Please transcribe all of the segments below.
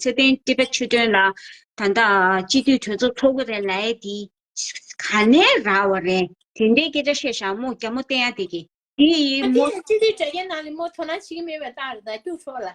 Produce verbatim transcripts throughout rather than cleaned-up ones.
ཚེ་བརྟན་ཊི་བེཊ་ཆོས་སྒྲོན་ལ་ད་ལྟ་སྤྱི་འཐུས་གྲོས་ཚོགས་འཚོགས་ཀྱི་རེད་ལབ་ཡས་དེ་ག་ནས་རག་པ་རེད། དེ་འདྲའི་སྐད་ཆ་བཤད་ཤག་མོ་རྒྱ་མོ་བསྟན་ཡ་དེ་གིས། དེ་ཡིས་མོ་སྤྱི་འཐུས་དྲ་རྒྱའི་ནང་ནས་མོ་དོ་སྣང་བྱེད་ཀྱི་མེད་པའི་རྟགས་རེད་ད། སྐྱུག་ཆོག་ལ།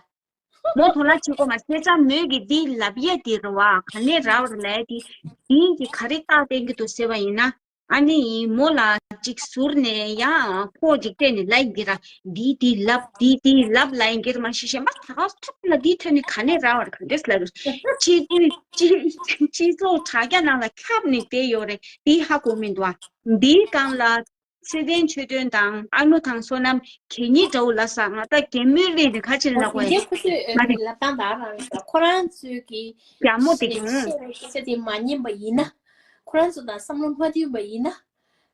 མོ་དོ་སྣང་བྱེད་དགོས་མ་ཟད་ཙང་མོས་ཀྱིས་འདི་ལབ་ཡས་དེ་རེད་བ། ག་ནས་རག་པ་རེད་ལབ་ཡས་དེ། དེ་གིས་ག་རེ་རྟགས་བསྟན་གྱི་འདུག་ཟེར་བ་ཡིན་ན། ཨ་ནི་མོ་ལ་ཅིག་ཟུར་ནས་ཡང་ཕོགས་ཅིག་སྤྲད་ནས་ལབ་ཡིན་གྱི་ར། འདི་འདི་ལབ་འདི་འདི་ལབ་ལབ་ཡིན་གྱི་ར། མ་གཞི་གཞན་པ་ད་ག་ཐོག་ལ་འདི་ཐོན་ནས་ག་ནས་རག་པ་རེད། ག་འདྲས་ལབ་རེད། སྤྱི་འཐུས་སྤྱི་སྤྱི་ཚོགས་དྲ་རྒྱ་ནང་ལ་ཁྱབ་ནས་བསྡད་ཡོད་རེད། འདི་ཧ་གོ་མི་འདུག་ཨ། འདིའི་སྒང་ལ་ཚེ་བརྟན་ཆོས་སྒྲོན་དང་ཨ་ནུ་དང་བསོད་ནམས་གད་སྙིགས་འདྲ་བོ་ལབ་ས། ང་ད་གད་མོ་ལས་ནས་ག་ཅིག་ལབ་དགོས་ཡ། ཁོ་ཚོས་ང་དེ་ལབ་སྟངས་ད་རང་རེད། ཁོ་རང་ཚོས་ཀྱི་རྒྱ་མོ་དེ་གིས་བཤད་པའི་སྐད་ཆ་དེ་མ་ཉན་པ་ཡིན་ན། ཁོ་རང་ཚོ་དང་བསམ་བློ་མ་མཐུན་པ་ཡིན་ན།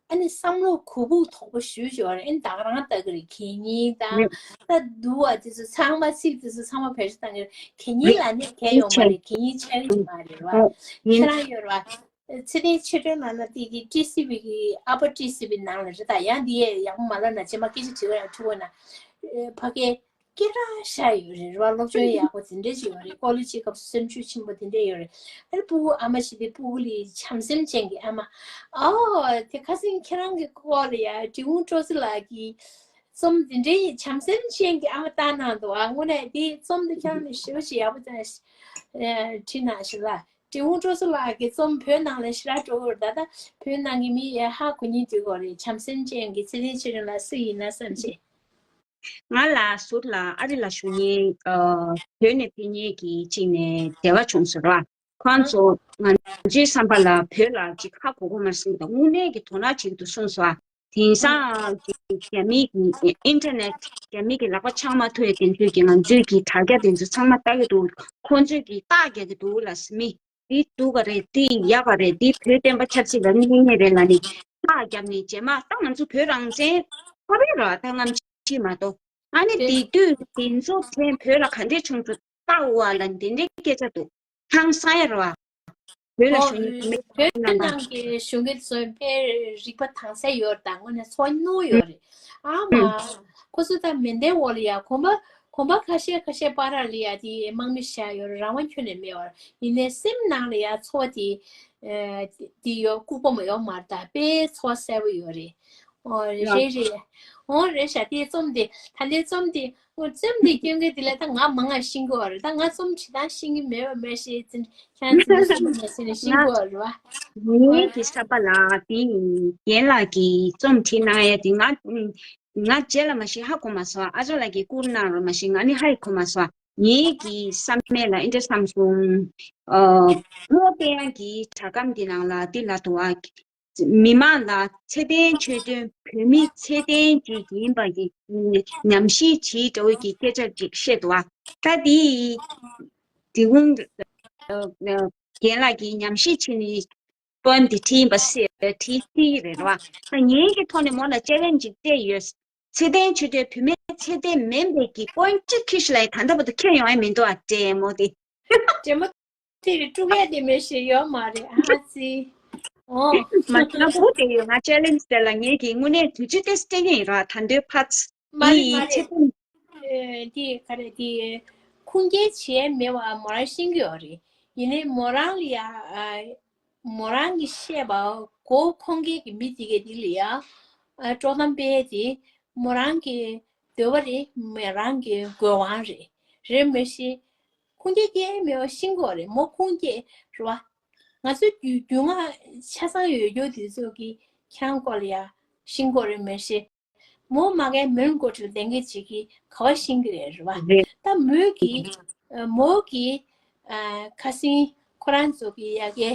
ཨ་ནི་བསམ་བློ་གོ་བུག་དོག་པོ་ཞུ་ཞུ་བ་རེད། ཨ་ནི་ད་ག་རང་ལྟ་གི་རེད། གད་སྙིགས་དང་ད་འདུག་བ་དེ་ཚོ་ཚང་མ་ཚིག་དེ་ཚོ་ཚང་མ་བེད་སྤྱོད་བཏང་གི་རེད། གད་སྙིགས་ལབ་ནས་གད་ཡོད་མ་རེད། གད་སྙིགས་ཆགས་ཀྱི་མ་རེད་བ། ཁྱེད་རང་ཡོད་རེད་བ། ཚེ་བརྟན་ཆོས་སྒྲོན་ལབ་ན་དེ་གི་ཊི་སི་ཝི་གི་ཨ་ཕ་ཊི་སི་ཝི་ནང་ལ་རེད་ད། ཡང་འདི་ཡས་ཡག་པོ་མ་ལབ་ན་རྗེས་མ་སྐད་ཆ་དྲི་བ་ཡང་འཁྲུག་གོ་ན། ཕ་གིའི་སྐད་གྲགས་ཤ་ཡོད་རེད་བ། སློབ་སྦྱོང་ཡག་པོ་དེ་འདྲས་ཅིག་ཡོད་རེད། ཀོ་ལེ་ཇི་སྐབས་སུ་སེམས་ཤུགས་ཆེན་པོ་དེ་འདྲས་ཡོད་རེད། ཨ་ནི་སྤུ་གུ་ཨ་མ་ཞིག་དེ་སྤུ་གུ་ལི་བྱམས་སེམས་ཅན་གྱི་ཨ་མ། ཨོ་དེ་ཁ་སང་ཁྱེད་རང་གི་སྐོར་ལ་ཡ་འབྲི་གུང་སྤྲོ་ཚེ་ལགས་ཀྱིས་རྩོམ་དེ་འདྲའི་བྱམས་སེམས་ཅན་གྱི་ཨ་མ་བཏང་གནང་འདུག་ཨ། དངོས་གནས་དེ་རྩོམ་དེ་ཁྱེད་རང་ནས་ཞེ་པོ་ཅིག་ཡག་པོ་བཏང་ཨ་བྲིས་གནང་ཞིག་ལ། འབྲི་གུང་སྤྲོ་ཚེ་ལགས་ཀྱི་རྩོམ་བོད་ནང་ལ་ཞེ་དྲག་འགྲོ་གི་རེད་ད། ད་བོད་ནང་གི་མི་ཡ་ཧ་གོ་སྙིང་འདོད་གོ་རེད། བྱམས་སེམས་ཅན་གྱི་ཚེ་བརྟན་ཆོས་སྒྲོན་ལགས་སུ་ཡིན་ན་བསམ་བྱས། ང་ལ་ཟུར་ལ་ཨ་རི་ལ་བཞུགས་མཁན་ཨ་བོད་ནས་ཕེབས་མཁན་གྱི་གཅིག་ནས་འབྲེལ་བ་བྱུང་ཟེར་བ། ཁོང་ཚོ་ང་ཚོའི་བསམ་པ་ལ་བོད་ལ་ཅིག་ཧ་གོ་གོ་མ་སོང་། ད་དངོས་གནས་ཀྱི་དོ་སྣང་བྱེད་ཀྱི་འདུག་གསུངས་སོང་། དེང་སང་གི་རྒྱ་མི་གི་ཨིན་ཊར་ནེཊ་རྒྱ་མི་གི་ལག་པ་འཆང་མ་ཐུབ་ཡ་དེ་ཚོས་ཀྱི་ང་ཚོའི་གི་དྲ་རྒྱ་དེ་ཚོ་ཚང་མ་ལྟ་གི་འདུག་ཁོང་ཚོས་ཀྱི་རྟགས་རྒྱག་གི་འདུག་ལ་སི་མི། འདི་སྡུག་ག་རེད། འདི་ཡག་ག་རེད། འདི་བོད་བསྟན་པ་ཆབ་སྲིད་ལ་གནོད་ངེས་རེད་ལབ་ནས་ཐག་བརྒྱབ་ནས་རྗེས་མ་ད་ང་ཚོ་བོད་རང་བཙན་ཁོ་རེ་ར་ད་ངམ་ཅི་མ་གཏོགས། ཨ་ནི་དེ་དེ་དུས་དེ་ཚོ་ཕན་བོད་ལ་ག་འདྲས་བྱུང་ཚུལ་ལྟ་འོ་ལ་འདི་འདྲའི་སྐད་ཆ་འདུག་ཧང་སང་ཡ་རེད་བ། བོད་ལ་ཨོ་བཞུགས་མཁན་བོད་རྣམས་ནང་གི་གཞུང་གི་ཚོས་དཔེ་རིག་པ་དྭངས་གསལ་ཡོད་རེད། ད་དངོས་གནས་ཚོར་བ་རྣོ་ཡོད་རེད། ཨ་མ། ཁོ་ཚོ་ད་མེ་མདའི་འོག་ལ་ཡ་གོམ་པ་གོམ་པ་ཁ་ཤས་ཁ་ཤས་བར་ལ་ཡ་དེ་དམག་མི་བཞག་ཡོད་རེད། རང་དབང་ཁྱོན་ནས་མེད་བར། ཡིན་ནའི་སེམས་ནང་ལ་ཡ་ཚོར་བ་དེ་ཨ་དེ་ཡོད་ལྐུགས་པ་མ་ཡོད་མ་རེད། ད་དཔེ་ཚོར་བ་གསལ་པོ་ཡོད་རེད། ཨོ་རེད་རེད། ཨོ་རེད་ཤག་དེ་རྩོམ་དེ་ད་ལྟའི་རྩོམ་དེ་ཨོ་རྩོམ་དེ་སྐྱོན་གི་དེ་ལ་ད་ང་མང་ང་ཤེས་གི་ཡོད་རེད། ད་ང་རྩོམ་བྲིས་སྟངས་ཤེས་གི་མེད་པ་མེད་ཤེས་ཙི་ཁྱང་ཙི་ནི་ཤེས་གི་ཡོད་རེད་བ། ངའི་གི་ས་པ་ལ་དེ་རྒན་ལགས་ཀྱིས་རྩོམ་བྲིས་གནང་ཡ་དེ་ང་ང་རྗེས་ལ་མ་ཤེས་ཧ་གོ་མ་སོང་། ཨ་ཅོ་ལགས་ཀྱིས་བསྐུར་གནང་རོགས་མ་ཤེས་ང་ནི་ཧ་ཡི་གོ་མ་སོང་། ངའི་གི་བསམ་མེད་ལ་ཨེ་འདྲ་བསམ་སོང་། ཨ་རྨོ་བསྟན་ཡང་གི་དྲ་སྒམ་འདི་ནང་ལ་འདི་ལ་དུ་བ། མི་མང་ལ་ཚེ་བརྟན་ཆོས་སྒྲོན་བོད་མི་ཚེ་བརྟན་ཅིག་ཡིན་པ་གི་ཉམས་ཞིབ་བྱེད་འདྲ་བོ་གི་སྐད་ཆ་ཅིག་བཤད་འདུག་བ། ད་དེ་འབྲི་གུང་རྒན་ལགས་ཀྱིས་ཉམས་ཞིབ་བྱས་ནས་པོ་ཨེམ་དེ་བྲིས་ཡིན་པ་སེ་བྲིས་སྲིད་རེད་བ། ད་ངེད་ཀྱི་ཐོག་ནས་མོ་ལ་ཅེ་ལེན་ཇི་ཅིག་སྤྲད་ཡོད། ཚེ་བརྟན་ཆོས་སྒྲོན་བོད་མི་ཚེ་བརྟན་མིན་པའི་གི་པོ་ཨེམ་གཅིག་ཁྱི་ཤི་ལ་ཡི་ད་ལྟ་བར་དུ་ཁྱེར་ཡོང་ཡ་མི་འདུག་ཨ་ཅེ་མོ་དེ། ཅེ་མོ། དེ་རེད། དཀྲུག་ཡ་དེ་མེད་ཞེས་ཡོད་མ་རེད་ཨ་ཙི། ཨོ། མ་ང་བུ་དེ་ཡོད་ང་ཅེ་ལེན་ཇི་དེ་ལ་ངེད་ཀྱིས་དངོས་གནས་དུས་ཚོད་དེ་སྤྲད་ངེས་ཡིན་ར་ད་འདོད་ཕ་ཚ། མ་རེད་མ་རེད། ཚེ་བརྟན། ཨེ་དེ་ག་རེད་དེ། ཁུངས་སྐྱེལ་བྱས་མེད་པ་མོ་རང་ཤེས་ཀྱི་ཡོད་རེད། ཡིན་ནའི་མོ་རང་ལ་ཡ་ཨ། མོ་རང་གིས་བཤད་པ་གོ་ཁོང་གིས་གི་མི་དེ་གའི་དེ་ལ་ཡ། ཨ་དཀྲོག་གཏམ་སྤེལ་དེ་མོ་རང་གི་འདོད་པ་རེད། མོ་རང་གི་དགོས་དབང་རེད། རེད་མ་གཞི། ཁུངས་སྐྱེལ་སྐྱེལ་མེད་པ་ཤེས་དགོས་རེད། མོ་ཁུངས་སྐྱེལ་རེད་བ། ང་ཚོ་རྒྱུས་རྒྱུས་མངའ་ཆ་ཚང་ཡོད་རྒྱུ་དེ་ཚོ་གི་ཁྱེད་རང་སྐོར་ལ་ཡ་ཤེས་དགོས་རེད་མ་གཞི། མོ་མ་གའི་མོན་གོ་ཁྲིར་ལས་འགན་བྱེད་ཀྱི་ག་བ་ཤེས་ཀྱི་རེད་རེད་བ། རེད། ད་མོས་ཀྱི་ཨ་མོ་གི་ཨ་ཁ་སང་ཁོ་རང་ཚོ་གི་ཡ་གའི་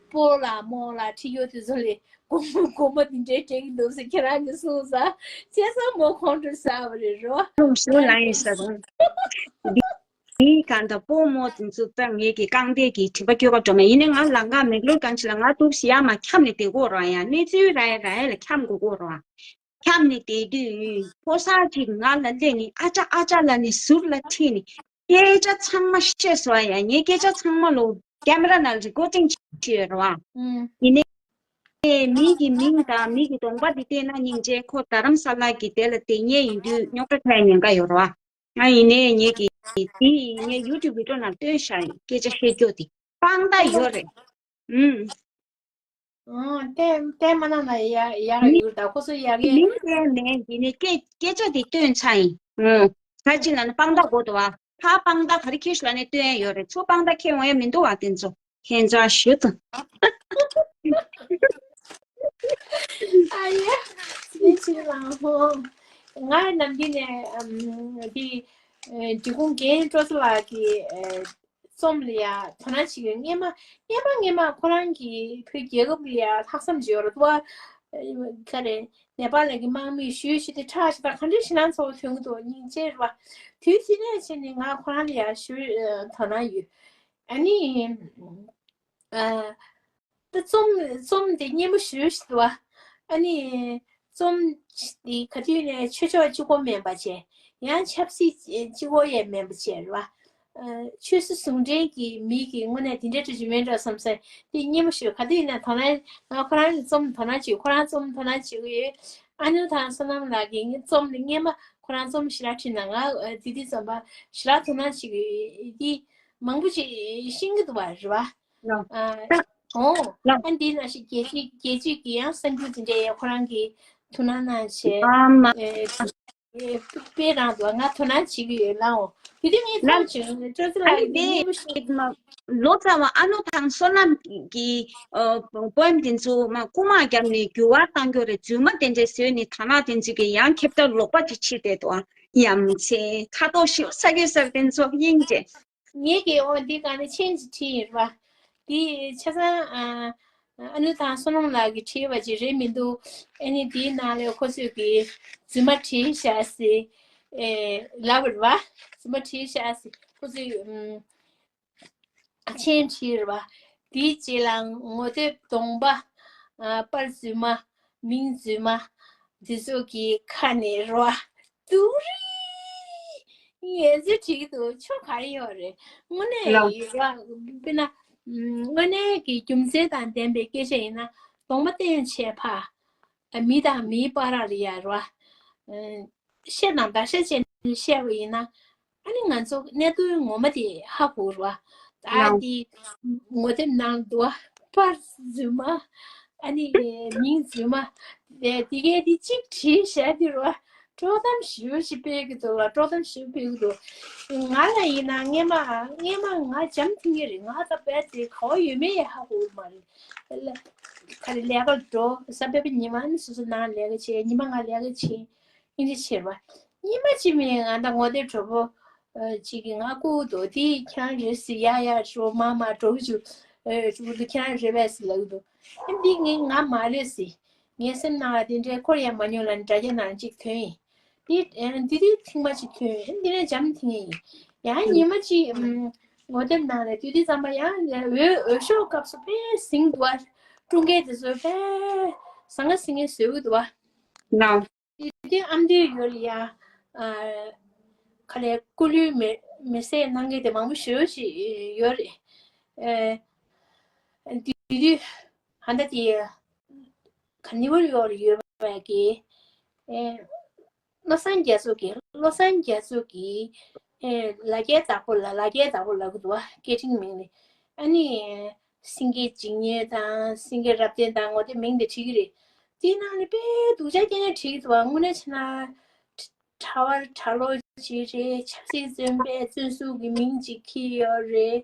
སྤོ་ལགས་རྨོ་ལགས་ཁྲིད་ཡོད་དུས་ཚོད་ལས་དགོང་མོ་དགོང་མོ་འདི་འདྲའི་སྤྲད་ཀྱི་འདུག་ཟེར་ཁྱེད་རང་གིས་གསུངས་ས་བྱས་ཙང་མོ་ཁོང་ཁྲོ་ཟ་བ་རེད་རེད་བ། ལུང་ཞུ་ལ་ཡིན་ས་རུང་། དེའི་སྒང་དང་སྤོ་རྨོ་དེ་ཚོ་ད་ངེད་ཀྱི་རྐང་འདས་ཀྱི་དྲི་བ་སྐྱོ་ག་འགྲོ་མེད། ཡིན་ནའི་ང་ལམ་ཁ་མེག་ལོར་གང་ཅི་ལ་ང་འདུག་ཞིག་ཡར་མར་འཁྱམས་ནས་བསྡད་དགོས་རེད་ཡ། གནས་ཚུལ་ར་ཡ་ར་ཡ་ལ་འཁྱམས་དགོས་དགོས་རེད། འཁྱམས་ནས་བསྡད་དུས་ཕོ་གསར་ཅིག་ང་ལ་སླེབས་ནས་ཨ་ཅག་ཨ་ཅག་ལབ་ནས་ཟུར་ལ་ཁྲིད་ནས་སྐད་ཆ་ཚང་མ་བཤད་སོང་ཡ། ངའི་སྐད་ཆ་ཚང་མ་ལོ་ཀེ་མ་ར་ནང་རི་ཀོར་ཌིང་བྱས་ཡོད་རེད་བ། ཡིན་ནའི་མི་གི་མིང་དང་མི་གི་གདོང་པ་དེ་བལྟས་ན་སྙིང་རྗེ། ཁོ་རྡ་རམ་ས་ལ་གི་དེ་ལ་བསྡད་མཁན་ཡིན་དུས་རྙོག་དྲ་འཕྲད་ཉེན་ཁ་ཡོད་རེད་བ། ང་ཡིན་ནའི་ངེད་ཀྱི་དེ་ཡིན་ངས་ཡུ་ཊུབ་བི་ཌི་ཡོ་ནང་བཏོན་བཞག་ཡིན། སྐད་ཆ་བཤད་རྒྱུ་དེ་དཔང་རྟགས་ཡོད་རེད། ཨུམ། ཨོ་ཏེ་ཏེ་མ་ན་ན་ཡ་ཡ་ར་ཡུ་ད་ཁོ་སོ་ཡ་གེ་མིང་དེ་ནས་འདི་ནས་སྐད་སྐད་ཆ་དེ་བཏོན་ཚར་ཡིན། ཨུམ། ད་ཅི་ན་ན་དཔང་རྟགས་དགོས་འདུག་བ། ཕ་དཔང་རྟགས་ག་རེ་ཁྱེར་ཤོག་ལ་ནས་བཏོན་ཡ་ཡོད་རེད། ཚུར་དཔང་རྟགས་ཁྱེར་འོང་ཡ་མི་འདུག་བ་དེ་ཚོ། ཁྱེད་ཚོ་ཞུ་དང་། ཨ་ཡ། སེམས་ཅན་ལ་ཧོ། ང་ནམ་རྒྱུན་ནས་ཨམ་འདི་ཨེ་འབྲི་གུང་རྒན་སྤྲོ་ཚེ་ལགས་ཀྱི་ཨེ་རྩོམ་ལ་ཡ་དོ་སྣང་བྱེད་ཀྱི་ཡོད། སྔན་མ་སྔན་མ་སྔན་མ་ཁོ་རང་གིས་བོད་རྒྱལ་ཁབ་ལ་ཡ་ལྷག་བསམ་བྱེད་ཡོད་རེད་བ། ཨེ་ག་རེ་ནེ་པ་ལ་གི་དམག་མིས་ཞུས་ཞུས་ཏེ་ཁྲག་ཞིག་དང་ག་འདྲ་ཞིག་ན་ཚོགས་ཐོན་གི་འདུག་སྙིང་རྗེ་རེད་བ། དུས་ཕྱི་ནས་ཕྱིན་ནས་ང་ཁོ་རང་ལ་ཡ་ཞུ་དོ་སྣང་ཡོད། ཨ་ནི། ཨ། ད་རྩོམ་རྩོམ་དེ་སྙན་མོ་ཞུ་ཞིག་འདུག་བ། ཨ་ནི། རྩོམ་དེ་ག་དུས་ནས་ཆོས་ཕྱོགས་གཅིག་པོ་མིན་པ་བྱས། ཡང་ཆབ་སྲིད་གཅིག་པོ་ཡང་མིན་པ་བྱས་རེད་བ། ཨ། ཆོས་སྲིད་ཟུང་འབྲེལ་གྱི་མི་གི་དངོས་གནས་དེ་འདྲ་འདྲ་ཞིག་མིན་འགྲོ་བསམ་སེ་དེ་སྙན་མོ་ཞུ། ག་དུས་ནས་དོ་སྣང་ང་ཁོ་རང་གི་རྩོམ་དོ་སྣང་བྱེད། ཁོ་རང་རྩོམ་དོ་སྣང་བྱེད་ཀྱི་ཡོད། ཨ་ནུ་ཐང་བསོད་ནམས་ལགས་ཀྱི་རྩོམ་ནི་སྔན་མ་ཁོ་རང་རྩོམ་ཞེ་དྲག་བྲིས་ན་ང་དེ་དུས་ཙམ་པ་ཞེ་དྲག་དོ་སྣང་བྱེད་ཀྱི་ཡོད། དེ་མང་པོ་ཅིག་ཤེས་ཀྱི་འདུག་བ་རེད་བ། ལགས། ཨ། ལགས། ཨོ། ལགས། ཨ་འདི་ནང་བཞིན་རྒྱལ་སྤྱི་རྒྱལ་སྤྱི་གི་ཡང་གསར་འགྱུར་འདི་འདྲའི་ཁོ་རང་གིས་ཐུགས་སྣང་གནང་བྱས། ཨ་མ། ཨེ། ཨེ་དཔེ་རང་དུ་ང་དོ་སྣང་བྱེད་ཀྱི་ཡོད་ལགས། འོ་དེ་དུས་ངས་ལགས། ཐག་བཅད་ནས་སྤྲོ་ཚེ་ལགས་ཀྱིས་དེ་སྙན་མོ་ཞུ། ལོ་ཙཱ་བ་ཨ་ནུ་ཐང་བསོད་ནམས་ཀྱི་ཨ་པོ་ཨེམ་དེ་ཚོ་མ་རྐུ་མ་བརྒྱབ་ནས་འགྱུར་བ་བཏང་རྒྱུ་རེད། རྫུན་མ་དེ་འདྲས་བཟོས་ནས་ཐ་ན་དེ་ཚོ་གི་ཡང་ཁྱབ་བརྡལ་ལོག་པ་དེ་ཕྱིར་བསྡད་འདུག་ཨ་ཡ་མཚན་ཁ་དོག་ཞིག་ས་གོས་སར་དེ་ཚོ་སྙིང་རྗེ། ངེད་ཀྱིས་འོ་འདི་ག་ནས་མཆན་ཞིག་བྲིས་ཡིན་ར། འདི་ཆ་ཚང་ཨ་ཨ་ནུ་དང་བསོད་ནམས་ལགས་ཀྱིས་བྲིས་པ་ཅིག་རེད་མི་འདུག་ཨ་ནི་འདིའི་ནང་ལ་ཁོ་ཚོས་ཀྱིས་རྫུན་མ་བྲིས་བཞག་སྲིད་ཨེ་ལབ་པ་རེད་བ། རྫུན་མ་བྲིས་བཞག་སྲིད། ཁོ་ཚོས་ཨམ། མཆན་བྲིས་རེད་བ། དེའི་རྗེས་ལ་ངོ་དེབ་གདོང་པ། ཨ། པར་རྫུན་མ། མིང་རྫུན་མ། འདི་ཚོ་གི་ཁ་ནས་རེད་བ། སྡུག་རུས། ངས་ཚོས་བྲིས་འདུག་ཆོ་ག་རེ་ཡོད་རེད། དངོས་གནས་ལགས། ཡོད་ར། དཔེར་ན། དངོས་གནས་ཀྱི་རྒྱུ་མཚན་དང་ལྡན་པའི་སྐད་ཆ་ཡིན་ན་གདོང་པ་བསྟན་བྱས་ཕ། ཨ། མི་དང་མིའི་བར་ལ་ཡ་རེད་བ། ཨ། བཤད་དང་བརྡར་ཤ་བཅད་ནས་བཤད་པ་ཡིན་ན། ཨ་ནི་ང་ཚོ་གནད་དོན་ངོ་མ་དེ་ཧ་གོ་ར་བ། ད་ལགས། དེ་ངོ་དེབ་ནང་དུ་བ་པར་རྫུན་མ། ཨ་ནི་མིང་རྫུན་མ། དེ་དེ་གས་དེ་གཅིག་བྲིས་བཞག་དེ་ར་བ། དཀྲོག་གཏམ་ཞེ་པོ་ཞིག་སྤེལ་གི་འདུག་ལ། དཀྲོག་གཏམ་ཞེ་པོ་སྤེལ་གི་འདུག་ང་ལ་ཡིན་ན་སྔན་མ་སྔན་མ་ང་འཇམ་ཐིང་ངེ་རེད། ང་ད་བས་དེ་ག་བ་ཡོད་མེད་ཡ་ཧ་གོ་གི་མ་རེད། ག་རེ་ལས་ཀར་འགྲོ་གཟའ་སྤེན་པ་ཉི་མ་ནི་སོ་སོ་ནང་ལས་ཀ་བྱེད། ཉི་མ་ང་ལས་ཀ་བྱེད། ཨིན་ཇི་བྱེད་པ། ཉི་མ་གཅིག་མིན་ང་ད་ངོ་དེབ་གྲོགས་པོ་ཨ་གཅིག་གིས་ང་བསྐུར་འདུག་དེ་ཁྱེད་རང་རེད་ཟེར། ཡ་ཡ་ཞོ་མ་མ་འགྲོ་གི་འཇུ་ཨ་འགྲོ་གི་འདུག་ཁྱེད་རང་རེད་པས་ཟེར་ལབ་གི་འདུག་ཨ་འདི་ངས་ང་མ་རེད་ཟེར། ངའི་སེམས་ནང་ལ་དེ་འདྲའི་འཁོར་ཡང་མ་མྱོང་ལ་དྲ་རྒྱ་ནང་གཅིག་ཐོན་ཡིན། དེ་ཨ་འདི་དུས་ཐེངས་མ་གཅིག་ཐོན་ཡིན། འདི་ནས་འཇམ་ཐིང་ངེ་ཡིན། ཡང་ཉི་མ་གཅིག་ཨམ་ངོ་དེབ་ནང་ལ་དུས་དུས་ཙམ་པ་ཡང་འོས་འོས་ཤོག་སྐབས་སུ་དཔེ་ཟིང་འདུག་བ། ཀྲུང་གེ་དེ་ཚོ་དཔེ་ཟང་ངེ་ཟིང་ངེ་བཟོས་གི་འདུག་བ། ལགས། དེ་དུས་ཨ་མདོའི་ཡུལ་ལ་ཡ། ཨ། ག་ལེ་སྐུ་ལུས་མེ་མེ་བསྲེགས་གནང་མཁན་དེ་མང་པོ་ཞེ་པོ་ཅིག་ཡོད་རེད། ཨ། དེ་དུས་ཧ་ད་དེ་ག་ནི་བར་ཡོད་རེད་ཡོད་པ་གི། ཨ། བློ་བཟང་རྒྱ་མཚོ་གི་བློ་བཟང་རྒྱ་མཚོ་གི། ཨ། ལ་རྒྱའི་བདག་པོ་ལ་ལ་རྒྱའི་བདག་པོ་ལབ་གི་འདུག་བ། སྐད་འཕྲིན་མིང་ནི། ཨ་ནི། སེང་གེ་འཇིགས་མེད་དང་སེང་གེ་རབ་བརྟན་དང་ངོ་དེབ་མིང་དེ་བྲིས་ཀྱི་རེད། དེའི་ནང་ནས་དཔེ་སྡུག་ཅག་སྐད་ཆ་བྲིས་ཀྱི་འདུག་བ། དངོས་གནས་བྱས་ན། གྲྭ་བ་གྲྭ་ལོག་ཅིག་རེད། ཆབ་སྲིད་བཙོན་པས་བཙོན་ཟུར་གྱི་མིང་ཅིག་འཁྱེར་ཡོད་རེད།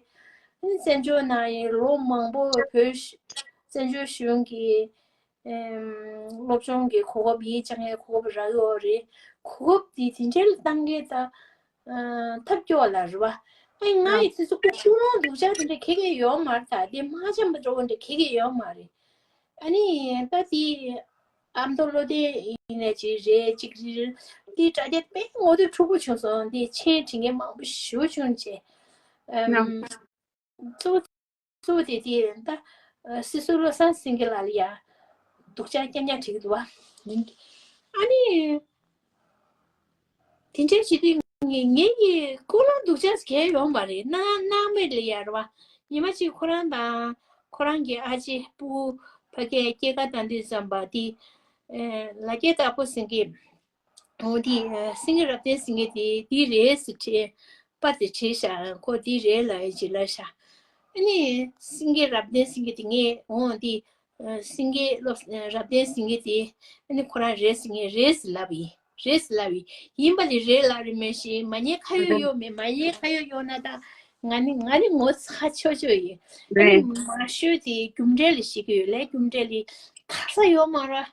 ཨ་ནི་བཙན་བྱོལ་ནང་ཡང་ལོ་མང་པོ་བོད་བཙན་བྱོལ་གཞུང་གི་ཨེམ། སློབ་སྦྱོང་གི་གོ་སྐབས་ཡིད་ཅང་ཡའི་གོ་སྐབས་རག་ཡོད་རེད། གོ་སྐབས་དེ་དེ་འདྲའི་བཏང་མཁན་ད། ཨ། ཐབས་སྐྱོ་བ་ལ་རེད་བ། ཨེ་ང་ཡི་དུས་ཚོད་ཀུན་སློང་སྡུག་ཅག་དེ་འདྲ་ཁེ་གེ་ཡོད་མ་རེད། ད་དེ་མ་འཆམ་པ་འགྲོ་བ་འདྲ་ཁེ་གེ་ཡོད་མ་རེད། ཨ་ནི་ད་དེ་ཨ་མདོ་བློ་ལྡན་ཡིན་ནས་ཅིག་རེད་ཅིག་རེད། དེ་དྲ་རྒྱ་དཔེ་ངོ་དེབ་འཁྲུག་པོ་བྱུང་སོང་། དེ་མཆན་བྲིས་མཁན་མང་པོ་ཞེ་པོ་བྱུང་བྱས། ཨམ། གཙོ་བོ་གཙོ་བོ་དེ་དེ་ད་སྲིད་ཟུར་བློ་བཟང་སེང་གེ་ལགས་ལ་ཡ་སྡུག་ཅག་རྐྱང་རྐྱང་བྲིས་ཀྱི་འདུག་བ། ཨ་ནི་དེ་འདྲའི་བྱེད་དུས་ངས་ངེད་ཀྱི་ཀུན་སློང་སྡུག་ཅག་གང་ཡང་ཡོད་མ་རེད། སྣང་སྣང་མེད་ལ་ཡ་རེད་བ། ཉི་མ་གཅིག་ཁོ་རང་དང་ཁོ་རང་གི་ཨ་ཅེ་སྤུ་གུ་ཕ་གིར་སྐྱེས་སྐར་བཏང་དུས་ཙམ་པ་དེ་ལ་རྒྱའི་བདག་པོ་ཟེར་མཁན། འོ་དེ་སེང་གེ་རབ་བརྟན་ཟེར་མཁན་དེ་དེ་རེད་ཟེར་དྲིས། པ་དེ་དྲིས་ཤག་ཁོ་དེ་རེད་ལབ་ཡིན་ཅིག་ལབ་ཤག་ཨ་ནི་སེང་གེ་རབ་བརྟན་ཟེར་མཁན་དེ་ངས་འོ་དེ་སེང་གེ་སློབ་རབ་བརྟན་ཟེར་མཁན་དེ་ཨ་ནི་ཁོ་རང་རེད་ཟེར་མཁན་རེད་ཟེར་ལབ་ཡིན། རེད་ཟེར་ལབ་ཡིན། ཡིན་པ་དེ་རེད་ལབ་རེད་མེད་ཤི། མ་ཉེས་ཁ་གཡོག་གཡོག་མེད། མ་ཉེས་ཁ་གཡོག་གཡོག་ན་ད་ང་ནི་ང་ནི་ངོ་ཚ་ཆོག་ཆོག་ཡིན། ཨ་ནི་མ་ཤོད་དེ་རྒྱུ་འབྲས་ལ་ཤི་གི་ཡོད། ལས་རྒྱུ་འབྲས་ལ་ཁ་ས་ཡོད་མ་ར།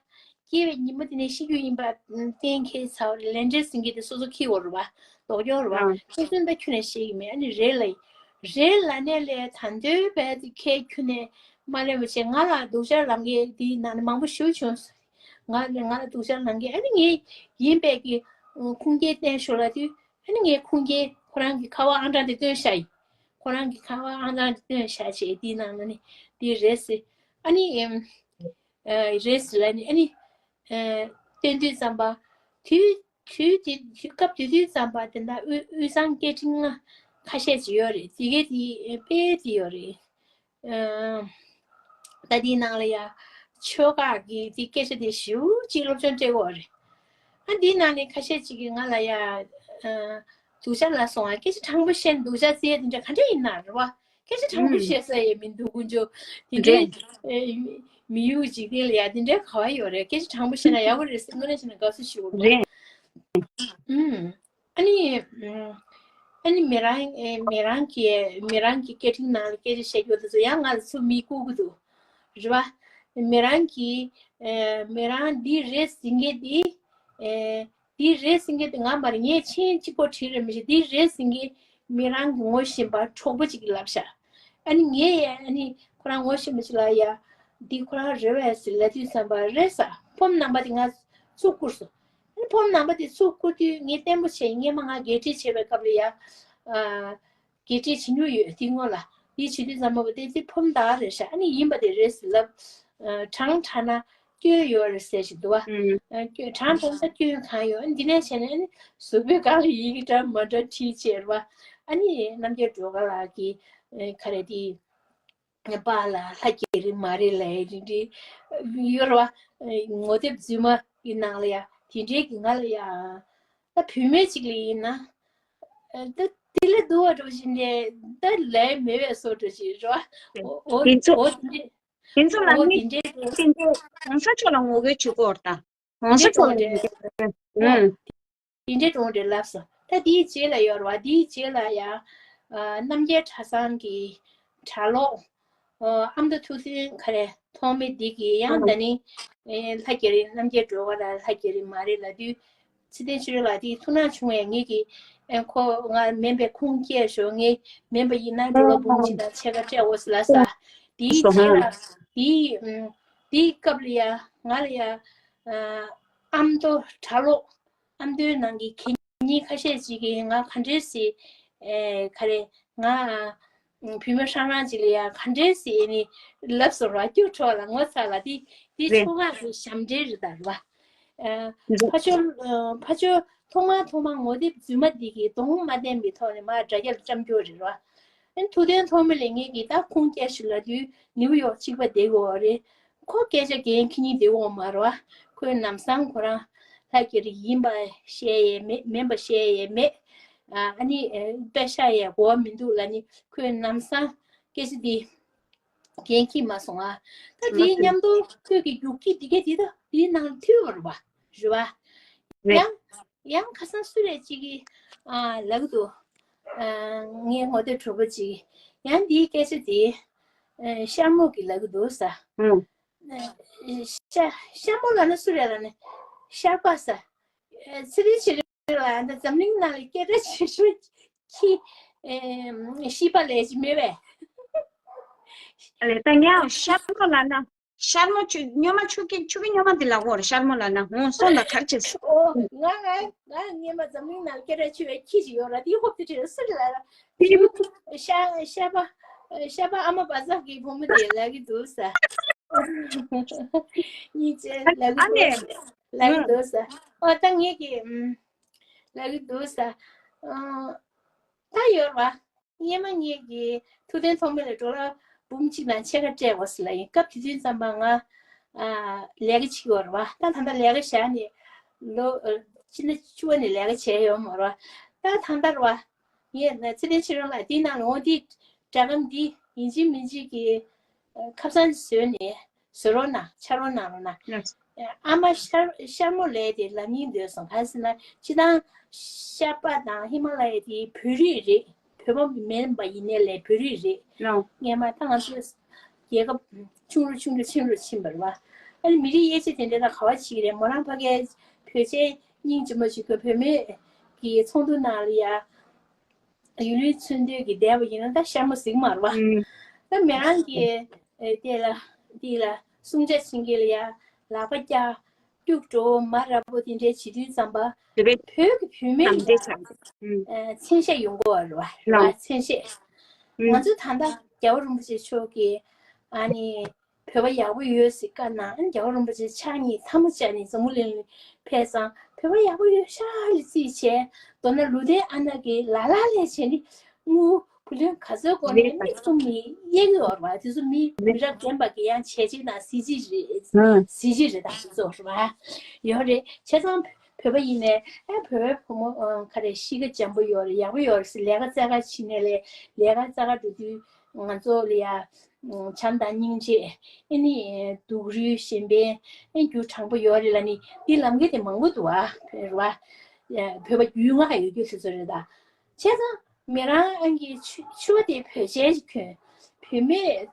སྐྱེ་བའི་ཉིན་མོ་དེ་ནས་ཤི་རྒྱུ་ཡིན་པ་གཏན་འཁེལ་ཚར་བ་རེད། ལས་འབྲས་ཟིན་གྱི་དེ་སོ་སོ་ཁྱི་བོར་བ་ལོག་ཀྱོག་རེད་བ། སོ་སོ་འདི་ཁྱོད་ནས་ཤེས་ཀྱི་མེད། ཨ་ནི་རེད་ལ་རེད་ལ་ནས་ལས་ད་འདོད་བས་དེ་ཁས་ཁྱོད་ནས་མ་ལེན་པ་བྱས། ང་ལ་སྡུག་ཅག་ལམ་གྱི་དེའི་ནང་ནས་མང་པོ་ཞུ་བྱུང་། ང་ལ་ང་ལ་སྡུག་ཅག་ལམ་གྱི་ཨ་ནི་ངས་ཡིན་པས་ཀྱི་ཁུངས་སྐྱེལ་བསྟན་ཞོར་ལ་དུས་ཨ་ནི་ངས་ཁུངས་སྐྱེལ་ཁོ་རང་གི་ཁ་བ་ཨང་གྲངས་དེ་སྟོན་ཤ་ཡིན། ཁོ་རང་གི་ཁ་བ་ཨང་གྲངས་དེ་སྟོན་ཤ་བྱས་དེའི་ནང་ནས་དེ་རེད་ཟེར། ཨ་ནི་ཨེམ། རེད་ཟེར་ལ་ནི་ཨ་ནི། སྟོན་དུས་ཙམ་པ། དུས་དུས་དེ་དུས་སྐབས་དེ་དུས་ཙམ་པ་དེ་འདྲ་དབུས་དབུས་གཙང་སྐད་འཕྲིན་ལྔ་ཁ་ཤས་ཅིག་ཡོད་རེད། དེ་གའི་དེ་དཔེ་དེ་ཡོད་རེད། ད་དེའི་ནང་ལ་ཡ་ཆོལ་ཁ་གི་དེ་སྐད་ཆ་དེ་ཞེ་པོ་ཅིག་སློབ་སྦྱོང་སྤྲད་ཀྱི་ཡོད་རེད། ཨ་དེའི་ནང་ནས་ཁ་ཤས་ཅིག་གིས་ང་ལ་ཡ་སྡུག་ཅག་ལ་སོང་ཨ། སྐད་ཆ་དྲང་པོ་བཤད་ན་སྡུག་ཅག་བརྩི་ཡ་དེ་འདྲ་ག་འདྲ་ཡིན་ན་རེད་བ། སྐད་ཆ་དྲང་པོ་བཤད་ས་ཡས་མི་འདུག་དཀོན་མཆོག་དེ་འདྲའི་མི་ཡུལ་འཇིག་རྟེན་ལ་ཡ་དེ་འདྲའི་ག་བ་ཡོད་རེད། སྐད་ཆ་དྲང་པོ་བཤད་ན་ཡག་པོ་རེད་ཟེར་དངོས་གནས་བྱས་ན་དགའ་བསུ་ཞུ་དགོས་རེད། ཨ་ནི་ཨ་ནི་མི་རང་མི་རང་གི་མི་རང་གི་སྐད་འཕྲིན་ནང་ལ་སྐད་ཆ་བཤད་རྒྱུ་དེ་ཚོ་ཡང་ང་ལ་ཚུར་མི་བསྐུར་གི་འདུག་རེད་བ། མི་རང་གི་མི་རང་འདི་རེད་ཟེར་མཁན་འདི། འདི་རེད་ཟེར་མཁན་དེ་ང་མ་རེད། ངས་མཆན་གཅིག་པོ་བྲིས་རེད་མི་ཤེས། འདི་རེད་ཟེར་མཁན་མི་རང་གི་ངོ་ཤེས་པ་གྲོགས་པོ་གཅིག་གིས་ལབ་ཤག་ཨ་ནི་ངས་ཡ་ཨ་ནི་ཁོ་རང་ངོ་ཤེས་པ་ཅིག་ལ་ཡ་འདི་ཁོ་རང་རེད་བས་ཟེར་ལབ་དུས་ཙམ་པ་རེད་ས་ཕོམ་ནང་པ་དེ་ང་ཚུར་བསྐུར་སོང་། ཨ་ནི་ཕོམ་ནང་པ་དེ་ཚུར་བསྐུར་དུས་ངས་བརྟན་པོ་བྱས། སྔས་མ་ང་དགེ་ཁྲིད་བྱེད་པའི་སྐབས་ལ་ཡ། གལ་ཆེ་ཆེ་ཉུང་ཡོད་དེ་སྔོན་ལ་དེ་བྱེད་དུས་ཙམ་པ་དེ་དེ་ཕོམ་དག་རེད་ཤག་ཨ་ནི་ཡིན་པ་དེ་རེད་ཟེར་ལབ། དྲང་དྲང་ན་སྐྱོན་ཡོད་རེད་ཟེར་ཞིག་འདུག་བ། སྐྱོན་དྲང་དྲང་ན་སྐྱོན་གང་ཡོད། ཨ་ནི་འདི་ནས་བྱས་ནས་ཨ་ནི་གཟུགས་པོའི་སྒང་ལ་ཡི་གེ་འདྲ་མ་འདྲ་བྲིས་བྱས་རེད་བ། ཨ་ནི་རྣམ་རྒྱལ་སྒྲོལ་དཀར་ལགས་ཀྱིས་ག་རེ་དེ་པཱ་ལགས་ལྷ་སྐྱེ་རིང་མ་རེད་ལབ་ཡ་རིགས་རིགས་ཡོད་རེད་བ། ངོ་དེབ་རྫུན་མ་ཡི་ནང་ལ་ཡ་དེ་འདྲའི་གི་ང་ལ་ཡ། ད་བུད་མེད་ཅིག་ལ་ཡིན་ན། ད་དེ་ལས་སྡུག་པ་འགྲོ་བཞིན་ནས་ད་ལས་མེད་པའི་བཟོ་འདྲ་ཞིག་རེད་བ། འོ་འོ་དེ་ཚོ་འོ་དེ་འདྲས། དེ་ཚོ་ལ་འོ་ནི་དེ་འདྲས་དེ་འདྲས་གོང་ས་མཆོག་ལ་ངོ་རྒོལ་བྱེད་དགོས་རེད་ད། གོང་ས་མཆོག་ལ་ངོ་རྒོལ་བྱེད་དགོས་རེད། ཨུམ། དེ་འདྲས་གྲོང་འདྲས་ལབ་སོང་། ད་དེའི་རྗེས་ལ་ཡོད་རེད་བ། དེའི་རྗེས་ལ་ཡ། རྣམ་རྒྱལ་གྲྭ་ཚང་གི་གྲྭ་ལོག་ཨ་མདོ་ཐུགས་སྲས་ག་རེ་ཐོགས་མེད་འདི་གིས་ཡང་ད་ནི། ལྷ་རྒྱ་རི་རྣམ་རྒྱལ་སྒྲོལ་དཀར་ལ་ལྷ་རྒྱ་རི་མ་རེད་ལབ་དུས། ཚེ་བརྟན་ཆོས་སྒྲོན་ལགས་དེ་ཐུགས་སྣང་བྱུང་བས་ངེད་ཀྱིས་ཁོ་ང་མིན་པའི་ཁུངས་སྐྱེལ་ཞོར་ངས་མིན་པ་ཡིན་ན་འགྲོ་ལ་འབུམ་གཅིག་དང་ཕྱེད་ཀ་སྤྲད་འོ་ཟེར་ལབ་ས། དེའི་རྗེས་ལ་དེའི་དེའི་སྐབས་ལ་ཡ་ང་ལ་ཡ་ཨ་མདོ་གྲྭ་ལོག་ཨ་མདོའི་ནང་གི་གད་སྙིགས་ཁ་ཤས་ཅིག་གིས་ང་ག་འདྲས་སེ། ཨེ་ག་རེ། ང་བུད་མེད་ཧྲང་ཧྲང་ཅིག་ལ་ཡ་ག་འདྲས་སེ་ནི་ལབ་སོང་ར། སྐྱུག་བྲོ་བ་ལ་ངོ་ཚ་ལ་དེ་དེ་ཆུང་ངག་གི་ཞབས་འདྲེན་རེད་ད་ར་བ། ཕ་ཆོ་ཕ་ཆོ་ཐོག་མ་ཐོག་མ་ངོ་དེབ་རྫུན་མ་འདི་གི་གདོང་མ་བསྟན་པའི་ཐོག་ནས་མ་དྲ་རྒྱ་ལ་བཀྲམ་རྒྱུ་རེད་ར། ཨན་ཐུབ་བསྟན་ཐོགས་མེད་ལགས་ངེད་ཀྱིས་ད་ཁུངས་སྐྱེལ་ཞིག་ལབ་དུས་ནིའུ་ཡོག་གཅིག་པ་བསྡད་དགོས་རེད། ཁོ་སྐད་ཆ་འགན་འཁྱེར་མཁན་དེ་འོང་མ་རེད་བ། ཁོས་ནམ་སང་ཁོ་རང་ལྷ་རྒྱ་རི་ཡིན་པ་བཤད་ཡས་མེད། མིན་པ་བཤད་ཡས་མེད། ཨ་ནི་དཔེ་ཤ་ཡས་གོ་བ་མི་འདུག་ལབ་ནི་ཁོས་ནམ་སང་སྐད་ཆ་འདི་འགན་འཁྱེར་མ་སོང་ཨ། ད་དེའི་མཉམ་དུ་ཁོས་ཀྱི་རྒྱུག་ཁྱི་འདི་གས་འདི་ད་དེའི་ནང་ལ་ཐུག་ཡོད་རེད་བ། རེད་བ། ཡང་ཡང་ཁ་སང་སུ་རེད་ཅིག་གིས་ཨ་ལབ་གི་འདུག་ཨ་ངའི་ངོ་དེབ་གྲོགས་པོ་ཅིག་གིས་ཡང་འདིའི་སྐད་ཆ་དེ་ཨ་ཤར་མོ་གིས་ལབ་གི་འདུག་ས། ཤ་ཤ་མོ་ལབ་ན་སུ་རེད་ལབ་ན་ཤར་པ་ས། ཚེ་རིང་ཆོས་སྒྲོན་ལགས་ད་འཛམ་གླིང་ནང་ལ་སྐད་གྲགས་ཆེ་ཤོས་ཁྱི་ཤི་པ་ལས་ཅི་མེད་པས། ལས་ད་ངས་ཤར་མོ་ལབ་ན་ཤར་མོ་ཆུ་སྨྱོན་མ་ཆུ་ཀི་ཆུ་ཀི་སྨྱོན་མ་འདི་ལབ་དགོས་རེད། ཤར་མོ་ལབ་ན་འོང་སོང་ད་གར་ཆེ་སོ། ཨོ་ང་ང་ང་སྔས་མ་འཛམ་གླིང་ནང་ལ་སྐད་གྲགས་ཆེ་བའི་ཁྱི་ཞིག་ཡོད་ར་དེའི་ཧོབ་ཏེ་བྲིས་སུ་རེད་ལབ་ར། ཤ་ཤ་པ་ཤ་པ་ཨ་མ་བ་ཟག་གི་བུ་མོ་དེ་ལབ་གི་འདུག་ས། གཉིས་ཆེ་ལབ་གི་འདུག་ས། ལབ་གི་འདུག་ས། ཨོ་ད་ངེད་ཀྱི་ལབ་གི་འདུག་ས། ད་ཡོད་ར། སྔས་མ་ངེད་ཀྱི་ཐུབ་བསྟན་ཐོགས་མེད་ལ་ཌོ་ལར་འབུམ་གཅིག་དང་ཕྱེད་ཀ་སྤྲད་དགོས་ཟེར་ལབ་ཡིན། སྐབས་དེ་དུས་ཙམ་པ་ང་ལས་ཀ་བྱེད་ཀྱི་ཡོད་རེད་བ། ད་ད་ལྟ་ལས་ཀ་བཞག་ནས་ལོ་ ཕྱི་ཟླ་བཅུ་པ་ནས་ལས་ཀ་བྱས་ཡོད་མ་རེད་བ། ད་ད་ལྟ་རེད་བ། ངས་ཚེ་བརྟན་ཆོས་སྒྲོན་ལགས་འདིའི་ནང་ལ་འོང་། འདི་སྒྲ་སྒམ་འདི་ཡིན་གཅིག་མིན་གཅིག་གི་ཁ་བྱང་བཟོས་ནས་བཟོ་རོགས་གནང་། ཆ་རོགས་གནང་རོགས་གནང་། ཨ་མ་ཤར་ཤར་མོ་ལབ་དེ་ལབ་སྙིང་འདོད་སོང་། གང་ཟེར་ན་སྤྱིར་བཏང་ཤར་པ་དང་ཧི་མ་ལ་ཡ་དེ་བོད་རིགས་རེད། བོད་པ་མིན་པ་ཡིན་ནའི་ལས་བོད་རིགས་རེད། སྔོན་མ་ད་ང་ཚོ་རྒྱལ་ཁབ་ཆུང་རུ་ཆུང་རུ་ཆུང་རུ་ཕྱིན་པ་རེད་བ། ཨ་ནི་མི་རིགས་དབྱེ་འབྱེད་དེ་འདྲ་ད་ག་བ་བྱེད་ཀྱི་རེད། མོ་རང་ཕ་གིའི་བོད་ཆས་སྙིང་རྗེ་མོ་ཞིག་གི་བུད་མེད་ཀྱི་ཚོགས་འདུ་ནང་ལ་ཡ་ཡུལ་ལུས་མཚོན་དུས་ཀྱི་བསྡད་པ་ཡིན་ན་ད་ཤར་མོ་ཟིག་མ་རེད་བ། ཨུམ། ད་མི་རང་གི་ཨེ་དེ་ལ་དེ་ལ་སྲུང་བྱ་བྱེད་མཁན་ལ་ཡ་ལག་པ་བཀྱག་སྐྱུག་བྲོ་བོ་མ་ར་བོ་དེ་འདྲའི་བྱེད་དུས་ཙམ་པ་བོད་ཀྱི་བུད་མེད་ལ་ཡ་ཨེ་མཚན་ཤས་ཡོང་གི་ཡོད་རེད་བ། རེད་བ། མཚན་ཤས། ང་ཚོ་ད་ལྟ་རྒྱལ་བ་རིན་པོ་ཆེ་མཆོག་གིས་ཨ་ནི་བོད་པ་ཡག་པོ་ཡོད་ཟེར་བཀའ་གནང་། རྒྱལ་བ་རིན་པོ་ཆེ་ཕྱག་གཉིས་ཐལ་མོ་སྦྱར་ནས་འཛམ་བུ་གླིང་ཕེབས་ཙང་བོད་པ་ཡག་པོ་ཡོད་ཤག་ལ་རྩིས་བྱས། མདོར་ན་ལུང་བསྟན་ཨ་ནག་གི་ལ་ལ་ལས་བྱས་ནས་དངུལ་བུ་ལོན་ག་ཚོད་དགོས་ནས་མིག་བཙུམ་ནས་གཡས་ཀྱི་ཡོད་རེད་བ། དེ་ཚོ་མི་མི་རབས་རྒན་པ་གི་ཡང་བྱས་རྗེས་དང་གཟི་བརྗིད་རེད། གཟི་བརྗིད་རེད་ད་དེ་ཚོ་རེད་བ། ཡོད་རེད། བྱས་ཙང་བོད་པ་ཡིན་ནས་ཨ་བོད་པའི་བུ་མོ་ག་རེ་གཤིས་ཀ་འཇམ་པོ་ཡོད་རེད། ཡག་པོ་ཡོད་རེད་ཟེར་ལས་ཀ་རྩེ་ག་བྱེད་ནས་ལས་ལས་ཀ་རྩེ་ག་འགྲོ་དུས་ང་ཚོ་ལ་ཡ། བྱམས་དང་སྙིང་རྗེ། ཨེ་ནི་སྡུག་རུས་གཞན་ཕན་ཨེ་རྒྱུ་དྲང་པོ་ཡོད་རེད་ལབ་ནི་འདི་ལམ་ཁ་དེ་མང་པོ་འདུག་ཨ། རེད་བ། བོད་པ་རྒྱུས་མངའ་ཡོད་རྒྱུ་དེ་ཚོ་རེད་ད། བྱས་ཙང་མི་རང་ཨང་གི་ཕྱུ་ཕྱུ་པ་དེ་བོད་ཆས་ཞིག་གྱོན། བུད་མེད་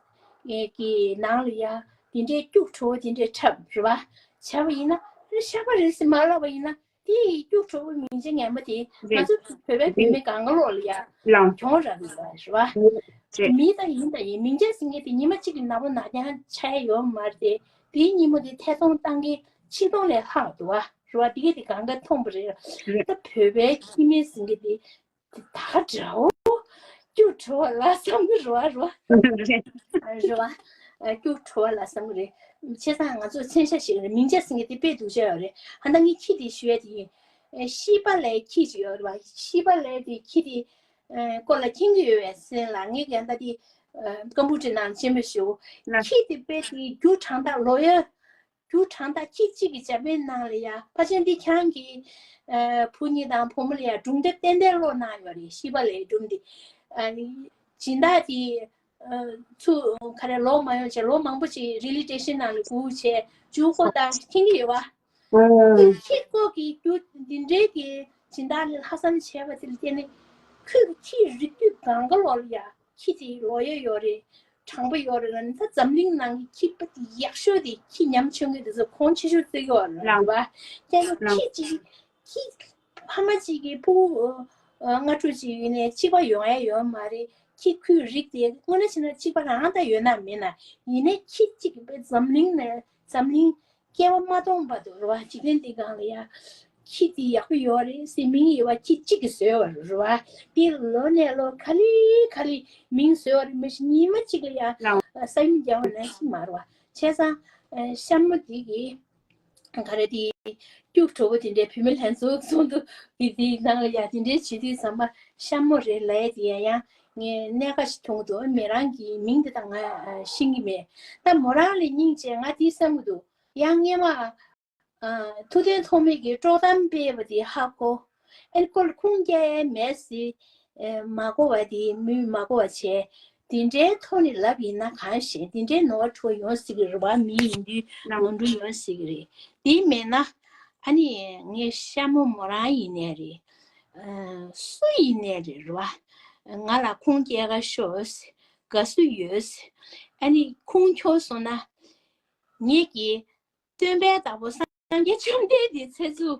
ཀྱི་ནང་ལ་ཡ་དེ་འདྲའི་སྐྱུག་བྲོ་བོ་དེ་འདྲའི་འཁྲབ་རེད་བ། བྱས་པ་ཡིན་ན་ཤ་པ་རེད་ཟེར་མ་ལབ་པ་ཡིན་ན། དེ་ཡི་སྐྱུག་བྲོ་བོ་མིང་ཆེ་ངན་པ་དེ་ང་ཚོ་བོད་པའི་བུད་མེད་གང་ག་ལོག་ལ་ཡ་ལང་གྱོང་རག་གི་ཡོད་རེད་བ། མི་ད་ཡིན་ད་ཡིན་མིང་ཆེ་ཟེར་མཁན་དེ་ཉི་མ་གཅིག་གི་ནག་པོ་ནག་རྐྱང་ཆགས་ཡ་ཡོད་མ་རེད་དེ། དེའི་ཉིན་མོ་དེ་ཐད་གཏོང་བཏང་མཁན་ཆིག་སྟོང་ལས་ལྷག་འདུག་བ་རེད་བ། དེ་གས་དེ་གང་ག་མཐོང་པ་རེད། ད་བོད་པའི་ཁྱི་མི་ཟེར་མཁན་དེ། ད་འདྲ་བོ། སྐྱུག་བྲོ་བ་ལ་བསམ་གི་རེད་བ། རེད་བ། རེད་བ། སྐྱུག་བྲོ་བ་ལ་བསམ་གི་རེད། བྱས་ཙང་ང་ཚོ་མཚན་ཤས་ཤིག་རེད། མིང་ཆ་ཟེར་མཁན་དེ་དཔེ་སྡུག་ཅག་ཡོད་རེད། ཧ་ད་ངས་ཁྱི་དེ་ཞུ་ཡ་དེ་ཡིན། ཤི་པ་ལའི་ཁྱི་ཅིག་ཡོད་རེད་བ། ཤི་པ་ལའི་དེ་ཁྱི་དེ་སྐོར་ལ་མཁྱེན་གི་ཡོད་པས་སེམས་ལ་ངས་ཀྱང་ད་དེ་ཀམ་པུ་ཊར་ནང་ལ་མཆན་པ་ཞུ། ཁྱི་དེ་དཔེ་དེ་རྒྱུ་དྲང་ཐག་ལོ་ཡོད། རྒྱུ་དྲང་ཐག་ཁྱི་གཅིག་གི་འཇར་པན་ནང་ལ་ཡ་ཕལ་ཆེར་འདི་ཁྱེད་རང་གི་བུ་གཉིས་དང་བུ་མོ་ལ་ཡ་སྒྲུང་དེབ་ཏན་ཏན་ཀློག་གནང་ཡོད་རེད། ཤི་པ་ལའི་སྒྲུང་འདི། སྦྱིན་བདག་དེ་ཚུར་ག་རེ་ལོ་མང་ཡོང་བྱས་ལོ་མང་པོ་ཅིག་རི་ལི་ཊེ་ཤན་ནང་ལ་སྒུག་བྱས་མཇུག་གོ་བཏང་མཁྱེན་གྱི་ཡོད་བ། ཁྱི་ཁྱི་སྐོར་གྱི་རྒྱུ་འདི་འདྲའི་གི་སྦྱིན་བདག་ལ་ལྷག་བསམ་བྱས་པ་དེ་ལ་བརྟེན་ནས་ཁོས་ཁྱི་རིགས་རྒྱུད་གང་ག་ལོག་ལ་ཡ། ཁྱི་དེ་ལོ་ཡོད་ཡོད་རེད། དྲང་པོ་ཡོད་རེད་ལ་ནི་ད་འཛམ་གླིང་ནང་གི་ཁྱི་པ་དེ་ཡག་ཤོས་དེ་ཁྱི་ཉམ་ཆུང་གི་དེ་ཚོ་གོང་ཆེ་ཤོས་བརྩི་གི་ཡོད་རེད་བ། ཀྱང་ལོ་ཁྱི་གཅིག་ཁྱི་ཕ་མ་གཅིག་གི་ཕྲུ་གུ་ལྔ་དྲུག་ཅིག་ཡོད་ནས་གཅིག་པ་ཡོང་ཡ་ཡོད་མ་རེད། ཁྱི་ཁོའི་རིགས་དེ་དངོས་གནས་བྱས་ན་གཅིག་པ་རང་ད་ཡོད་ན་མེད་ན་ཡིན་ནའི་ཁྱི་གཅིག་གི་པའི་འཛམ་གླིང་ནས་འཛམ་གླིང་སྐྱེ་བ་མ་སྟོངས་བར་དུ་རེད་བ། འཇིག་རྟེན་འདི་སྒང་ལ་ཡ། ཁྱི་འདི་ཡག་པོ་ཡོད་རེད་ཟེར་མིང་ཡོད་བ་ཁྱི་གཅིག་གིས་བཟོས་བ་རེད་བ། འདི་ལོ་ནས་ལོ་ག་ལེ་ག་ལེ་མིང་བཟོས་བ་རེད། མི་ཞིག་ཉི་མ་གཅིག་ལ་ཡ་ཨ་ས་ཡོམ་རྒྱག་པ་ནང་བཞིན་མ་རེད་བ། བྱས་ཙང་ཨ་ཤ་མོ་འདི་གི་ག་རེ་འདི་སྐྱུག་བྲོ་བོ་དེ་འདྲའི་བུད་མེད་ལྷན་ཚོགས་ཚོགས་འདུ་འདི་འདིའི་ནང་ལ་ཡ་དེ་འདྲའི་བྱེད་དུས་ཙམ་པ་ཤ་མོ་རེད་ལབ་ཡ་དེ་ཡ་ཡང་ངས་གནད་འགག་ཞིག་མཐོང་གི་འདུག་མི་རང་གི་མིང་འདི་དག་ང་ཤེས་ཀྱི་མེད། ད་མོ་རང་ལ་སྙིང་རྗེ་ང་དེ་བསམ་གྱི་འདུག་ཡང་སྔོན་མ། ཨ། ཐུབ་བསྟན་ཐོགས་མེད་ཀྱིས་དཀྲོག་གཏམ་སྤེལ་བ་དེ་ཧ་གོ། ཨེ་ཁོ་ལ་ཁུངས་སྐྱེལ་མེད་ཟེར། ཨེ་མ་གོ་བ་དེ་མོས་མ་གོ་བ་བྱས། དེ་འདྲའི་ཐོག་ནས་ལབ་ཡིན་ན་གང་ཤེས། དེ་འདྲའི་ནོར་བ་འཁྲུལ་བ་ཡོང་སྲིད་ཀྱི་རེད་བ། མི་ཡིན་དུས་ནོར་འཁྲུལ་ཡོང་སྲིད་ཀྱི་རེད། དེ་མེད་ན། ཨ་ནི་ངས་ཤ་མོ་མོ་རང་ཡིན་ནའི་རེད། ཨ། སུ་ཡིན་ནའི་རེད་རེད་བ། ང་ལ་ཁུངས་སྐྱེལ་ག་ཤོག་དགའ་བསུ་ཡོད། ཨ་ནི་ཁུངས་འཁྱོལ་སོང་ན། ངེད་ཀྱིས། སྟོན་པའི་བདག་པོ་སངས་རྒྱས་བཅོམ་ལྡན་འདས་ཚེ་ཚུ་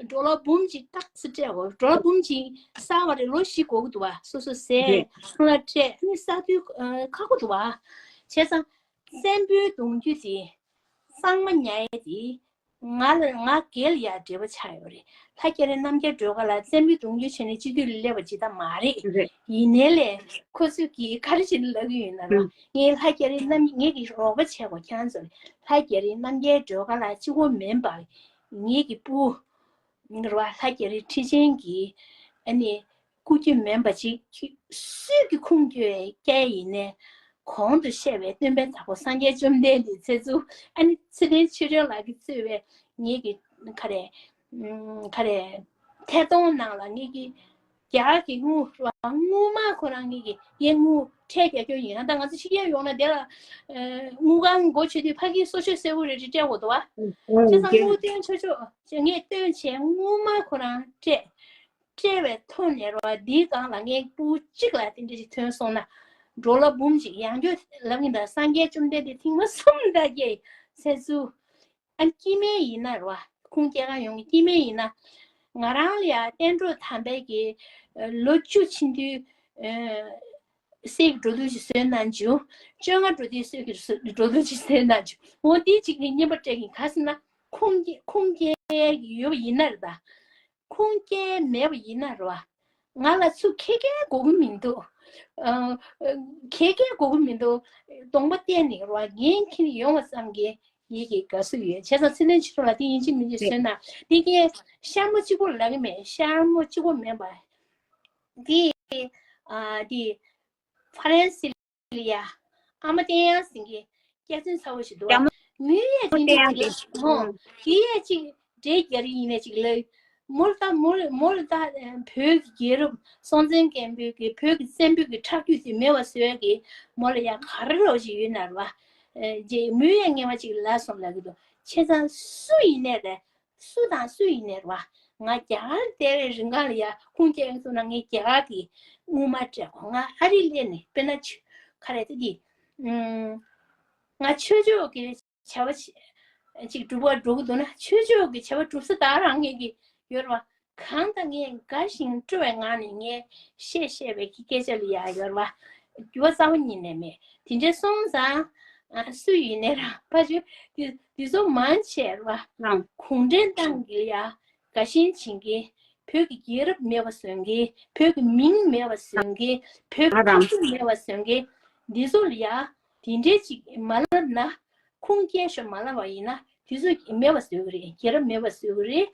འགྲོ་ལོ་འབུམ་གཅིག་ཏག་ཙི་སྤྲད་དགོས། འགྲོ་ལོ་འབུམ་གཅིག་གསར་བ་རེ་ལོ་བཞི་འགོར་གི་འདུག་བ། སོ་སོ་ཟས་རེད། ཁང་གླ་སྤྲད་ནི་ས་དུས་ཁག་པོ་འདུག་བ། བྱས་ཙང་བཙན་པོའི་གདུང་རྒྱུད་དེ་གཙང་མ་ཉར་ཡས་དེ་ང་ལ་ང་སྒེར་ལ་ཡ་འབྲེལ་བ་ཆགས་ཡོད་རེད། ལྷ་རྒྱ་རི་རྣམ་རྒྱལ་སྒྲོལ་དཀར་ལགས་བཙན་པོའི་གདུང་རྒྱུད་བྱས་ནས་སྤྱི་འཐུས་ལ་སླེབས་པ་ཇི་ལྟར་མ་རེད། རེད། ཡིན་ནའི་ལས་ཁོ་ཚོས་ཀྱིས་ག་རེ་བྱས་ནས་ལབ་ཀྱི་ཡོད་ན་ར། ངས་ལྷ་རྒྱ་རི་རྣམ་ངེད་ཀྱི་རོགས་པ་བྱས་གོ། ཁྱེད་རང་ཚོ་ལྷ་རྒྱ་རི་རྣམ་རྒྱལ་སྒྲོལ་དཀར་ལགས་གཅིག་པོ་མིན་པར་ངེད་ཀྱི་སྤུ་ར་བ་ལྷ་རྒྱ་རི་ཁྲི་ཆེན་གྱི་ཨ་ནི་སྐུ་རྒྱུད་མིན་པ་ཅིག་སུས་ཀྱི་ཁུངས་སྐྱེལ་ཡིན་ནའི་གོང་དུ་བཤད་པའི་སྟོན་པའི་བདག་པོ་སངས་རྒྱས་བཅོམ་ལྡན་འདས་ཚེ་ཚུ་ཨ་ནི་ཚེ་བརྟན་ཆོས་སྒྲོན་ལགས་ཀྱིས་གཙོས་པའི་ངེད་ཀྱི་ག་རེ། ག་རེ་ཐད་གཏོང་ནང་ལ་ངེད་ཀྱི་རྒྱ་གར་གྱི་དངུལ་ར་དངུལ་སྨར་ཁོ་རང་ངེད་ཀྱི་ངས་དངུལ་ཁྲལ་རྒྱག་རྒྱུ་ཡིན། ད་ང་ཚོ་ཕྱི་རྒྱལ་ཡོང་ན་དེ་ལ་དངུལ་ཁང་སྒོ་ཕྱེ་དུས་ཕ་གིའི་སོ་སོའི་གསལ་པོ་རེ་རེ་སྤྲད་དགོས་འདུག་བ། བྱས་ཙང་དངུལ་བཏོན་ཆོག་ཆོག་ངས་བཏོན་བྱས་དངུལ་སྨར་ཁོ་རང་སྤྲད། སྤྲད་པའི་ཐོག་ནས་ར་འདིའི་སྒང་ལ་ངས་ཕྲུ་གུ་གཅིག་ལ་དེ་འདྲ་ཞིག་ཐོན་སོང་ན་ཌོ་ལར་འབུམ་གཅིག་ཡང་བསྐྱར་ལབ་ཀྱི་འདུག་སངས་རྒྱས་བཅོམ་ལྡན་འདས་ཐེངས་མ་གསུམ་ད་རྒྱལ་ཚེ་བཙུན། ཨ་སྐྱེ་དམན་ཡིན་ན་ར་བ། ཁུངས་སྐྱེལ་ག་ཡོང་གི་སྐྱེ་དམན་ཡིན་ན། ང་རང་ལ་ཡ་གཏན་གྲོགས་དམ་པའི་གི་ལོ་བཅུ་ཕྱིན་དུས་སྲས་ཀྱི་འགྲོ་དུས་ཤིག་བཟོས་གནང་བྱུང་། བཅོ་ལྔ་འགྲོ་དུས་སྲས་ཀྱི་འགྲོ་དུས་ཤིག་བཟོས་གནང་བྱུང་། འོ་དེ་གཅིག་ནི་བསྙེན་པ་སྤྲད་གི་ག་ཟེར་ན་ཁུངས་སྐྱེལ་ཁུངས་སྐྱེལ་གི་ཡོད་པ་ཡིན་ན་རེད་ད། ཁུངས་སྐྱེལ་མེད་པ་ཡིན་ན་རེད་བ། ང་ལ་ཚུར་ཁེ་ཁེ་དགོས་ཀྱི་མི་འདུག་ཨ། ཁེ་ཁེ་དགོས་ཀྱི་མི་འདུག་གདོང་པ་བསྟན་ནས་རེད་བ་འགན་འཁྱེར་ཡོང་བ་ཙམ་གྱིས་ངེད་ཀྱི་དགའ་བསུ་ཡོད། བྱས་ཙང་ཚེ་བརྟན་ཕྱི་དྲོ་ལགས་དེ་ཡིན་གཅིག་མིན་གཅིག་བཟོས་ན་དེ་གའི་ཤར་མོ་གཅིག་པོ་ལབ་ཀྱི་མེད། ཤར་མོ་གཅིག་པོ་མེད་པ། དེ་ཨ་དེ་ཧྥ་རན་སི་ལ་ཡ་ཨ་མ་བསྟན་ཡང་ཟེར་མཁན་སྐྱག་རྫུན་ཚ་བོ་ཞིག་འདུག་བ། རྒྱ་མོ་མོའི་ཡ་བསྟན་ཅིག་ཡང་ཅིག་ལ་ཧོ། དེ་ཡ་ཅིག་འདྲེ་རྒྱ་རི་ཡིན་ན་ཅིག་ལ། མོ་ལ་ད་མོ་ལ་མོ་ལ་ད་བོད་ཀྱི་རྒྱལ་རབས་སྲོང་བཙན་སྒམ་པོའི་གི་བོད་ཀྱི་བཙན་པོའི་གི་ཁྲག་རྒྱུད་དེ་མེད་པ་བཟོས་ཀྱི་མོ་ལ་ཡ་ག་རེ་ལོག་ཅིག་ཡོད་ན་རེད་བ། རྗེས་མོའི་ཡ་ངན་པ་ཅིག་ལབ་སོང་ལབ་ཀྱི་འདུག་བྱས་ཙང་སུ་ཡིན་ནའི་རེད། སུ་དང་སུ་ཡིན་ནའི་རེད་བ། ང་རྒྱ་གར་བསྡད་པའི་རིང་ག་ལ་ཡ་ཁུངས་སྐྱེལ་ཐུབ་ན་ངས་རྒྱ་གར་གྱི་དངུལ་སྨར་སྤྲད་དགོས། ང་ཨ་རི་སླེབས་ནས་དཔེར་ན་ཆུ་ག་རེ་ད་འདི། ང་ཆོས་ཕྱོགས་ཀྱི་བྱ་བ་ཅིག་སྒྲུབ་པར་འགྲོ་གི་འདུག་ན་ཆོས་ཕྱོགས་ཀྱི་བྱ་བ་སྒྲུབ་ས་ད་རང་ངེད་ཀྱི་ཡོད་རེད་བ། གང་ལྟར་ངས་དགའ་ཞིང་སྤྲོ་བའི་ངང་ནས་ངས་བཤད་བཤད་པའི་གི་སྐད་ཆ་ལ་ཡ་ཡོད་རེད་བ། འགྱུར་བ་རྩ་བ་ཉིད་ནས་མེད། དེ་འདྲ་སོང་ཙང་ཨ་སུ་ཡིན་ནའི་རང་ཕ་ཆོས་དེ་དེ་ཚོ་མང་ཆེ་རེད་བ། གུང་ཁྲན་ཏང་གི་ལ་ཡ་དགའ་ཞེན་བྱེད་མཁན། བོད་ཀྱི་རྒྱལ་རབས་མེད་པ་བཟོ་མཁན། བོད་ཀྱི་མིང་མེད་པ་བཟོ་མཁན། བོད་ཀྱི་ཁ་ཐུག་མེད་པ་བཟོ་མཁན། འདི་ཚོ་ལ་ཡ་དེ་འདྲའི་ཅིག་མ་ལབ་ན། ཁུངས་སྐྱེལ་ཤོག་མ་ལབ་པ་ཡིན་ན་དེ་ཚོ་མེད་པ་བཟོ་གི་རེད། རྒྱལ་རབས་མེད་པ་བཟོ་གི་རེད།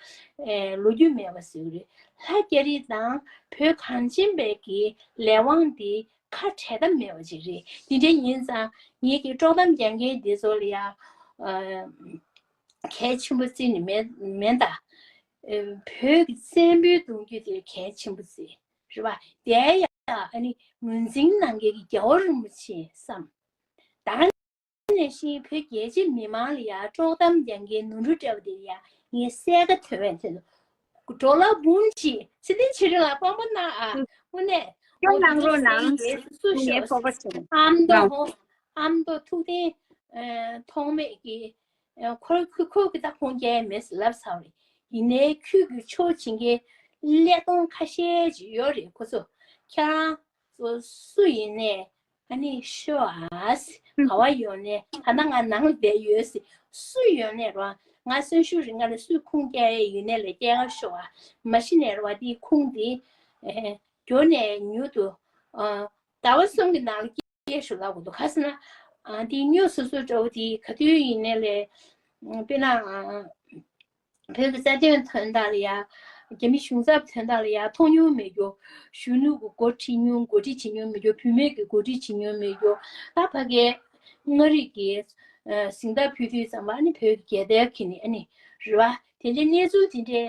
ཨེ་ལོ་རྒྱུས་མེད་པ་བཟོ་གི་རེད། ལྷ་རྒྱ་རི་དང་བོད་གངས་ཅན་པའི་གི་ལས་དབང་དེ་ཁ་བྲལ་ཐབས་མེད་པ་ཅིག་རེད། དེ་འདྲ་ཡིན་ཙང་ངེད་ཀྱི་དཀྲོག་གཏམ་རྒྱག་མཁན་འདི་ཚོ་ལ་ཡ་ཨ་གལ་ཆེན་པོ་བརྩིས་ནས་མེད་མེད་ད། ཨེ་བོད་ཀྱི་བཙན་པོའི་གདུང་རྒྱུད་དེ་གལ་ཆེན་པོ་བརྩི་རེད་བ། དེ་ཡ་ཨ་ནི་ངོས་འཛིན་གནང་མཁན་གྱི་རྒྱལ་བ་རིན་པོ་ཆེ་བསམ། ད་ནས་བཞིན་བོད་རྒྱལ་སྤྱིའི་མི་མང་ལ་ཡ་དཀྲོག་གཏམ་རྒྱག་མཁན་ནོར་འཁྲུལ་སྤྲད་པ་དེ་ལ་ཡ་ངས་གསལ་ཁ་ཐོན་པའི་ཚེ་ཌོ་ལར་འབུམ་གཅིག་ཚེ་བརྟན་ཆོས་སྒྲོན་ལགས་དཔང་པོ་གནང་ཨ། དངོས་གནས་ཁྱོད་ནང་རོགས་གནང་། སུ་ངས་ཤོག་སྤོབས་པ་ཆེ། ཨ་མདོ་ཧོ། ཨ་མདོ་ཐུབ་བསྟན་ཐོགས་མེད་ཀྱི་ཁོ་ཁོ་ཁོ་གི་ད་ཁུངས་སྐྱེལ་མེད་ལབ་ཚར་བ་རེད། ཡིན་ནའི་ཁྱོད་ཀྱི་ཕྱོགས་བྱེད་མཁན་ཀླད་སྟོང་ཁ་ཤས་ཅིག་ཡོད་རེད། ཁོ་ཚོ་ཁྱེད་རང་ཚོ་སུ་ཡིན་ནའི་ཨ་ནི་ཤོག་ཨ། ག་བ་ཡོང་ནའི་ད་ལྟ་ང་ནང་ལ་བསྡད་ཡོད་ཟེར། སུ་ཡོང་ནའི་རོ། ང་གསོན་ཤུགས་རིང་ང་ལ་སུས་ཁུངས་སྐྱེལ་ཡས་ཡོད་ནའི་ལ་སྐྱེལ་ག་ཤོག་ཨ། མ་གཞི་ནས་རོ་འདིའི་ཁུངས་འདི་མགྱོགས་ནས་མྱུར་དུ་ཟླ་བ་གསུམ་གྱི་ནང་ལ་སྐྱེལ་ཤོག་ལབ་དགོས་འདུག་ག་ཟེར་ན་འདི་སྨྱོ་སོ་སོ་འདྲ་བོ་འདི་ག་དུས་ཡིན་ནའི་ལས་དཔེར་ན། བོད་ཀྱི་རྩ་དོན་དོན་དག་ལ་ཡ། རྒྱ་མི་གཞུང་ཚབ་དོན་དག་ལ་ཡ་མཐོང་མྱོང་མེད་རྒྱུ། གཞོན་ནུ་གི་འགོ་ཁྲིད་མྱོང་འགོ་ཁྲིད་བྱེད་མྱོང་མེད་རྒྱུ། བུད་མེད་ཀྱི་འགོ་ཁྲིད་བྱེད་མྱོང་མེད་རྒྱུ། ད་ཕ་གའི་མངའ་རིས་ཀྱི་གཟེངས་རྟགས་ཕུལ་དུས་ཙམ་པ་ཨ་ནི་བོད་ཀྱི་རྒྱལ་དར་འཁྱེར་ནས་ཨ་ནི་རེད་བ། དེ་འདྲའི་གནས་ཚུལ་དེ་འདྲའི་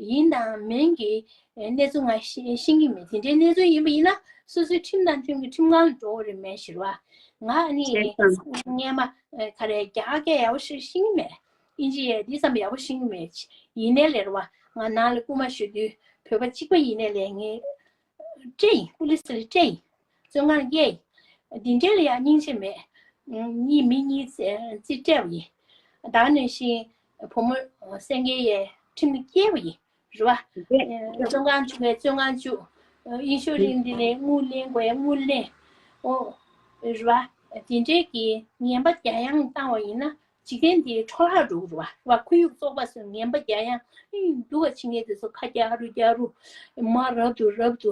ཡིན་དང་མིན་གྱི་གནས་ཚུལ་ང་ཤེས་ཤེས་ཀྱི་མེད། དེ་འདྲའི་གནས་ཚུལ་ཡིན་པ་ཡིན་ན་སོ་སོའི་ཁྲིམས་དང་མཐུན་གྱི་ཁྲིམས་ཁང་ལ་འགྲོ་དགོས་རེད་མེད་ཤི་རེད་བ། ང་ཨ་ནི་སྔས་མ་ག་རེ་རྒྱ་གར་སྐད་ཡག་པོ་ཞིག་ཤེས་ཀྱི་མེད། ཨིན་ཇི་ཡས་འདི་ཙམ་ཡག་པོ་ཤེས་ཀྱི་མེད། ཡིན་ནའི་ལས་རེད་བ། ང་ནང་ལ་རྐུ་མ་ཤོར་དུས་བོད་པ་གཅིག་པ་ཡིན་ནའི་ལས་ངས་སྤྲད་ཡིན། པུ་ལི་སི་ལ་སྤྲད་ཡིན། བཙོན་ཁང་ལ་བསྐྱལ་ཡིན། འདི་འདྲའི་ལ་ཡང་སྙིང་རྗེ་མེད། གཉིས་མི་གཉིས་རྩིས་རྩིས་སྤྲད་པ་ཡིན། ད་ནང་བཞིན་བུ་མོ་སེང་གེ་ཡས་ཁྲིམས་ལ་བསྐྱལ་བ་ཡིན། རེད་བ། བཙོན་ཁང་བཅུག་པའི་བཙོན་ཁང་བཅུག་ཨིན་ཤོ་རེན་སི་འདི་ནས་དངུལ་ལེན་དགོས་ཡ་དངུལ་ལེན། ཨོ། རེད་བ། དེ་འདྲའི་གི་ངན་པ་རྒྱག་ཡང་བཏང་བ་ཡིན་ན། འཇིག་རྟེན་འདིའི་འཕྲོ་བརླག་འགྲོ་གི་རེད་བ། ཁོར་ཡུག་བཙོག་པ་བཟོས་ངན་པ་རྒྱག་ཡང་ཨིན་སྡུག་པ་བྱེད་མཁན་དེ་ཚོ་ཁ་རྒྱག་རུ་རྒྱག་རུ་མ་རབ་ཏུ་རབ་ཏུ་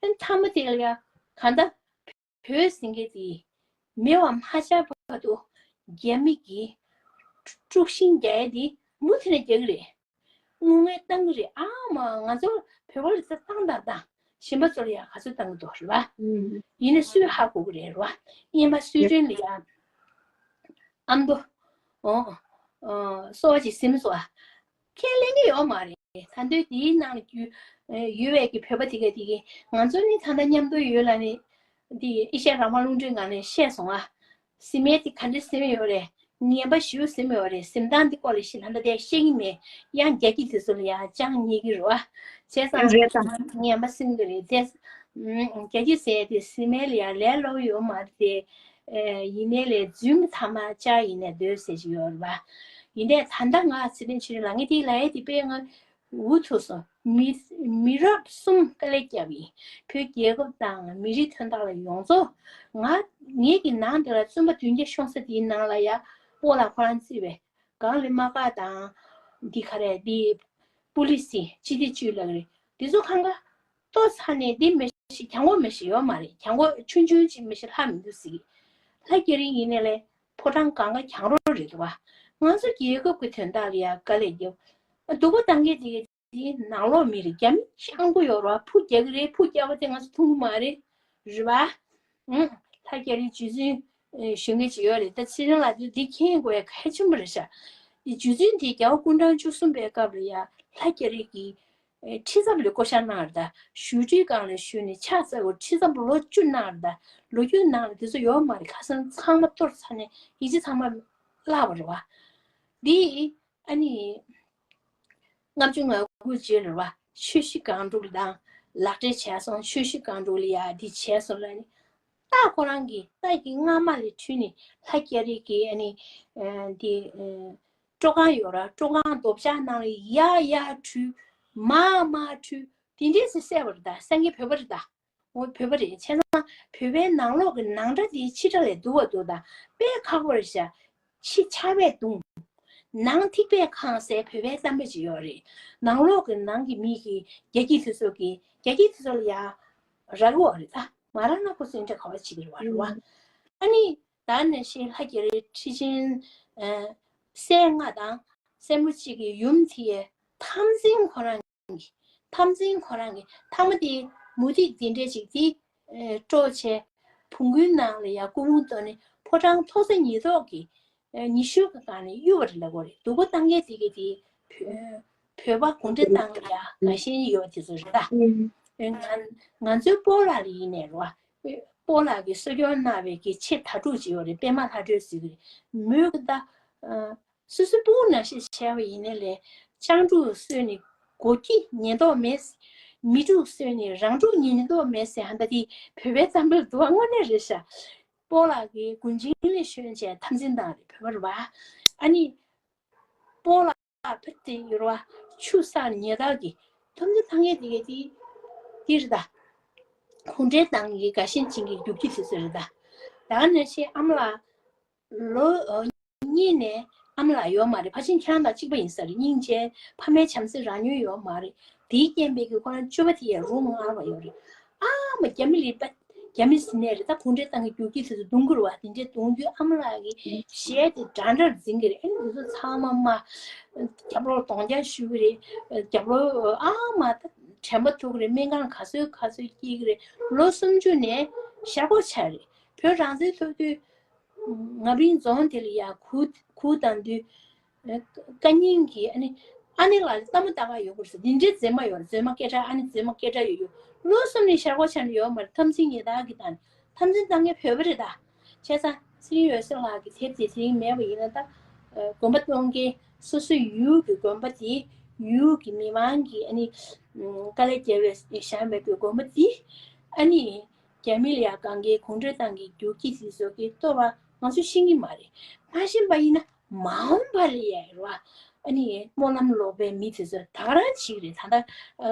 ཨིན་མཐའ་མ་དེ་ལ་ཡ་གང་ལྟར་བོད་ཟེར་མཁན་དེ་མེད་པ་མ་ཆགས་བར་དུ་རྒྱ་མི་གིས་དཀྲུག་ཤིང་རྒྱག་ཡ་དེ་མུ་མཐུད་ནས་རྒྱག་གི་རེད། དངུལ་ངལ་བཏང་གི་རེད། ཨ་མ་ང་ཚོ་བོད་པ་ལ་ཚ་བཏང་དང་བཏང་། གཞན་པ་ཚོ་ལ་ཡང་ག་ཚོད་བཏང་གི་འདུག་རེད་བ། ཡིན་ན་སུས་ཧ་གོ་གི་རེད་རེད་བ། སྔས་མ་སུའི་ཌེན་ལ་ཡང་ཨ་མདོ་ཨོ་ཨོ་སོ་བ་ཅིག་སིམ་སོ་ཨ། ཁས་ལེན་གི་ཡོད་མ་རེད། རེད། ད་དུང་དེའི་ནང་ལ་ཡོད་པའི་གི་བོད་པ་དེ་ག་དེ་གི་ང་ཚོ་ནི་ད་ལྟ་མཉམ་དུ་ཡོད་ལ་ནི་འདི་ཨེ་ཤ་ཡ་རང་དབང་རླུང་འཕྲིན་ཁང་ནས་བཤད་སོང་ཨ། སི་མེ་དེ་ག་འདྲ་སིམ་ཡོད་རེད། ངན་པ་ཞེ་པོ་སིམ་ཡོད་རེད། སིམ་སྟངས་དེ་སྐོར་ལ་ཞིག་ད་ལྟ་དེ་ཤེས་ཀྱི་མེད། ཡང་རྒྱ་སྐྱེད་དེ་ཚོ་ལ་ཡང་ཅང་ཉེ་གི་རེད་བ། བྱས་ཙང་རེད་དང་། ངན་པ་སིམ་གི་རེད་དེ། རྒྱ་སྐྱེད་ཟེར་དེ་སི་མེ་ལ་ཡང་ལས་སླ་པོ་ཡོད་མ་རེད་དེ། ཡིན་ནའི་ལས་རྫུན་གྱི་ཐ་མ་ལྕགས་ཡིན་ནའི་འདོད་ཟེར་གྱི་ཡོད་རེད་བ། ཡིན་ནའི་ད་ལྟ་ང་ཚེ་རིང་ཆོས་སྒྲོན་ལགས་ངས་དེ་ལབ་ཡས་དེ་དཔེ་ང་འུ་ཐུག་སོང་། མི་མི་རབས་གསུམ་དཀའ་ལས་བརྒྱབ་ཡིན། བོད་རྒྱལ་ཁབ་དང་མི་རིགས་དོན་དག་ལ་ཡོངས་རྫོགས། ང་ངེད་ཀྱི་ནང་འདི་ལ་བཙུན་པ་བདུན་བརྒྱ་ཤོང་ས་དེའི་ནང་ལ་ཡ་སྤོ་ལགས་ཁོ་རང་བརྩིས་པས། གངས་ལི་མ་ཀ་དང་། འདི་ག་རེ་འདི་པུ་ལི་སི་སྤྱི་བདེ་ཅུས་ལགས་རེད། འདི་ཚོ་གང་ག་ལྟོ་ཚ་ནས་འདི་མི་ཤེས་གྱང་གོ་མི་ཤེས་ཡོད་མ་རེད། གྱང་གོ་ཆུང་ཆུང་ཅིག་མི་ཤེས་ལྷག་མི་འདུག་ཟེར་གི། ལྷ་རྒྱ་རི་ཡིན་ནའི་ལས་ཕོ་བྲང་གང་ག་གྱང་རོ་རེད་འདུག་བ། ང་ཚོ་རྒྱལ་ཁབ་ཀྱི་དོན་དག་ལ་ཡ་དཀའ་ལས་རྒྱབ། སྡུག་པོ་གཏོང་མཁན་དེ་ག་དེ་ནང་ལོགས་མི་རེད། རྒྱ་མི་ཤང་པོ་ཡོད་རེད་བ། ཕུ་རྒྱག་གི་རེད། ཕུ་རྒྱག་པ་དེ་ང་ཚོ་མཐོང་གི་མ་རེད། རེད་བ། ཨང་། ལྷ་རྒྱ་རིའི་རྗེ་བཙུན་ཞུ་མཁན་ཅིག་ཡོད་རེད། ད་ཚེ་རིང་ལགས་དེ་འདི་མཁྱེན་དགོས་ཡ་གལ་ཆེན་པོ་རེད་ཤག་དེ་རྗེ་བཙུན་དེ་རྒྱལ་བ་སྐུ་ཕྲེང་བཅུ་གསུམ་པའི་སྐབས་ལ་ཡ་ལྷ་རྒྱ་རི་གི་ཁྲི་ཚབ་ལ་བསྐོ་བཞག་གནང་རེད། ད་བཞུགས་ཁྲིའི་སྒང་ལ་བཞུགས་ནས་ཕྱག་འཚལ་དགོས། ཁྲི་ཚབ་ལོ་བཅུ་གནང་རེད། ད་ལོ་རྒྱུས་ནང་ལ་དེ་ཚོ་ཡོད་མ་རེད། ཁ་སང་ཚང་མ་གཏོར་ཚར་ནས་ཡིག་ཆ་ཚང་མ་བརླག་པ་རེད་བ། འདི། ཨ་ནི། ལྔ་བཅུ་ང་དགུ་རྗེས་ལ་བ་ཆོས་གཞིས་སྒང་དྲུག་ལ་དང་ལག་འབྲེལ་བྱས་སོང་། ཆོས་གཞིས་སྒང་དྲུག་ལ་ཡ་འདི་བྱས་སོང་ལ་ནི། རྟ་ཁོ་རང་གི་རྟ་གི་རྔ་མ་ལས་འཁྲུལ་ནས་ལྷ་རྒྱ་རི་གི་ཨ་ནི། འདི། སྤྲོ་ཁང་ཡོད་ར། སྤྲོ་ཁང་རྡོ་བཅག་ནང་ལ་ཡ་ཡ་འཁྲུལ། མ་མ་འཁྲུལ། དེ་འདྲས་སེ་བསད་པ་རེད། ད་སངས་རྒྱས་བོད་པ་རེད་ད། འོ་བོད་པ་རེད། བྱས་ཙང་བོད་པའི་ནང་ལོགས་ཀྱི་ནང་སྒྲ་དེ་ཕྱི་སྒྲ་ལས་སྡུག་པ་འདུག་ད་དཔེ་ཁག་པོ་རེད་ཤག་ཕྱི་ཆར་པས་བརྡུངས། ནང་ཐིགས་པས་གང་ཟེར་བོད་པའི་གཏམ་དཔེ་ཅིག་ཡོད་རེད། ནང་ལོགས་ཀྱི་ནང་གི་མི་གིས་རྒྱ་སྐྱེད་དེ་ཚོ་གིས་རྒྱ་སྐྱེད་དེ་ཚོ་ལ་ཡ་རག་གི་ཡོད་རེད། ད་མ་རག་ན་ཁོ་ཚོས་འདྲ་ག་བ་བྱེད་ཀྱི་རེད་བ། རེད་བ། ཨ་ནི་ད་ནང་བཞིན་ལྷ་རྒྱ་རི་ཁྲི་ཆེན་སྲས་ལྔ་དང་སྲས་མོ་གཅིག་གི་ཡུམ་དེ་འཐབ་འཛིང་ཁོ་རང་། འཐབ་འཛིང་ཁོ་རང་གི་ཐ་མ་དེ་མུ་ཏིག་འདི་འདྲས་ཅིག་དེ་སྤྲོ་བྱས། བོང་གུའི་ནང་ལ་ཡ་སྐུ་ཕུང་བཏོན་ནས་ཕོ་བྲང་མཐོ་ས་ཉིས་ཐོག་གི་ཉི་ཤུ་གི་སྒང་ནས་གཡུག་པ་རེད་ལབ་དགོས་རེད། སྡུག་པོ་བཏང་མཁན་དེ་གི་དེ་བོད་པ་གུང་ཁྲན་ཏང་གི་ཡ་དགའ་ཞེན་ཡོད་དེ་ཚོ་རེད་ད། ང་ང་ཚོའི་སྤོ་ལགས་ལ་ཡིན་ནས་རེད་བ། སྤོ་ལགས་ཀྱིས་གསོ་སྐྱོང་གནང་བའི་གི་ཆེ་དྭ་ཕྲུག་ཅིག་ཡོད་རེད། པད་མ་ལྷ་སྒྲོལ་ཟེར་གི་རེད། མོས་གི་ད། སོ་སོའི་སྤུ་གུ་ནང་བཞིན་བྱས་པ་ཡིན་ནའི་ལས། སྤྱང་ཕྲུག་གསོས་ནས་སྒོ་ཁྱི་ཉེན་རྟོག་མེད། མི་ཕྲུག་གསོས་ནས་རང་ཕྲུག་ཉེན་རྟོག་མེད་ཟེར། ཧ་ད་དེ་བོད་པའི་གཏམ་དཔེ་འདུག་བ། དངོས་གནས་རེད་ཤག་སྤོ་ལགས་ཀྱིས་དགུན་ཆེན་ལས་བཞོན་བྱས་འཐབ་འཛིང་བཏང་རེད། བོད་པ་རེད་བ། ཨ་ནི། སྤོ་ལགས་ཕེབས་ཏེ་ཡོད་རེད་བ། ཆུ་བསགས་ཉལ་ཐག་གི་འཐབ་འཛིང་བཏང་མཁན་དེ་གས་དེ་དེ་རེད་ད། གུང་ཁྲན་ཏང་གི་དགའ་ཞེན་ཅན་གྱི་རྒྱུག་ཁྱི་དེ་ཚོ་རེད་ད། ད་ག་ནང་བཞིན་ཨ་མ་ལགས་ལོ། གཉིས་ནས་ཨ་མ་ལགས་ཡོད་མ་རེད། ཕལ་ཆེར་ཁྱེད་རང་དང་གཅིག་པ་ཡིན་ས་རེད། སྙིང་རྗེ། ཕ་མའི་བྱམས་བརྩེ་རག་མྱོང་ཡོད་མ་རེད། དེའི་རྐྱེན་པས་ཀྱི་ཁོ་རང་སྤྱོད་པ་དེ་ཡང་རུ་ངར་བ་ཡོད་རེད། ཨ་མ་རྒྱ་མི་ལ་པ། རྒྱ་མི་ཟིན་ནས་རེད། ད་གུང་ཁྲན་ཏང་གི་རྒྱུག་ཁྱི་དེ་ཚོ་རྡུང་གི་རེད་བ། དེ་འདྲས་རྡུང་དུས་ཨ་མ་ལགས་ཀྱི་ཞལ་དེ་འདྲ་འདྲར་འཛིན་གི་རེད། ཨ་ནི་དེ་ཚོ་ཚང་མ་མ། རྒྱབ་ལོགས་གདོང་རྒྱག་ཞུ་གི་རེད། རྒྱབ་ལོགས་ཨ་མ་ད་དྲན་པ་ཐུག་གི་རེད། སྨན་ཁང་ག་ཚོད་ག་ཚོད་སྐྱེལ་གི་རེད། ལོ་སུམ་ཅུ་ནས་ཤར་སྒོ་ཆགས་རེད། བོད་རང་བཙན་ཐོབ་དུས། ང་བིན་རྫོང་དེ་ལ་ཡ་གུ་གུ་བཏང་དུས། བཀའ་རྙིང་གི་ཨ་ནི། ཨ་ནེ་ལགས་ལ་ལྟད་མོ་ལྟ་ག་ཡོང་གི་རེད་ཟེར། འདི་འདྲའི་མཛེས་མ་ཡོད་རེད། མཛེས་མ་སྐད་གྲགས། ཨ་ནེ་མཛེས་མ་སྐད་གྲགས་ཡོད་ཡོད། ལོ་གསུམ་ནས་ཤར་སྒོ་ཆགས་ནས་ཡོད་མ་རེད། འཐབ་འཛིང་ཉལ་ཐག་གི་བཏང་ནས། འཐབ་འཛིང་བཏང་མཁན་བོད་པ་རེད་ད། བྱས་ཙང་ཚེ་རིང་འོད་ཟེར་ལགས་ཀྱི་དེབ་དེ་དེ་རིང་མེད་པ་ཡིན་ན་ད། དགོན་པ་གཏོང་མཁན་སོ་སོའི་ཡུལ་གྱི་དགོན་པ་དེ་ཡུལ་གྱི་མི་མང་གིས་ཨ་ནི། དཀའ་ལས་བརྒྱབ་པའི་བཞག་མེད་པའི་དགོན་པ་དེ་ཨ་ནི། རྒྱ་མི་ལ་ཡ་གང་གའི་གུང་ཁྲན་ཏང་གི་རྒྱུག་ཁྱི་དེ་ཚོ་གིས་གཏོར་བ་ང་ཚོས་ཤེས་ཀྱི་མ་རེད། མ་ཤེས་པ་ཡིན་ན་མ་འོངས་པ་ལ་ཡ་རེད་བ། ཨ་ནི་སྨོན་ལམ་ལོག་པའི་མི་དེ་ཚོ་ད་ག་རང་བྱེད་ཀྱི་རེད། ད་ལྟ་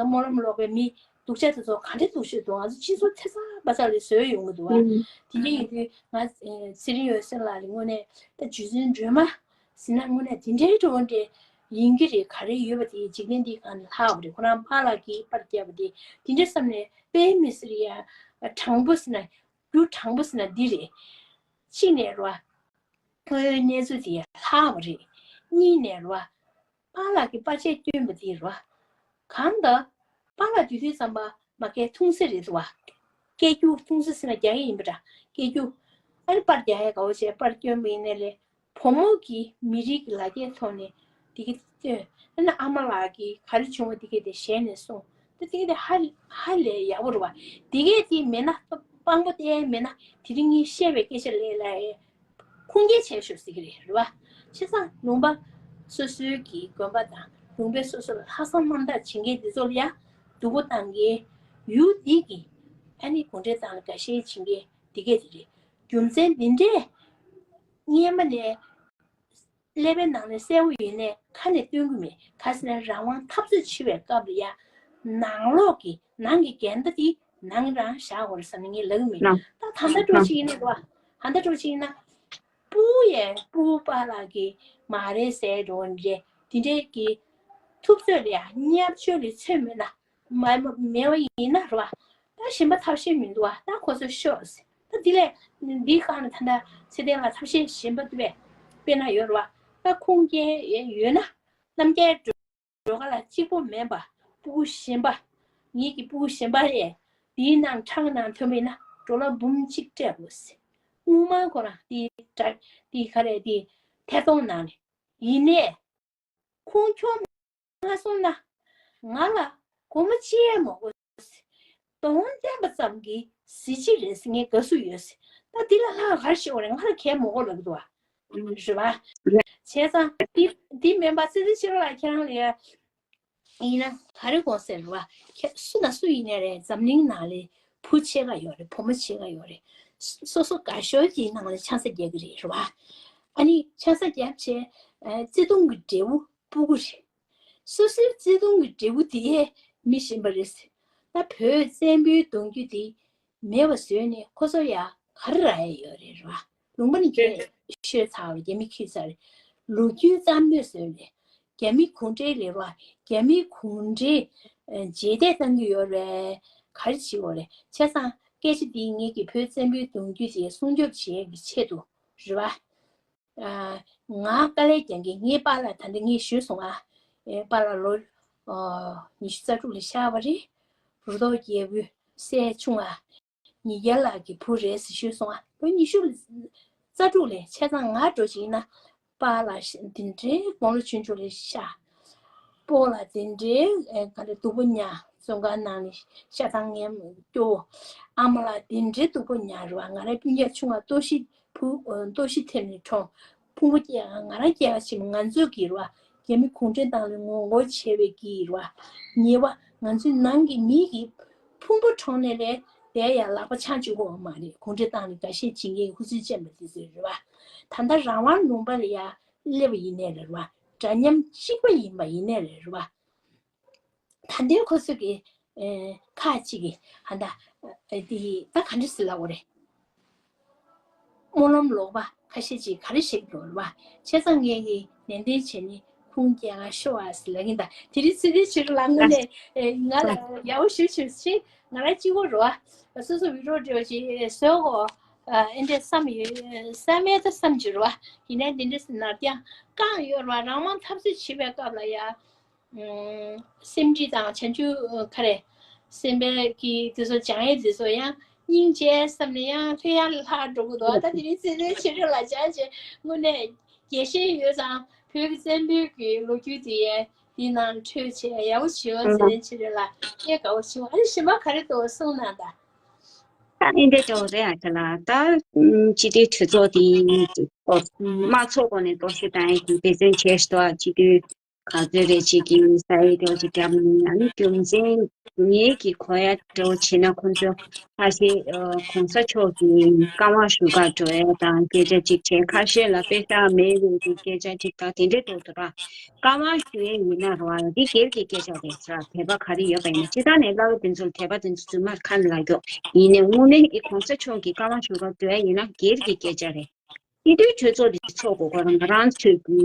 སྨོན་ལམ་ལོག་པའི་མི་སྡུག་ཅག་དེ་ཚོ་ག་འདྲ་སྡུག་ཤོས་འདུག་ང་ཚོ་སྤྱི་ཚོགས་ཚེ་ཚ་བ་ཚ་ལས་བཟོས་ཡོང་གི་འདུག་བ། དེ་འདྲ་ཡིན་དུས་ང་ཚེ་རིང་འོད་ཟེར་ལགས་ལ་དངོས་གནས་ད་རྗེ་བཙུན་སྒྲོལ་མ་ཟེར་ན་དངོས་གནས་དེ་འདྲའི་འགྲོ་འདྲ་ཡིན་གྱི་རེད། ག་རེ་ཡོད་པ་དེ་འཇིག་རྟེན་འདིའི་སྒང་ནས་ལྷག་པ་རེད། ཁོ་རང་པཱ་ལགས་ཀྱིས་པར་བརྒྱབ་པ་དེ་དེ་འདྲ་བསམ་ནས་དཔེ་མི་སྲིད་ཡ། དྲང་པོ་ཟེར་ན། རྒྱུ་དྲང་པོ་ཟེར་ན་འདི་རེད། གཅིག་ནས་རོ། ཁོའི་གནས་ཚུལ་དེ་ལྷག་པ་རེད། གཉིས་ནས་རོ། པཱ་ལགས་ཀྱིས་པར་ཆས་བསྐྱོན་པ་དེ་རོ། གང་ལྟར། པཱ་ལགས་དུས་དུས་ཙམ་པ་མ་སྐད་ཐུང་ས་རེད་འདུག་བ། སྐད་སྒྱུར་ཐུང་ས་ཟེར་ན་རྒྱག་གི་ཡིན་པ་འདྲ། སྐད་སྒྱུར། ཨ་ནི་པར་རྒྱག་ཡ་དགའ་བོ་བྱས་པར་བསྐྱོན་པ་ཡིན་ནའི་ལས། བུ་མོ་གིས་མི་རིགས་ཀྱི་ལ་རྒྱའི་ཐོག་ནས་ དེ་གི་ལྟོས། ཨ་ནི་ཨ་མ་ལགས་ཀྱིས་ག་རེ་བྱུང་བ་དེ་གི་དེ་ཞལ་ནས་གསུངས། ད་དེ་གི་དེ་ཧ་ཧ་ལས་ཡག་པོ་རེད་བ། དེ་གི་དེ་མེད་ན་དཔང་པོ་དེ་མེད་ན་དེ་རིང་ངས་བཤད་པའི་སྐད་ཆ་ལས་ལ་ཨེ་ཁུངས་སྐྱེལ་བྱས་ཤོག་ཟེར་གི་རེད། རེད་བ། བྱས་ཙང་ལུང་པ་སོ་སོའི་གི་དགོན་པ་དང་ལུང་པའི་སོ་སོ་ལ་ལྷག་བསམ་རྣམ་དག་བྱེད་མཁན་དེ་ཚོ་ལ་ཡ་སྡུག་པོ་བཏང་མཁན་ཡུལ་འདི་གི་ཨ་ནི་གུང་ཁྲན་ཏང་ལ་དགའ་ཞེན་བྱེད་མཁན་དེ་གས་དེ་རེད། རྒྱུ་མཚན་འདི་འདྲས་སྔས་མ་ནས་ཀླད་པའི་ནང་ནས་གསལ་པོ་ཡོད་ནས་ཁ་ནས་སྟོན་གི་མེད། ག་ཟེར་ན་རང་དབང་འཐབ་རྩོད་བྱེད་པའི་སྐབས་ལ་ཡ་ནང་ལོགས་ཀྱི་ནང་གི་འགལ་ཟླ་དེ་ནང་རང་བཞག་དགོས་རེད་བསམ་ནས་ངས་ལབ་གི་མེད། ད་ད་ལྟ་འགྲོ་ཅིག་ཡིན་ན་རོ། ད་ལྟ་འགྲོ་ཅིག་ཡིན་ན་སྤུ་གུ་ཡས་སྤུ་གུ་པཱ་ལགས་ཀྱི་མ་རེད་ཟེར་འགྲོ་འདྲེ་དེ་འདྲས་ཀྱི་ཐུབ་ཚོད་ལ་ཡ་བརྙས་བཅོས་ལས་ཚོད་མེད་ན། མ་མེད་པ་ཡིན་ན་རེད་བ། ད་གཞན་པ་ཐབས་ཤེས་མི་འདུག་བ། ད་ཁོ་ཚོ་ཤོག་ཟེར། ད་འདི་ལས་འདིའི་སྒང་ནས་ད་ལྟ་ཚེ་བརྟན་ལ་ཐབས་ཤེས་གཞན་པ་དེ་བས་དཔེར་ན་ཡོད་རེད་བ། ད་ཁུངས་སྐྱེལ་ཡོད་ན་རྣམ་རྒྱལ་སྒྲོལ་དཀར་ལ་གཅིག་པོ་མིན་པ་སྤུ་གུ་གཞན་པ། ངེད་ཀྱི་སྤུ་གུ་གཞན་པ་ལས་འདིའི་ནང་ཁྲག་ནང་ཐོན་པ་ཡིན་ན་ཌོ་ལར་འབུམ་གཅིག་སྤྲད་དགོས་ཟེར། སྔོན་མ་ཁོ་རང་དེ་དྲ་དེ་ག་རེ་དེ་ཐད་གཏོང་ནང་ནས་ཡིན་ནས། ཁོང་ཁྱོད་མ་སོང་ན་ང་ལ་སྒོར་མོ་གཅིག་ཡང་མ་དགོས། གདོང་བསྟན་པ་ཙམ་གྱིས་གཟི་བརྗིད་རེད་ཟེར། ངས་དགའ་བསུ་ཡོད་ཟེར། ད་འདི་ལ་ལྷག་ག་རེ་ཞིག་དགོས་རེད། ང་ལ་གལ་མི་དགོས་ལབ་ཀྱི་འདུག་བ། རེད་བ། བྱས་ཙང་འདི་འདི་མིན་པ་ཙི་ཙི་ཕྱི་རོལ་ལ་ཁྱེད་རང་ལ་ཡ་ཡིན་ན་ག་རེ་དགོས་ཟེར་བ། ཁྱེད་སུ་དང་སུ་ཡིན་ནའི་རེད། འཛམ་གླིང་ནང་ལ་བུ་ཕྱེད་ཀ་ཡོད་རེད། བུ་མོ་ཕྱེད་ཀ་ཡོད་རེད། སོ་སོ་དགའ་ཤོས་ཀྱི་ནང་ལ་ཆང་ས་རྒྱག་གི་རེད། རེད་བ། ཨ་ནི་ཆང་ས་རྒྱབ་བྱས་བརྩེ་དུང་གི་འབྲས་བུ་སྤུ་གུ་རེད། སོ་སོའི་བརྩེ་དུང་གི་འབྲས་བུ་དེ་མི་གཞན་པ་རེད་ཟེར། ད་བོད་བཙན་པོའི་གདུང་རྒྱུད་དེ་མེད་པ་བཟོས་ནས་ཁོ་ཚོ་ཡ་ག་རེ་རག་ཡས་ཡོད་རེད། རེད་བ། ལུང་པ་ནི་རྒྱས་ཤོད་ཚར་བ་རེད། རྒྱ་མི་ཁྱུད་ཚར་རེད། ལོ་རྒྱུས་རྩ་མེད་བཟོས་རེད། རྒྱ་མི་གུང་ཁྲན་རེད་བ། རྒྱ་མི་གུང་ཁྲན་རྗེས་འདེད་བཏང་གི་ཡོད་རེད། ག་རེ་བྱེད་དགོས་རེད། བྱས་ཙང་སྐད་ཆ་འདི་ངེད་ཀྱི་བོད་བཙན་པོའི་གདུང་རྒྱུད་དེ་སྲུང་སྐྱོབ་བྱེད་ཡས་ཀྱི་ཆེད་དུ་རེད་བ། ང་དཀའ་ལས་རྒྱག་གི། ངའི་པཱ་ལགས་ད་ལྟ་ངས་ཞུས་སོང་ཨ། པཱ་ལགས་ལོ་ཉི་ཤུ་རྩ་དྲུག་ལ་ཤར་བ་རེད། རུ་ཐོག་རྒྱལ་པོའི་སྲས་ཆུང་ཨ། ཉི་རྒྱལ་ལགས་ཀྱི་བུ་རེད་ཟེར་ཞུས་སོང་ཨ། ལོ་ཉི་ཤུ་རྩ་དྲུག་ལས། བྱས་ཙང་ང་འདྲ་བོ་ཅིག་ཡིན་ན་པཱ་ལགས་འདི་འདྲའི་དགུང་ལོ་ཆུང་ཆུང་ལ་ཤར། སྤོ་ལགས་དེ་འདྲའི་ག་རེ་སྡུག་པོ་མྱངས། བཙོན་ཁང་ནང་ནས་ཤ་ཐང་ངན་སྐྱོ་བོ། ཨ་མ་ལགས་དེ་འདྲའི་སྡུག་པོ་མྱངས་རེད་བ། ང་རའི་སྤུན་ཀྱག་ཆུང་བ་ལྟོགས་ཤི་ཕུ་ལྟོགས་ཤི་ཐེབས་ནས་གྲོངས། ཕུང་པོ་སྐྱེ་ང་རང་སྐྱེ་བ་ཕྱི་མ་ང་ཚོས་ཀྱིས་རེད་བ། རྒྱ་མི་གུང་ཁྲན་ཏང་ལ་ངོ་རྒོལ་བྱས་པའི་གིས་རེད་བ། ཉེས་པ་ང་ཚོའི་ནང་གི་མི་གི་ཕུང་པོ་གྲོངས་ནས་ལས་དེ་ཡང་ལག་པ་འཆང་བཅུག་གི་ཡོད་མ་རེད། གུང་ཁྲན་ཏང་ལ་དགའ་ཞེན་བྱེད་མཁན་གྱི་ཧུར་བརྩོན་ཅན་པ་དེ་ཚོས་རེད་བ། ད་ལྟ་རང་དབང་ལུང་པ་ལ་ཡ་སླེབས་པ་ཡིན་ནའི་རེད་བ། འདྲ་མཉམ་གཅིག་པ་ཡིན་པ་ཡིན་ནའི་རེད་བ། ད་ལྟའི་ཁོ་ཚོ་གི་ཨེ་ཁ་ཅིག་གི་ཧ་ད་ཨེ་དེ་ད་ག་འདྲ་ཟེར་ལབ་དགོས་རེད། སྨོན་ལམ་ལོག་པ་ཁ་ཤས་ཅིག་ག་རེ་བཤད་ཀྱི་ཡོད་རེད་བ། བྱས་ཙང་ངས་ཀྱི་ནན་ཏན་བྱས་ནས་ཁུངས་སྐྱེལ་ག་ཤོག་ཨ་ཟེར་ལབ་ཀྱིན། ད་དེ་རིང་ཚེ་རིང་ཕྱི་དྲོ་ལ་དངོས་གནས་ཨེ་ང་ལ་ཡག་པོ་ཞེ་པོ་བྱུང་ཞེ། ང་རང་གཅིག་པོ་རེད་བ། སོ་སོ་བི་ཌི་ཡོ་འདྲ་བོ་ཅིག་བཟོ་དགོས་ཨ་ཨེ་འདྲས་བསམ་ཡོད། བསམ་མེད་ད་བསམ་གྱི་རེད་བ། ཡིན་ནའི་འདི་འདྲས་ནར་ཀྱང་བསྐང་ཡོད་རེད་བ། རང་དབང་འཐབ་རྩོད་བྱེད་པའི་སྐབས་ལ་ཡ། སེམས་ཁྲིད་དང་བྱང་ཆུབ་ག་རེ། སེམས་དཔའི་གི་དེ་ཚོ་སྦྱང་ཡས་དེ་ཚོ་ཡང་སྙིང་རྗེ་བསམ་ནས་ཡང་ལྷོད་ཡར་ལྷག་འགྲོ་གི་འདུག་ད་དེ་རིང་ཚེ་རིང་ཕྱི་དྲོ་ལ་སྦྱང་བྱས་དངོས་གནས་རྒྱལ་ཞེན་ཡོད་ཙང་བོད་ཀྱི་བཙན་པོའི་གི་ལོ་རྒྱུས་དེ་ཡས་འདི་ནང་འཕྲོས་བྱས་ཡག་པོ་བྱེད་འོ་ཟེར་ནས་ཕྱི་དྲོ་ལ་སྐད་དགའ་པོ་བྱུང་། ཨ་ནི་གཞན་པ་ག་རེ་འདུག་གསུངས་གནང་དང་། ད་ཨེ་འདྲ་འདྲ་བོ་རེད་ཨ། ཁ་ལ་ད་སྤྱི་འཐུས་གྲོས་ཚོགས་དེ་དམངས་གཙོ་སྐོར་ནས་གཏོར་བཤིག་བཏང་ཡས་ཀྱི་འབད་བརྩོན་བྱས་ཤག་ད་སྤྱི་འཐུས། ག་ཚོད་རེ་བྱེད་ཀྱི་ཡིན་ས་ཡི་འགྲོ་ཅིག་རྒྱབ་ནས། ཨ་ནི་རྒྱུ་མཚན་ངེད་ཀྱི་གོ་ཡ་འགྲོ་བྱེད་ན་ཁོང་ཚོ་ཁ་ཤས་གོང་ས་མཆོག་གི་བཀའ་དབང་ཞུ་ག་འགྲོ་ཡ་དང་སྐད་ཆ་ཅིག་བྱས། ཁ་ཤས་ལ་དཔེ་ཆ་མེད་རེད་ཀྱི་སྐད་ཆ་ཅིག་ད་དེ་འདྲས་འགྲོ་འདུག་ར། བཀའ་དབང་ཞུ་ཡས་ཡིན་ན་ར་བ་འདི་སྒེར་གྱི་སྐད་ཆ་རེད་ཟེར། དད་པ་ག་རེ་ཡོད་པ་ཡིན་ན་སྤྱི་བཏང་ནས་ལྷག་དེ་ཚོ་དད་པ་དེ་ཚོ་རྫུན་མར་ཁ་ནས་ལབ་རྒྱོ། ཡིན་ནའི་དངོས་གནས་ཀྱི་གོང་ས་མཆོག་གི་བཀའ་དབང་ཞུ་ག་འགྲོ་ཡ་ཡིན་ན་སྒེར་གྱི་སྐད་ཆ་རེད། སྤྱི་འཐུས་གྲོས་ཚོགས་འདི་ཚོགས་དགོས་སྐོར་ང་རང་ཚོས་ཀྱི་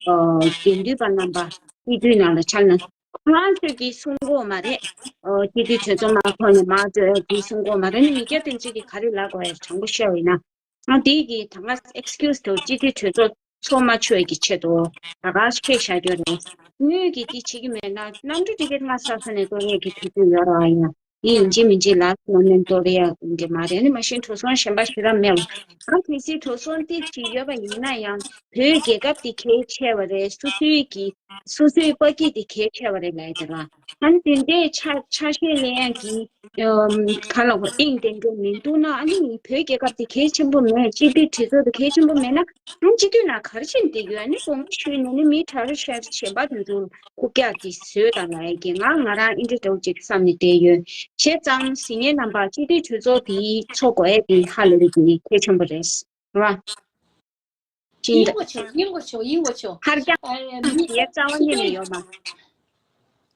ཨ་དགེ་འདུན་པ་རྣམ་པ་སྤྱི་འཐུས་ནང་ལ་ཆ་ལ་ཁོ་རང་ཚོས་ཀྱི་གསུང་གོ་མ་རེད། ཨ་སྤྱི་འཐུས་གྲོས་ཚོགས་མ་ཐོག་ནས་མ་གྲོས་ཀྱི་གསུང་གོ་མ་རེད། ནི་མི་སྐྱ་བསྟན་འཛིན་གྱིས་ག་རེ་ལབ་དགོས་ཡ་དྲང་པོ་བཤད་པ་ཡིན་ན། ང་དེ་གི་ད་ང་ཨེག་སི་ཀིའུ་སི་དུ་སྤྱི་འཐུས་གྲོས་ཚོགས་ཚོགས་མ་ཆོག་གི་ཆེད་དུ་ད་ག་ཁྱེད་བཞག་རྒྱུ་རེད། དངུལ་གྱི་དེ་བྱེད་ཀྱི་མེད་ན་གནམ་གྲུ་ཊི་ཀེ་ཊི་ང་ས་ས་ནས་གཏོང་ཡས་ཀྱི་དུས་ཚོད་ཡོད་ར་ཡིན། འདི་ཡིན་གཅིག་མིན་གཅིག་ལ་མ་ནན་གཏོར་ཡ་འདི་མ་རེད། ཨ་ནི་མ་གཞི་འགྲོ་སོང་གཞན་པ་ཞེ་དྲག་མེད་ལ། ཨ་གལ་སྲིད་འགྲོ་སོང་ཏིག་ཅིག་ཡོད་པ་ཡིན་ན་ཡང་བོད་རྒྱལ་ཁབ་འདི་གལ་ཆེ་བ་རེད། སོ་སོའི་གི་སོ་སོའི་དཔའ་སྐྱིད་འདི་གལ་ཆེ་བ་རེད་ལབ་ཡ་དེ་ལ། ཨ་ནི་དེ་འདྲའི་ཆ་ཆ་ཤས་ལེན་ཡ་གི་ཨམ། ག་ལ་གོ་ཨིན་དེ་འདྲ་མི་འདུག་ན། ཨ་ནི་བོད་རྒྱལ་ཁབ་དེ་གལ་ཆེན་པོ་མེད། སྤྱི་འཐུས་གྲོས་ཚོགས་དེ་གལ་ཆེན་པོ་མེད་ན། ཨ་ནི་སྤྱི་འཐུས་ནང་ག་རེ་བྱེད་བསྡད་ཡོད། ཨ་ནི་དགོངས་པ་ཞུས་ནས་ནི་མི་གྲ་རེ་ཤ་རེ་གཞན་པ་དེ་ཚོ་རྐུབ་བཀྱག་དེ་བཟོས་དང་ལབ་ཡ་གི། ང་ང་རང་ཨིན་དྲི་འདྲ་བོ་ཅིག་བསམ་ནས་བསྡད་ཡོད། བྱས་ཙང་ཟིན་ངེས་རྣམ་པ་སྤྱི་འཐུས་གྲོས་ཚོགས་དེ་ཚོགས་དགོས་ཡ་དེ་ཧ་ལས་པའི་གལ་ཆེན་པོ་རེད། རེད་བ། ཅིང་ཡིན་གོ་ཆོག་ཡིན་གོ་ཆོག་ཡིན་གོ་ཆོག་ཧར་རྒྱག་ཨ་མི་དེ་རྩ་བ་ཉིད་ནས་ཡོད་མ་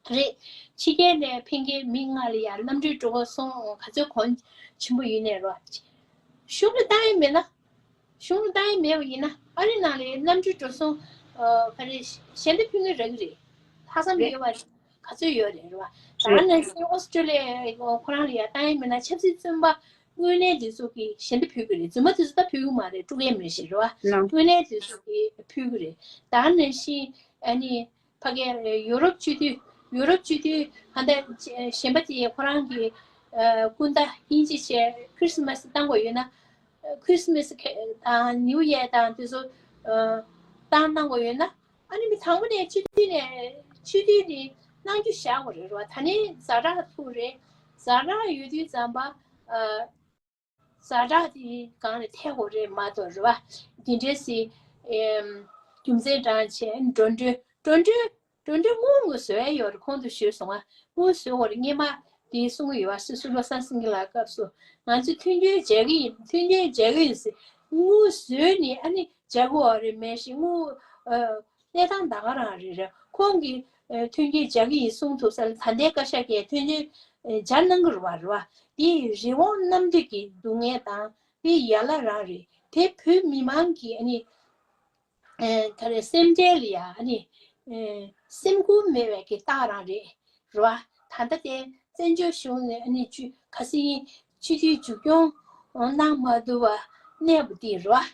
རེད། ཕྱི་རྒྱལ་ནས་ཕེབས་མཁན་མི་ལྔ་ལ་ཡང་གནམ་གྲུའི་འགྲོ་སོང་ག་ཚོད་གོང་ཆེན་པོ་ཡོད་ནས་རོ། གཞུང་ལ་བཏང་ཡས་མེད་ན། གཞུང་ལ་བཏང་ཡས་མེད་པ་ཡིན་ན་ཨ་རི་ནང་ལ་གནམ་གྲུའི་འགྲོ་སོང་ཨ་ག་རེ་ཞལ་འདེབས་ཕུལ་མཁན་རག་གི་རེད། ལྷག་བསམ་ཡོད་པ་ག་ཚོད་ཡོད་རེད་རོ། ད་ནང་བཞིན་ཨོ་སི་ཀྲོ་ལི་ཡ་ཁོ་རང་ལ་ཡང་བཏང་ཡས་མེད་ན་ཆབ་སྲིད་བཙོན་པ་དངོས་གནས་དེ་ཚོ་གི་ཞལ་འདེབས་ཕུལ་གི་རེད། རྫུན་མ་དེ་ཚོ་ད་ཕུལ་གི་མ་རེད། དཀྲུག་ཡས་མེད་ཞེས་རེད་བ། དངོས་གནས་དེ་ཚོ་གི་ཕུལ་གི་རེད། ད་ནང་བཞིན་ཨ་ནི་ཕ་གིའི་ཡུ་རོབ་སྤྱི་འཐུས་ཡུ་རོབ་སྤྱི་འཐུས་ཧ་ད་གཞན་པ་དེ་ཁོ་རང་གི་ཨ་སྐུ་ཟླ་དབྱིན་ཇི་བྱས་ཁྲི་སི་མ་སི་བཏང་དགོས་ཡོད་ན། ཁྲི་སི་མ་སི་དང་ནིའུ་ཡེར་དང་དེ་ཚོ་ཨ་བཏང་གནང་དགོས་ཡོད་ན། ཨ་ནི་མི་དང་པོ་ནས་སྤྱི་འཐུས་ནས་སྤྱི་འཐུས་དེ་གནང་རྒྱུ་བཞག་དགོས་རེད་རོ། ད་ནི་ཛ་དྲག་ཐུག་རེད། ཛ་དྲག་ཡོད་དུས་ཙམ་པ་ཨ། ཛ་དྲག་དེ་སྒང་ནས་ཐེག་དགོས་རེད་མ་གཏོགས་རེད་བ། འདི་འདྲས་སི་ཨེམ། རྒྱུ་མཚན་དྲངས་བྱས་འགྲོ་གྲོན་འགྲོ་གྲོན་འགྲོ་གྲོན་གྲོན་དངུལ་དངུལ་བཟོ་ཡ་ཡོད་རེད། གོང་དུ་ཞུས་སོང་ང་། དངུལ་བཟོ་དགོས་རེད། སྔས་མ་དེ་གསུང་གི་ཡོད་བ། སྲིད་ཟུར་བློ་བཟང་སེང་གེ་ལགས་སྐབས་སུ་ང་ཚོས་མཐུན་རྐྱེན་སྦྱར་གི་ཡིན། མཐུན་རྐྱེན་སྦྱར་གི་ཡིན་ཟེར། དངུལ་བཟོས་ནས་ཨ་ནི་སྦྱར་དགོས་རེད་མེད་ཤི། དངུལ་ཨ། གནས་སྟངས་ད་ག་རང་རེད་རེད། ཁོང་གིས་ཨ་མཐུན་རྐྱེན་སྦྱར་གི་ཡིན་གསུངས་ཐུབ་ས་ལ་ད་ལྟའི་བཀའ་ཤག་གིས་མཐུན་རྐྱེན་ཨ་སྦྱར་གནང་གི་རེད་བ། རེད་བ། དེ་ཡི་རི་བོང་གནམ་རྡིབ་ཀྱི་སྡུག་བསྔལ་དང་དེ་ཡི་ཡན་ལག་རང་རེད། དེ་བོད་མི་མང་གི་ཨ་ནི་ཨ་ག་རེ་སེམས་ཁྲལ་ལ་ཡ་ཨ་ནི་ཨ་སེམས་ཁུར་མེད་པའི་གི་རྟགས་རང་རེད། རེད་བ། ད་ལྟ་དེ་བཙན་བྱོལ་གཞུང་ནས་ཨ་ནི་ཅུ་ཁ་སང་སྤྱི་འཐུས་མཇུག་སྐྱོང་གནང་མ་ཐུབ་པ་གནས་པ་དེ་རེད་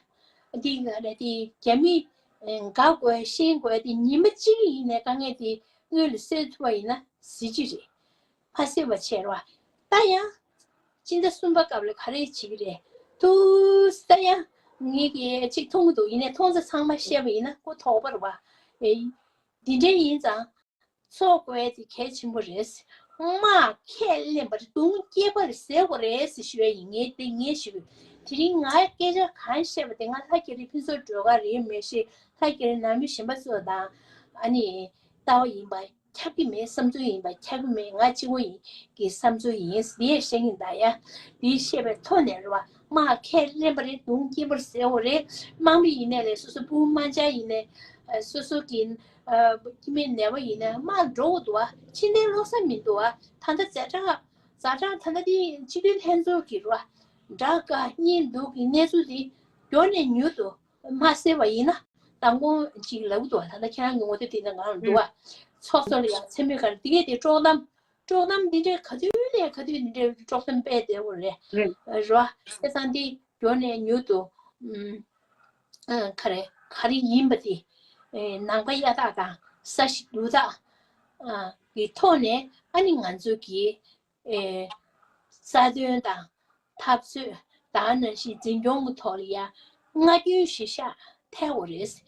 བ། འདི་ང་རང་དེ་རྒྱ་མི་དགའ་དགོས་ཤེས་དགོས་དེ་ཉི་མ་གཅིག་ཡིན་ནའི་དཀའ་ངལ་དེ་སྔོན་ལ་སེལ་ཐུབ་པ་ཡིན་ན་གཟི་བརྗིད་རེད། མ་སེལ་བ་བྱས་རེད་བ། ད་ཡང་སྤྱི་ཟླ་གསུམ་པ་སྐབས་ལ་ག་རེ་བྱེད་ཀྱི་རེད་འདུག་ཟེར། ད་ཡང་ངེད་ཀྱིས་ཅིག་མཐོང་གི་འདུག་ཡིན་ནའི་མཐོང་ས་ཚང་མ་བཤད་པ་ཡིན་ན་ཁོ་དོགས་པ་རེད་བ། ཨེ། འདི་འདྲ་ཡིན་ཙང་། ཚོགས་དགོས་དེ་གལ་ཆེན་པོ་རེད། དམག་ཁས་ལེན་པར་གདོང་སྐྱེས་པར་ཟེར་དགོས་རེད་ཟེར་ཞུ་ཡ་ཡིན། ངས་དེ་ངས་ཞུ། དེ་རིང་ང་སྐད་ཆ་གང་བཤད་པ་དེ་ང་ལྷ་རྒྱ་རི་ཕུན་ཚོགས་སྒྲོལ་དཀར་རེད་མེད་ཤེས། ལྷ་རྒྱ་རི་ནང་མི་གཞན་པ་ཚོ་དང་ཨ་ནི་ལྟ་བ་ཡིན་པ་ཁྱབ་ཀྱི་མེད། བསམ་ཚུལ་ཡིན་པ་ཁྱབ་ཀྱི་མེད། ང་གཅིག་པོ་ཡིན་གྱི་བསམ་ཚུལ་ཡིན། དེ་ཡང་བཤད་ཀྱི་ད་ཡ། དེ་བཤད་པའི་ཐོག་ནས་རེད་བ། དམག་ཁས་ལེན་པ་རེད། གདོང་སྐྱེས་པར་ཟེར་དགོས་རེད། དམག་མི་ཡིན་ནའི་ལས་སོ་སོ་ཕྲུ་གུ་དམག་འཇག་ཡིན་ནའི་སོ་སོ་གི་ཨ་སྐྱེ་དམན་ནད་པ་ཡིན་ན་མར་འགྲོ་དགོས་འདུག་བ། ཕྱིན་ཏེ་ལོག་ས་མི་འདུག་བ། ད་ལྟ་ཛ་དྲག་ཛ་དྲག་ད་ལྟ་དེ་སྤྱི་འཐུས་ལྷན་ཚོགས་ཀྱི་རུ་བ་དགྲ་དགའ་གཉེན་སྡུག་གི་གནས་ཚུལ་དེ་མགྱོགས་ནས་མྱུར་དུ་མ་སེལ་བ་ཡིན་ན་མདང་དགོང་ཅིག་ལབ་འདུག་བ། ད་ལྟ་ཁྱེད་རང་གི་ངོ་དེབ་དེ་ནང་ལ་འདུག་བ། ཚོགས་གཙོ་ལ་ཡང་མཚན་སྨད་ག་རེ་དེ་གས་དེ་དཀྲོག་གཏམ་དཀྲོག་གཏམ་འདི་འདྲའི་ག་དུས་ནས་ག་དུས་འདི་འདྲའི་དཀྲོག་གཏམ་སྤེལ་བསྡད་ཡོད་རེད། རེད་བ། བྱས་ཙང་དེ་མགྱོགས་ནས་མྱུར་དུ་ཨ་ག་རེ་ག་རེ་ཡིན་པ་དེ་ཨེ་ནང་པ་གཡའ་དག་དང་ས་གཞི་རྡུལ་དག་ཨ་གི་ཐོག་ནས་ཨ་ནི་ང་ཚོ་གི་ཨེ་རྩ་དོན་དང་འཐབ་རྩོད་དང་ནང་བཞིན་འཛིན་སྐྱོང་གི་ཐོག་ལ་ཡ་སྔ་རྒྱུན་གཞི་བཞག་ཐེག་དགོས་རེད།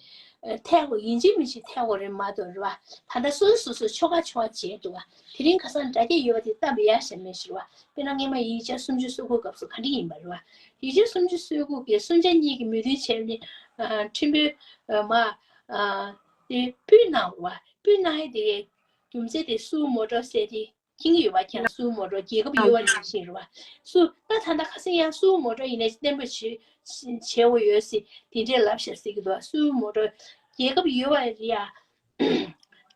ཨེ་ཐེག་དགོས་ཡིན་གཅིག་མིན་གཅིག་ཐེག་དགོས་རེད་མ་གཏོགས་རེད་བ། ད་ལྟ་སོ་སོ་སོ་སོ་ཆོལ་ཁ་ཆོལ་ཁ་བྱས་འདུག་བ། དེ་རིང་ཁ་སང་དྲ་རྒྱ་ཡོད་པ་དེ་སྟབས་ཡག་ཞེ་མེད་ཞིག་རེད་བ། དཔེར་ན་སྔས་མ་ཡིག་ཆ་སུམ་ཅུ་སོ་དགུ་སྐབས་སུ་ག་འདྲ་ཡིན་པ་རེད་བ། ཡིག་ཆ་སུམ་ཅུ་སོ་དགུ་གི་སུན་ཅཱ་གཉིས་ཀྱི་མོས་མཐུན་བྱས་ནས་ཨ་ཁྲིམས་དཔོན་ཨ་མ་ཨ་དེ་ཕུལ་གནང་བ། ཕུལ་གནང་ཡས་དེ་རྒྱུ་མཚན་དེ་སུའུ་མོ་ཊོ་ཟེར་དེ་མཁྱེན་གྱི་ཡོད་པ། ཁྱེད་རང་སུའུ་མོ་ཊོ་རྒྱལ་ཁབ་ཡོད་པ་ནང་བཞིན་རེད་བ། སུ་ད་ད་ལྟ་ཁ་སང་ཡང་སུའུ་མོ་ཊོ་ཡིན་ནའི་བརྟན་པོ་བྱེད་བྱེད་དགོས་ཡོད་ཟེར་དེ་འདྲས་ལབ་ཤག་ཟེར་གྱི་འདུག་སུའུ་མོ་ཊོ་རྒྱལ་ཁབ་ཡོད་པ་རེད་ཡ།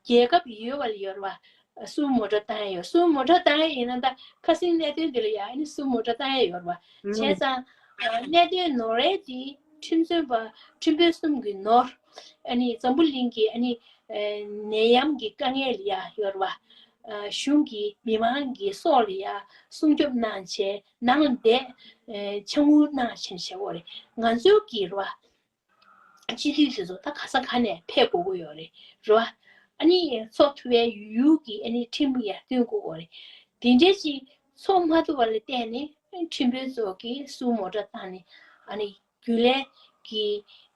རྒྱལ་ཁབ་ཡོད་པ་ལ་ཡོད་རེད་བ། སུའུ་མོ་ཊོ་བཏང་ཡ་ཡོད། སུའུ་མོ་ཊོ་བཏང་ཡ་ཡིན་ན་ད་ཁ་སང་གནད་དོན་འདི་ལ་ཡ་ཨ་ནི་སུའུ་མོ་ཊོ་བཏང་ཡ་ཡོད་རེད་བ། བྱས་ཙང་གནད་དོན་ནོར་རེད་དེ་ཁྲིམས་རྩོད་པ་ཁྲིམས་དཔོན་གསུམ་གྱི་ནོར། ཨ་ནི་འཛམ་བུ་གླིང་གི་ཨ་ནི་ནད་ཡམས་ཀྱི་དཀའ་ངལ་ལ་ཡ་ཡོད་རེད་བ། གཞུང་གིས་མི་མང་གི་སྲོག་ལ་ཡ་སྲུང་སྐྱོབ་གནང་བྱས་ནང་ལ་བསྡད་ཆ་སྙོམས་གནང་བྱས་བྱས་འོ་རེད། ང་ཚོའི་གི་རེད་བ། སྤྱི་འཐུས་དེ་ཚོ་ད་ག་ས་ག་ནས་ཕེབས་དགོས་ཀྱི་ཡོད་རེད། རེད་བ། ཨ་ནི་ཚོགས་ཐུབ་པའི་ཡུལ་གྱི་ཨ་ནི་ཁྲིམས་ཡར་བཏོན་དགོས་ཀྱི་ཡོད་རེད། དེ་འདྲའི་ཅིག་ ཚོགས་མ་ཐུབ་པ་ལ་བརྟེན་ནས་ཁྲིམས་དཔོན་ཚོ་གིས་སུ་མོ་ཊ་བཏང་ནས་ཨ་ནི་རྒྱུན་ལས་ཀྱི་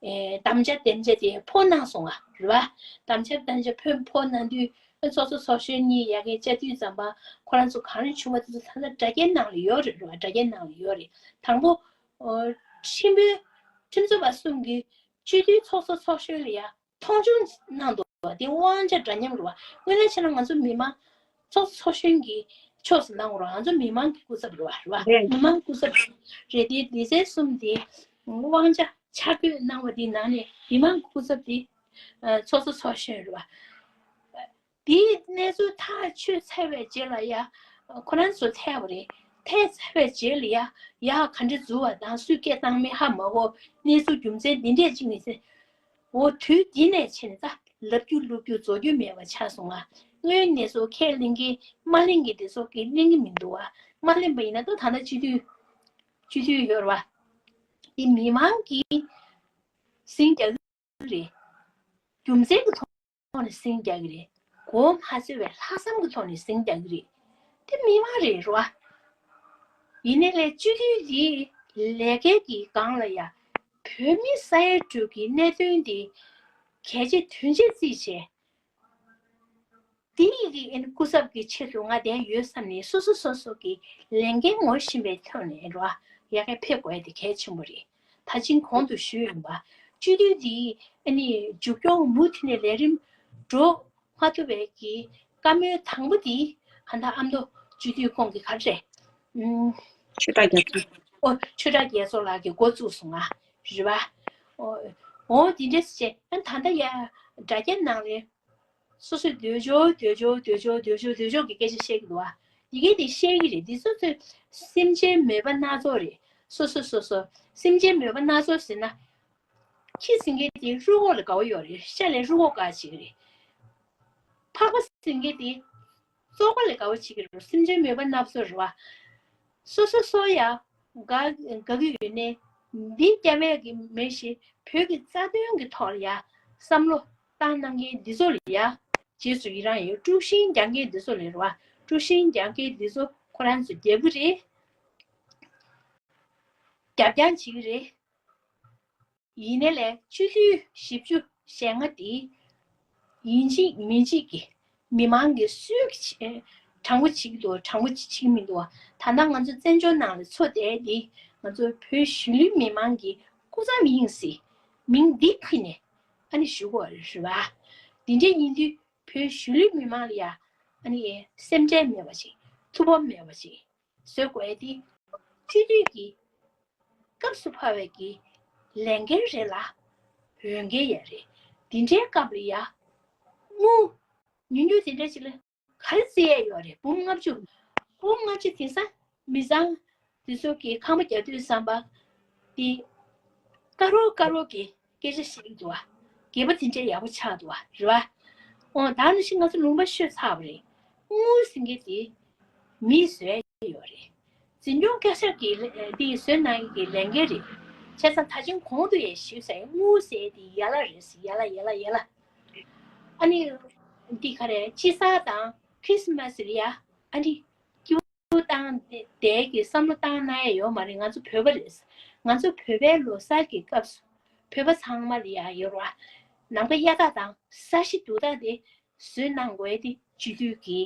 ཨེ་དམ་བཅའ་དམ་བཅའ་དེ་ཕོག་གནང་སོང་ང་རེད་བ། དམ་བཅའ་དམ་བཅའ་ཕོག་ཕོག་གནང་དུས་ཚོགས་གཙོ་ཚོགས་གཞོན་གཉིས་ཡ་གི་བཅའ་དུས་ཙམ་པ་ཁོ་རང་ཚོ་ག་རེ་བྱུང་བ་དེ་ཚོ་ད་ལྟ་དྲ་རྒྱའི་ནང་ལ་ཡོད་རེད་རེད་བ། དྲ་རྒྱའི་ནང་ལ་ཡོད་རེད། དང་པོ་ཨོ་ཁྲིམས་དཔོན་ཁྲིམས་རྩོད་པ་གསུམ་གྱིས་སྤྱི་འཐུས་ཚོགས་གཙོ་ཚོགས་གཞོན་ལ་ཡ་མཐོང་ཆུང་གནང་འདུག་བ། དེ་དབང་ཆ་འདྲ་མཉམ་རེད་བ། དངོས་གནས་བྱས་ན་ང་ཚོ་མི་མང་ཚོགས་གཙོ་ཚོགས་གཞོན་གྱི་ཕྱོགས་སུ་གནང་རོགས། ང་ཚོ་མི་མང་གི་སྐུ་ཚབ་རེད་བ། རེད་བ། རེད། མི་མང་སྐུ་ཚབ་རེད་དེ། སྡེ་ཚན་གསུམ་དེ་དབང་ཆ་ཆ་བགོས་གནང་བ་དེའི་ནང་ནས་མི་མང་གི་སྐུ་ཚབ་དེ་ཚོགས་གཙོ་ཚོགས་གཞོན་རེད་བ། དེའི་གནས་ཚུལ་ཐག་ཆོད་ཚར་བའི་རྗེས་ལ་ཡ། ཁོ་རང་ཚོ་ཐད་པ་རེད། ཐད་ཚར་བའི་རྗེས་ལ་ཡ། ཡ་ག་འདྲ་འཛུལ་བ་དང་སུས་སྐད་བཏང་མིན་ཧ་མ་གོ། གནས་ཚུལ་རྒྱུ་མཚན་འདི་འདྲས་ཅིག་ནས་ཟེར། འོ་དུས་འདི་ནས་བྱས་ནས་ད་ལབ་རྒྱུ་ལུབ་རྒྱུ་རྫོགས་རྒྱུ་མེད་པ་ཆགས་སོང་ང་། སྔོན་ནས་སུ་ཁས་ལེན་གྱི་མ་ལེན་གྱི་དེ་ཚོ་གི་ལེན་གྱི་མི་འདུག་བ། མ་ལེན་པ་ཡིན་ན་ད་ད་ལྟ་སྤྱི་འཐུས་སྤྱི་འཐུས་ཡོད་རེད་བ། འདི་མི་མང་གིས་ཟིང་རྒྱག་གི་རེད། རྒྱུ་མཚན་གྱི་ཐོག་ནས་ཟིང་རྒྱག་གི་རེད། གོ་མ་ཚོད་པའི་ལྷག་བསམ་གྱི་ཐོག་ནས་ཟིང་རྒྱག་གི་རེད། དེ་མི་མང་རེད་རོ། ཡིན་ནའི་ལས་སྤྱི་འཐུས་ཀྱི་ལས་ཀའི་གི་སྒང་ལ་ཡ། བོད་མི་ས་ཡ་དྲུག་གི་གནད་དོན་དེ་གལ་ཆེ་དོན་ཆེ་བརྩིས་བྱས། དེ་ཡི་གི་ཨེ་ནི་སྐུ་ཚབ་ཀྱི་ཆེད་དུ་ང་བསྡད་ཡོད་བསམ་ནས་སོ་སོ་སོ་སོ་གི་ལས་འགན་ངོ་ཤེས་པའི་ཐོག་ནས་རོ། ཡ་གི་ཕེབས་དགོས་དེ་གལ་ཆེན་པོ་རེད། ད་ཅིང་གོང་དུ་ཞུས་ཡིན་པ། སྤྱི་འཐུས་འདིའི་ཨ་ནི་མཇུག་སྐྱོང་མུ་མཐུད་ནས་ལས་རིམ་འགྲོ་མ་ཐུབ་པའི་གི་བཀའ་མོལ་དང་པོ་འདི་ཧ་ད་ཨ་མདོ་སྤྱི་འཐུས་ཁོང་གི་ག་རེ་རེད། ཨུམ། ཆོས་གྲགས་རྒྱ་མཚོ། ཨོ་ཆོས་གྲགས་རྒྱ་མཚོ་ལགས་ཀྱིས་འགོ་བཙུགས་སོང་ང་རེད་བ། ཨོ་འོ་འདི་འདྲས་བྱས་ཨ་ད་ལྟ་ཡ་དྲ་རྒྱ་ནང་ལས། སོ་སོས་འདོད་ཆོག་འདོད་ཆོག་འདོད་ཆོག་འདོད་ཆོག་འདོད་ཆོག་གི་སྐད་ཆ་བཤད་ཀྱི་འདུག་བ། ཡི་གེ་དེ་བཤད་ཀྱི་རེད། འདི་ཚོ་ཚོས་སེམས་ཅན་མོས་པ་སྣ་ཚོགས་རེད། སོ་སོ་སོ་སོ་སེམས་ཅན་མོས་པ་སྣ་ཚོགས་ཟེར་ན། ཁྱི་ཟིན་མཁན་དེ་རུས་ཁོག་ལ་དགའ་བོ་ཡོད་རེད། ཤ་ལས་རུས་ཁོག་དགའ་བྱེད་ཀྱི་རེད། ཕག་པ་ཟིན་མཁན་དེ་བཙོག་པ་ལས་དགའ་བོ་བྱེད་ཀྱི་རེད། སེམས་ཅན་མོས་པ་སྣ་ཚོགས་རེད་བ། སོ་སོ་སོ་ཡ་དགའ་དགའ་གི་ཡོད་ནའི་འདི་སྐྱ་བས་ཀྱི་མེད་ཞེས་བོད་ཀྱི་རྩ་དོན་གྱི་ཐོག་ལ་ཡ་བསམ་བློ་བཏང་གནང་མཁན་འདི་ཚོ་ལ་ཡ་རྗེས་སུ་ཡི་རང་ཡོད། དཀྲུག་ཤིང་རྒྱག་མཁན་འདི་ཚོ་ལ་རེད་བ། དཀྲུག་ཤིང་རྒྱག་མཁན་འདི་ཚོ་ཁོ་རང་ཚོ་རྒྱབ་ཀྱི་རེད། རྒྱབ་རྐྱང་བྱེད་ཀྱི་རེད། ཡིན་ནའི་ལས་སྤྱི་འཐུས་བཞི་བཅུ་ཞེ་ལྔ་དེ་ཡིན་གཅིག་མིན་གཅིག་གི་མི་མང་གི་སུས་ཀྱི་དྲང་པོ་བྱེད་ཀྱི་འདུག་དྲང་པོ་བྱེད་ཀྱི་མི་འདུག་ད་ལྟ་ང་ཚོ་བཙན་བྱོལ་ནང་ལ་འཚོ་བསྡད་དེ་ང་ཚོ་བོད་གཞིས་ལུས་མི་མང་གི་སྐུ་ཚབ་ཡིན་སྲིད། མིང་འདི་ཕུད་ནས་ཨ་ནི་ཞུ་དགོས་རེད་བ། འདི་འདྲ་ཡིན་དུས་བོད་གཞིས་ལུས་མི་མང་ལ་ཡ་ཨ་ནི་སེམས་ཁྲལ་མེད་པ་ཅིག་ཐུགས་ཕམ་མེད་པ་ཅིག་བཟོ་དགོས་ཏེ། སྤྱི་འཐུས་ཀྱི་སྐབས་སུ་བབས་པའི་གི་ལས་འགན་རེད་ལ། འོས་འགན་ཡང་རེད། འདི་འདྲའི་སྐབས་ལ་ཡ། དངུལ་ཉུང་ཉུང་དེ་འདྲ་ཅིག་ལ་ག་རེ་བརྩི་ཡས་ཡོད་རེད། འབུམ་ལྔ་བཅུ། འབུམ་ལྔ་བཅུ་དེང་སང་མི་ཚང་དེ་ཚོ་གི་ཁང་པ་རྒྱག་དུས་བསམ་པ་དེ་དཀར་རོ་དཀར་རོ་གི་སྐད་ཆ་བཤད་ཀྱི་འདུག་བ། སྒེར་པ་དེ་འདྲའི་ཡག་པོ་ཆགས་འདུག་བ་རེད་བ། འོ་ད་ནི་ཤི་ང་ཚོ་ལུང་པ་ཤོད་ཚར་བ་རེད། དངུལ་ཟིན་གྱི་དེ་མིས་བཟོས་ཡོད་རེད། འཛིན་སྐྱོང་བཀའ་ཤག་གིས་དེ་བཟོས་གནང་གི་ལས་འགན་རེད། བྱས་ཙང་ད་ཅིང་གོང་དུ་ཡས་ཞུས་ཟེར་དངུལ་ཟེར་དེ་ཡ་ལ་རེད་ཟེར་ཡ་ལ་ཡ་ལ་ཡ་ལ། ཨ་ནི་འདི་ག་རེ་དཔྱིད་གསར་དང་ཁྲིས་མས་ལ་ཡ་ཨ་ནི། བཏང་དེ་གི་བསམ་བློ་བཏང་གནང་ཡ་ཡོད་མ་རེད། ང་ཚོ་བོད་པ་རེད། ང་ཚོ་བོད་པའི་ལོ་གསར་གྱི་སྐབས་སུ་བོད་པ་ཚང་མ་ལ་ཡ་ཡོད་ར། ནམ་མཁའ་གཡའ་དག་དང་ས་གཞི་རྡུལ་དག་དེ་བཟོས་གནང་དགོས་ཏེ་སྤྱི་འཐུས་ཀྱི་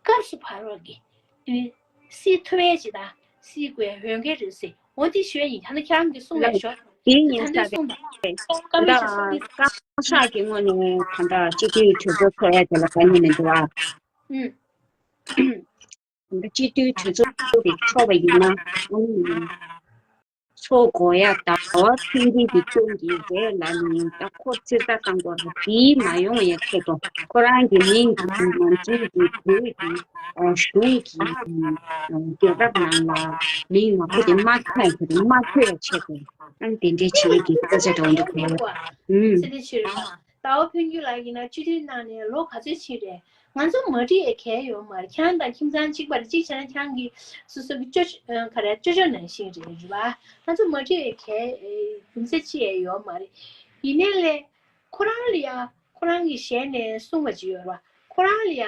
སྐབས་སུ་བབས་པ་གི་ཨ་ནི་སྲིད་ཐུབ་ཡས་ཅིག་དང་སྲིད་དགོས་འོས་འགན་རེད་ཟེར། འོ་དེ་ཞུ་ཡ་ཡིན། ད་ནི་ཁྱེད་རང་གིས་གསུངས་པའི་ཞོར་དེ་ཡིན་ས་རེད། ད་ལྟ་བཀའ་ཤག་གི་ངོས་ནས་ད་ལྟ་སྤྱི་འཐུས་གྲོས་ཚོགས་ཚོགས་ཡ་དེ་ལ་ག་ནས་མི་འདུག་ཨ། ཨུམ། སྤྱི་འཐུས་གྲོས་ཚོགས་དེ་ཚོགས་པ་ཡིན་ན་ཨང་། ཚོགས་དགོས་ཡ་ཟླ་བ་ཚེ་རིང་གི་སྐྱོན་གྱི་རེད་ལ་ནི་ད་ཁོ་ཚེ་ས་བཏང་དགོས་རེད། དེའི་མ་ཡོང་ཡ་ཆེད་དུ་ཁོ་རང་གི་མིང་གི་ནང་ཚུད་ཀྱི་བོད་ཀྱི་གཞུང་གི་རྒྱལ་ཁབ་ནང་ལ་མིང་ནག་པོ་དེ་མ་ཆགས་ཆེད་དུ་མ་ཐོས་ཡ་ཆེད་དུ་ཨང་དེ་འདྲའི་བྱེད་ཀྱི་སྐད་ཆ་འདྲ་བོ་འདུག་གས། ཨུམ། ཟླ་བ་ཕུན་སྐྱིད་ལགས་ཡིན་ན་སྤྱི་འཐུས་གནང་ནས་ལོ་ག་ཚོད་ཕྱིན་རེད། ང་ཚོ་མ་འགྲིག་ཡས་གལ་ཡོད་མ་རེད། ཁྱེད་རང་དང་ཁྱིམ་ཚང་གཅིག་པ་རེད། གཅིག་བྱས་ན་ཁྱེད་རང་གི་སོ་སོ་གི་ཅོ་ཅོ་ག་རེ་ཅོ་ཅོ་ནང་བཞིན་རེད་རེད་བ། ང་ཚོ་མ་འགྲིག་ཡས་གལ་རྒྱུ་མཚན་ཅི་ཡས་ཡོད་མ་རེད། ཡིན་ནའི་ལས་ཁོ་རང་ལ་ཡ་ཁོ་རང་གི་ཞལ་ནས་གསུངས་པ་ཅིག་ཡོད་རེད་བ། ཁོ་རང་ལ་ཡ་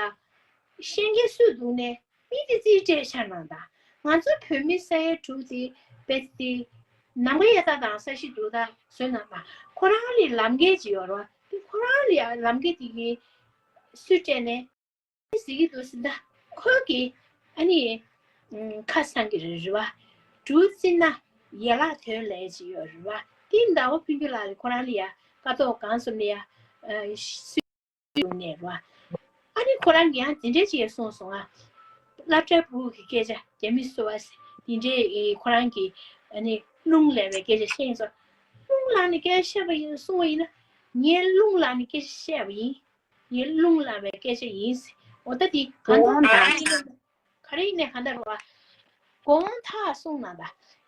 ཤེས་མཁན་སུས་འདུག་ནས་ མི་དེ་རྩིས་སྤྲད་ཤར་གནང་དང་། ང་ཚོ་བོད་མི་ས་ཡ་དྲུག་དེ་བེད་དེ་ནམ་མཁའ་གཡའ་དག་དང་ས་གཞི་རྡུལ་དག་བཟོས་གནང་དང་། ཁོ་རང་ལས་ལམ་ཁ་ཅིག་ཡོད་རེད་བ། དེ་ཁོ་རང་ལས་ལམ་ཁ་དེ་གི་སུས་སྤྲད་ནས་ཟེར་གྱི་འདུག་ཟེར་ད། ཁོ་གི་ཨ་ནི་ཁ་སང་གི་རེད་རེད་བ། འབྲུ་རྩི་ན་ཡན་ལག་དོན་ལས་ཅིག་ཡོད་རེད་བ། དེ་ཟླ་བ་ཕུན་སྐྱིད་ལགས་ལ་ཁོ་རང་ལ་ཡ་ཀ་ཏོག་གང་སོང་ནས་ཡ་སུས་ཡོང་ནས་རེད་བ། ཨ་ནི་ཁོ་རང་གིས་ཡང་དེ་འདྲས་ཅིག་གསུངས་སོང་ང་། སློབ་གྲྭ་ཕྲུ་གུ་གི་སྐད་ཆ་རྒྱ་མི་གསོ་བ་ཟེར་དེ་འདྲས་ཨེ་ཁོ་རང་གིས་ཨ་ནི་རླུང་ལངས་པའི་སྐད་ཆ་བཤད་སོང་། རླུང་ལངས་ནས་སྐད་ཆ་བཤད་པ་ཡིན་གསུངས་པ་ཡིན་ན། ངས་རླུང་ལངས་ནས་སྐད་ཆ་བཤད་པ་ཡིན། ངས་རླུང་ལངས་པའི་སྐད་ཆ་ཡིན་ཟེར། འོ་ད་དེ་གང་ལྟར་ག་རེ་ཡིན་ན་ག་རེ་ཡིན་ནའི་གང་ལྟར་རེད་བ། དགོངས་དག་གསུངས་གནང་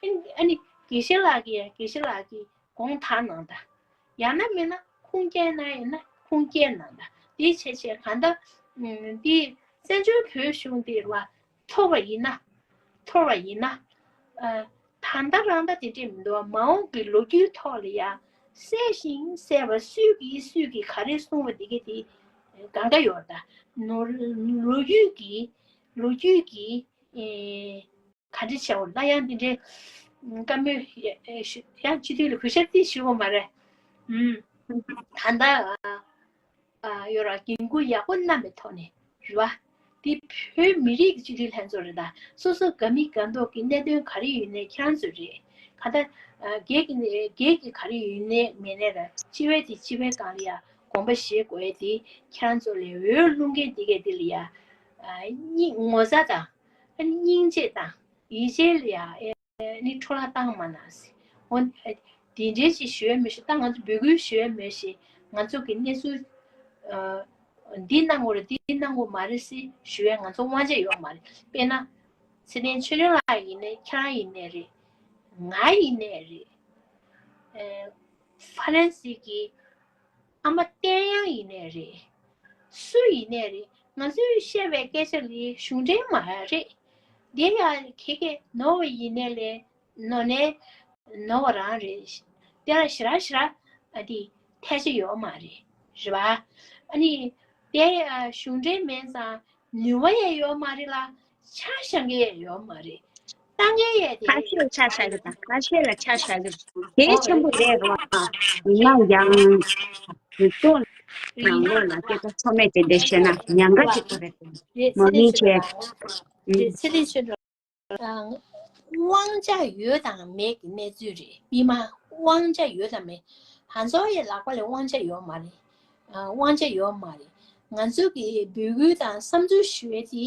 དང་། ཨ་ནི་དགེ་བཤེས་ལགས་ཀྱིས་དགེ་བཤེས་ལགས་ཀྱིས་དགོངས་དག་གནང་དང་། ཡང་ན་མིན་ན་ཁུངས་སྐྱེལ་གནང་ཡིན་ན་ཁུངས་སྐྱེལ་གནང་དང་། དེ་བྱས་བྱས་གང་ལྟར་འདི་བཙན་བྱོལ་བོད་གཞུང་འདི་རེད་བ། འཐོར་བ་ཡིན་ན། འཐོར་བ་ཡིན་ན། ཨ། ད་ལྟ་རང་ལྟ་དེ་འདྲས་མི་འདུག་བ། མ་འོངས་ཀྱི་ལོ་རྒྱུས་ཐོག་ལ་ཡང་གསལ་ཞིང་གསལ་བ་སུས་ཀྱིས་སུས་ཀྱིས་ག་རེ་གསུངས་པ་དེ་གས་དེ་གང་ག་ཡོད་རེད་ད། ནོར་ལོ་རྒྱུས་ཀྱི་ལོ་རྒྱུས་ཀྱི་ཨེ་ག་འདྲས་བྱས་འོ་ན་ཡང་དེ་འདྲས་བཀའ་མོལ་ཡ་ཨེ་ཞུ་ཡང་སྤྱི་འཐུས་ལ་གུས་ཞབས་ཏིག་ཞུ་དགོས་མ་རེད། ཨུམ། ད་ལྟ་ཨ། ཨ་ཡོད་ར་འགན་ཁུར་ཡག་པོ་བསྣམས་པའི་ཐོག་ནས་རེད་བ། འདི་བོད་མི་རིགས་ཀྱི་སྤྱི་འཐུས་ལྷན་ཚོགས་རེད་ད། སོ་སོ་དགའ་མི་དགའ་མདོག་གི་གནད་དོན་ག་རེ་ཡོད་ནའི་ཁྱེད་རང་ཚོ་རེད། ག་ད་ཨ་སྒེར་གྱི་སྒེར་གྱི་ག་རེ་ཡོད་ནའི་མེད་ནའི་ར་སྤྱི་བའི་དེ་སྤྱི་བའི་སྒང་ལ་ཡ་དགོངས་པ་བཞེས་དགོས་ཡས་དེ་ཁྱེད་རང་ཚོ་ལས་འོས་བླུག་མཁན་འདི་གས་འདི་ལ་ཡ་ཨ་སྙིང་ངོ་ཚ་དང་ཨ་སྙིང་རྗེ་དང་ཡིད་ཆེས་ལ་ཡ་ཨེ། ནི་འཕྲོ་བརླག་བཏང་མ་གནང་ཟེར། འོ། དེ་འདྲའི་ཅིག་ཞུ་ཡ་མི་ཤེས། ད་ང་ཚོ་འབོད་སྐུལ་ཞུ་ཡ་མི་ཤེས། ང་ཚོ་གི་གནས་ཚུལ། ཨ། འདི་གནང་དགོས་རེད་འདི་གནང་དགོས་མ་རེད་ཟེར་ཞུ་ཡ་ང་ཚོ་དབང་ཆ་ཡོད་མ་རེད། དཔེར་ན། ཚེ་བརྟན་ཆོས་སྒྲོན་ལགས་ཡིན་ནའི་ཁྱེད་རང་ཡིན་ནའི་རེད། ང་ཡིན་ནའི་རེད། ཨ། ཧྥ་རན་སི་གི་ཨ་མ་བསྟན་དབྱངས་ཡིན་ནའི་རེད། སུ་ཡིན་ནའི་རེད། ང་ཚོས་བཤད་པའི་སྐད་ཆ་ལ་གཞུང་འབྲེལ་མ་རེད། དེ་ཡང་ཁྱེད་ཀྱིས་ནོར་བ་ཡིན་ནའི་ལས་ནོར་ནའི་ནོར་བ་རང་རེད། དེ་ལ་ཞེ་དྲག་ཞེ་དྲག་ཨ་དེ་ཐལ་ཆ་ཡོད་མ་རེད། རེད་བ། ཨ་ནི་དེ་ཡང་གཞུང་འབྲེལ་མེད་ཙང་ནུས་པ་ཡང་ཡོད་མ་རེད་ལ། ཆ་བཞག་མཁན་ཡང་ཡོད་མ་རེད། ལྟ་མཁན་ཡང་དེ་ཁ་ཤས་ལ་ཆ་བཞག་གི་དང་ཁ་ཤས་ལ་ཆ་བཞག་གི་གལ་ཆེན་པོ་རེད་རོགས། ཡིན་ན་ཡང་། ཡིན་ཏོ། ནང་ལོགས་ལ་སྐད་ཆ་ཚོ་མེད་དེ་འདྲ་བཤད་ན་ཉམས་དགའ་ཅིག་པོ་རེད། མ་ཡིན་ཆེ། དབང་ཆ་ཡོད་དང་མེད་ཀྱི་གནས་ཚུལ་རེད། མི་མང་དབང་ཆ་ཡོད་དང་མེད། ཧང་སོ་ཡའི་ལག་པ་ལ་དབང་ཆ་ཡོད་མ་རེད། ཨ། དབང་ཆ་ཡོད་མ་རེད། ང་ཚོ་གི་འབོད་སྐུལ་དང་བསམ་ཚུལ་ཞུ་ཡས་དེ།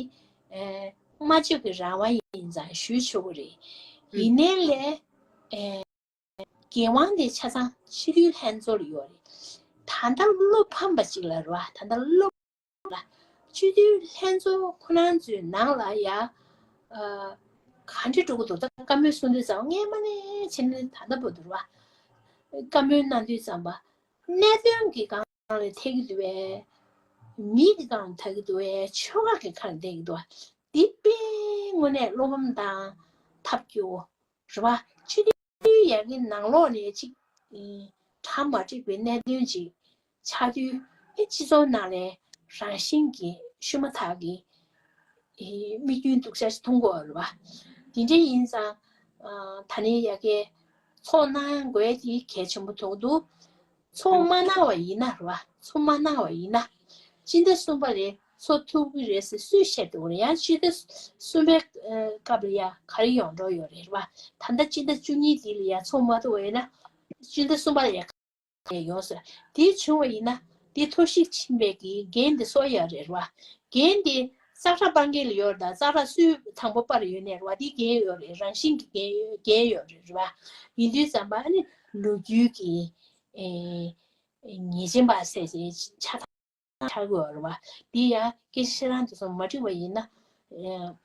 ཨ། སྨྲ་བརྗོད་ཀྱི་རང་དབང་ཡིན་ཙང་ཞུ་ཆོག་གི་རེད། ཡིན་ནའི་ལས། ཨ། འགན་དབང་དེ་ཆ་ཚང་སྤྱི་འཐུས་ལྷན་ཚོགས་ལ་ཡོད་རེད། ད་ལྟ་བློ་ཕམ་པ་ཅིག་ལ་རེད་བ། ད་ལྟ་བློ་ལ། སྤྱི་འཐུས་ལྷན་ཚོགས་ཁོ་རང་ཚོའི་ནང་ལ་ཡ། ཨ། ག་འདྲ་འགྲོ་གི་འདུག་ད་བཀའ་མོལ་གསུང་དུས་ཙམ་སྔས་མ་ནས་བྱས་ནས་ད་ལྟ་བར་དུ་རེད་བ། བཀའ་མོལ་གནང་དུས་ཙམ་པ། གནད་དོན་གྱི་སྒང་ལ་ཐད་ཀྱི་འདུག་བས། མི་གི་སྒང་ལ་ཐད་ཀྱི་འདུག་བས། ཆོལ་ཁ་གི་ཁ་ལ་ཐད་ཀྱི་འདུག་བ། འདི་དཔེ་དངོས་གནས་བློ་ཕམ་དང་ཐབས་སྐྱོ་བོ་རེད་བ། སྤྱི་འཐུས་ཡ་གི་ནང་ལོགས་ནས་ཅིག་གྲ་མ་འགྲིག་པའི་གནད་དོན་ཅིག་ཆགས་དུས་ཨེ་སྤྱི་ཚོགས་ནང་ལ་རང་བཞིན་གྱིས་ཤུལ་མ་ཐག་གི་ཨེ་དམིགས་ཡུལ་སྡུག་ཅག་ཅིག་མཐོང་གི་ཡོད་རེད་བ། དེ་འདྲ་ཡིན་ཙང་ཨ་ད་ནི་ཡ་གི་ཚོགས་གནང་དགོས་དེ་གལ་ཆེན་པོ་མཐོང་འདུག་ཚོགས་མ་གནང་བ་ཡིན་ན་རེད་བ། ཚོགས་མ་གནང་བ་ཡིན་ན། སྤྱི་ཟླ་གསུམ་པ་ལ་ཚོགས་ཐུབ་ཀྱི་རེད་ཟེར་སུས་བཤད་འདུག་རེད། ཡང་སྤྱི་ཟླ་གསུམ་པའི་སྐབས་ལ་ཡ་ག་རེ་ཡོང་འགྲོ་ཡོད་རེད་བ། ད་ལྟ་སྤྱི་ཟླ་བཅུ་གཉིས་འདི་ལ་ཡ་ཚོགས་མ་ཐུབ་པ་ཡིན་ན། སྤྱི་ཟླ་གསུམ་པ་ལ་ཡ་ག་རེ་ཡོང་ཟེར། དེ་བྱུང་བ་ཡིན་ན་དེ་འཐོར་ཞིག་ཕྱིན་པའི་གི་འགན་དེ་གསོ་ཡ་རེད་བ། འགན་དེ་ཙག་སྒྲ་སྤང་མཁན་ལ་ཡོད་རེད། ད་ཙག་སྒྲ་སུས་དང་པོ་སྤར་ཡོད་ནའི་རེད་བ། དེ་འགན་ཡོད་རེད། རང་བཞིན་གྱི་འགན་ཡོད་འགན་ཡོད་རེད་རེད་བ། ཡིན་དུས་ཙམ་པ་ཨ་ནི་ལོ་རྒྱུས་ཀྱི་ཨེ། ཉེས་ཅན་པ་ཟེར་ཅིག་ཆགས་ཆགས་ཡོད་རེད་བ། འདི་ཡང་སྐད་ཆ་ཁྱེད་རང་ཚོ་མ་འགྲིག་པ་ཡིན་ན། ཨེ།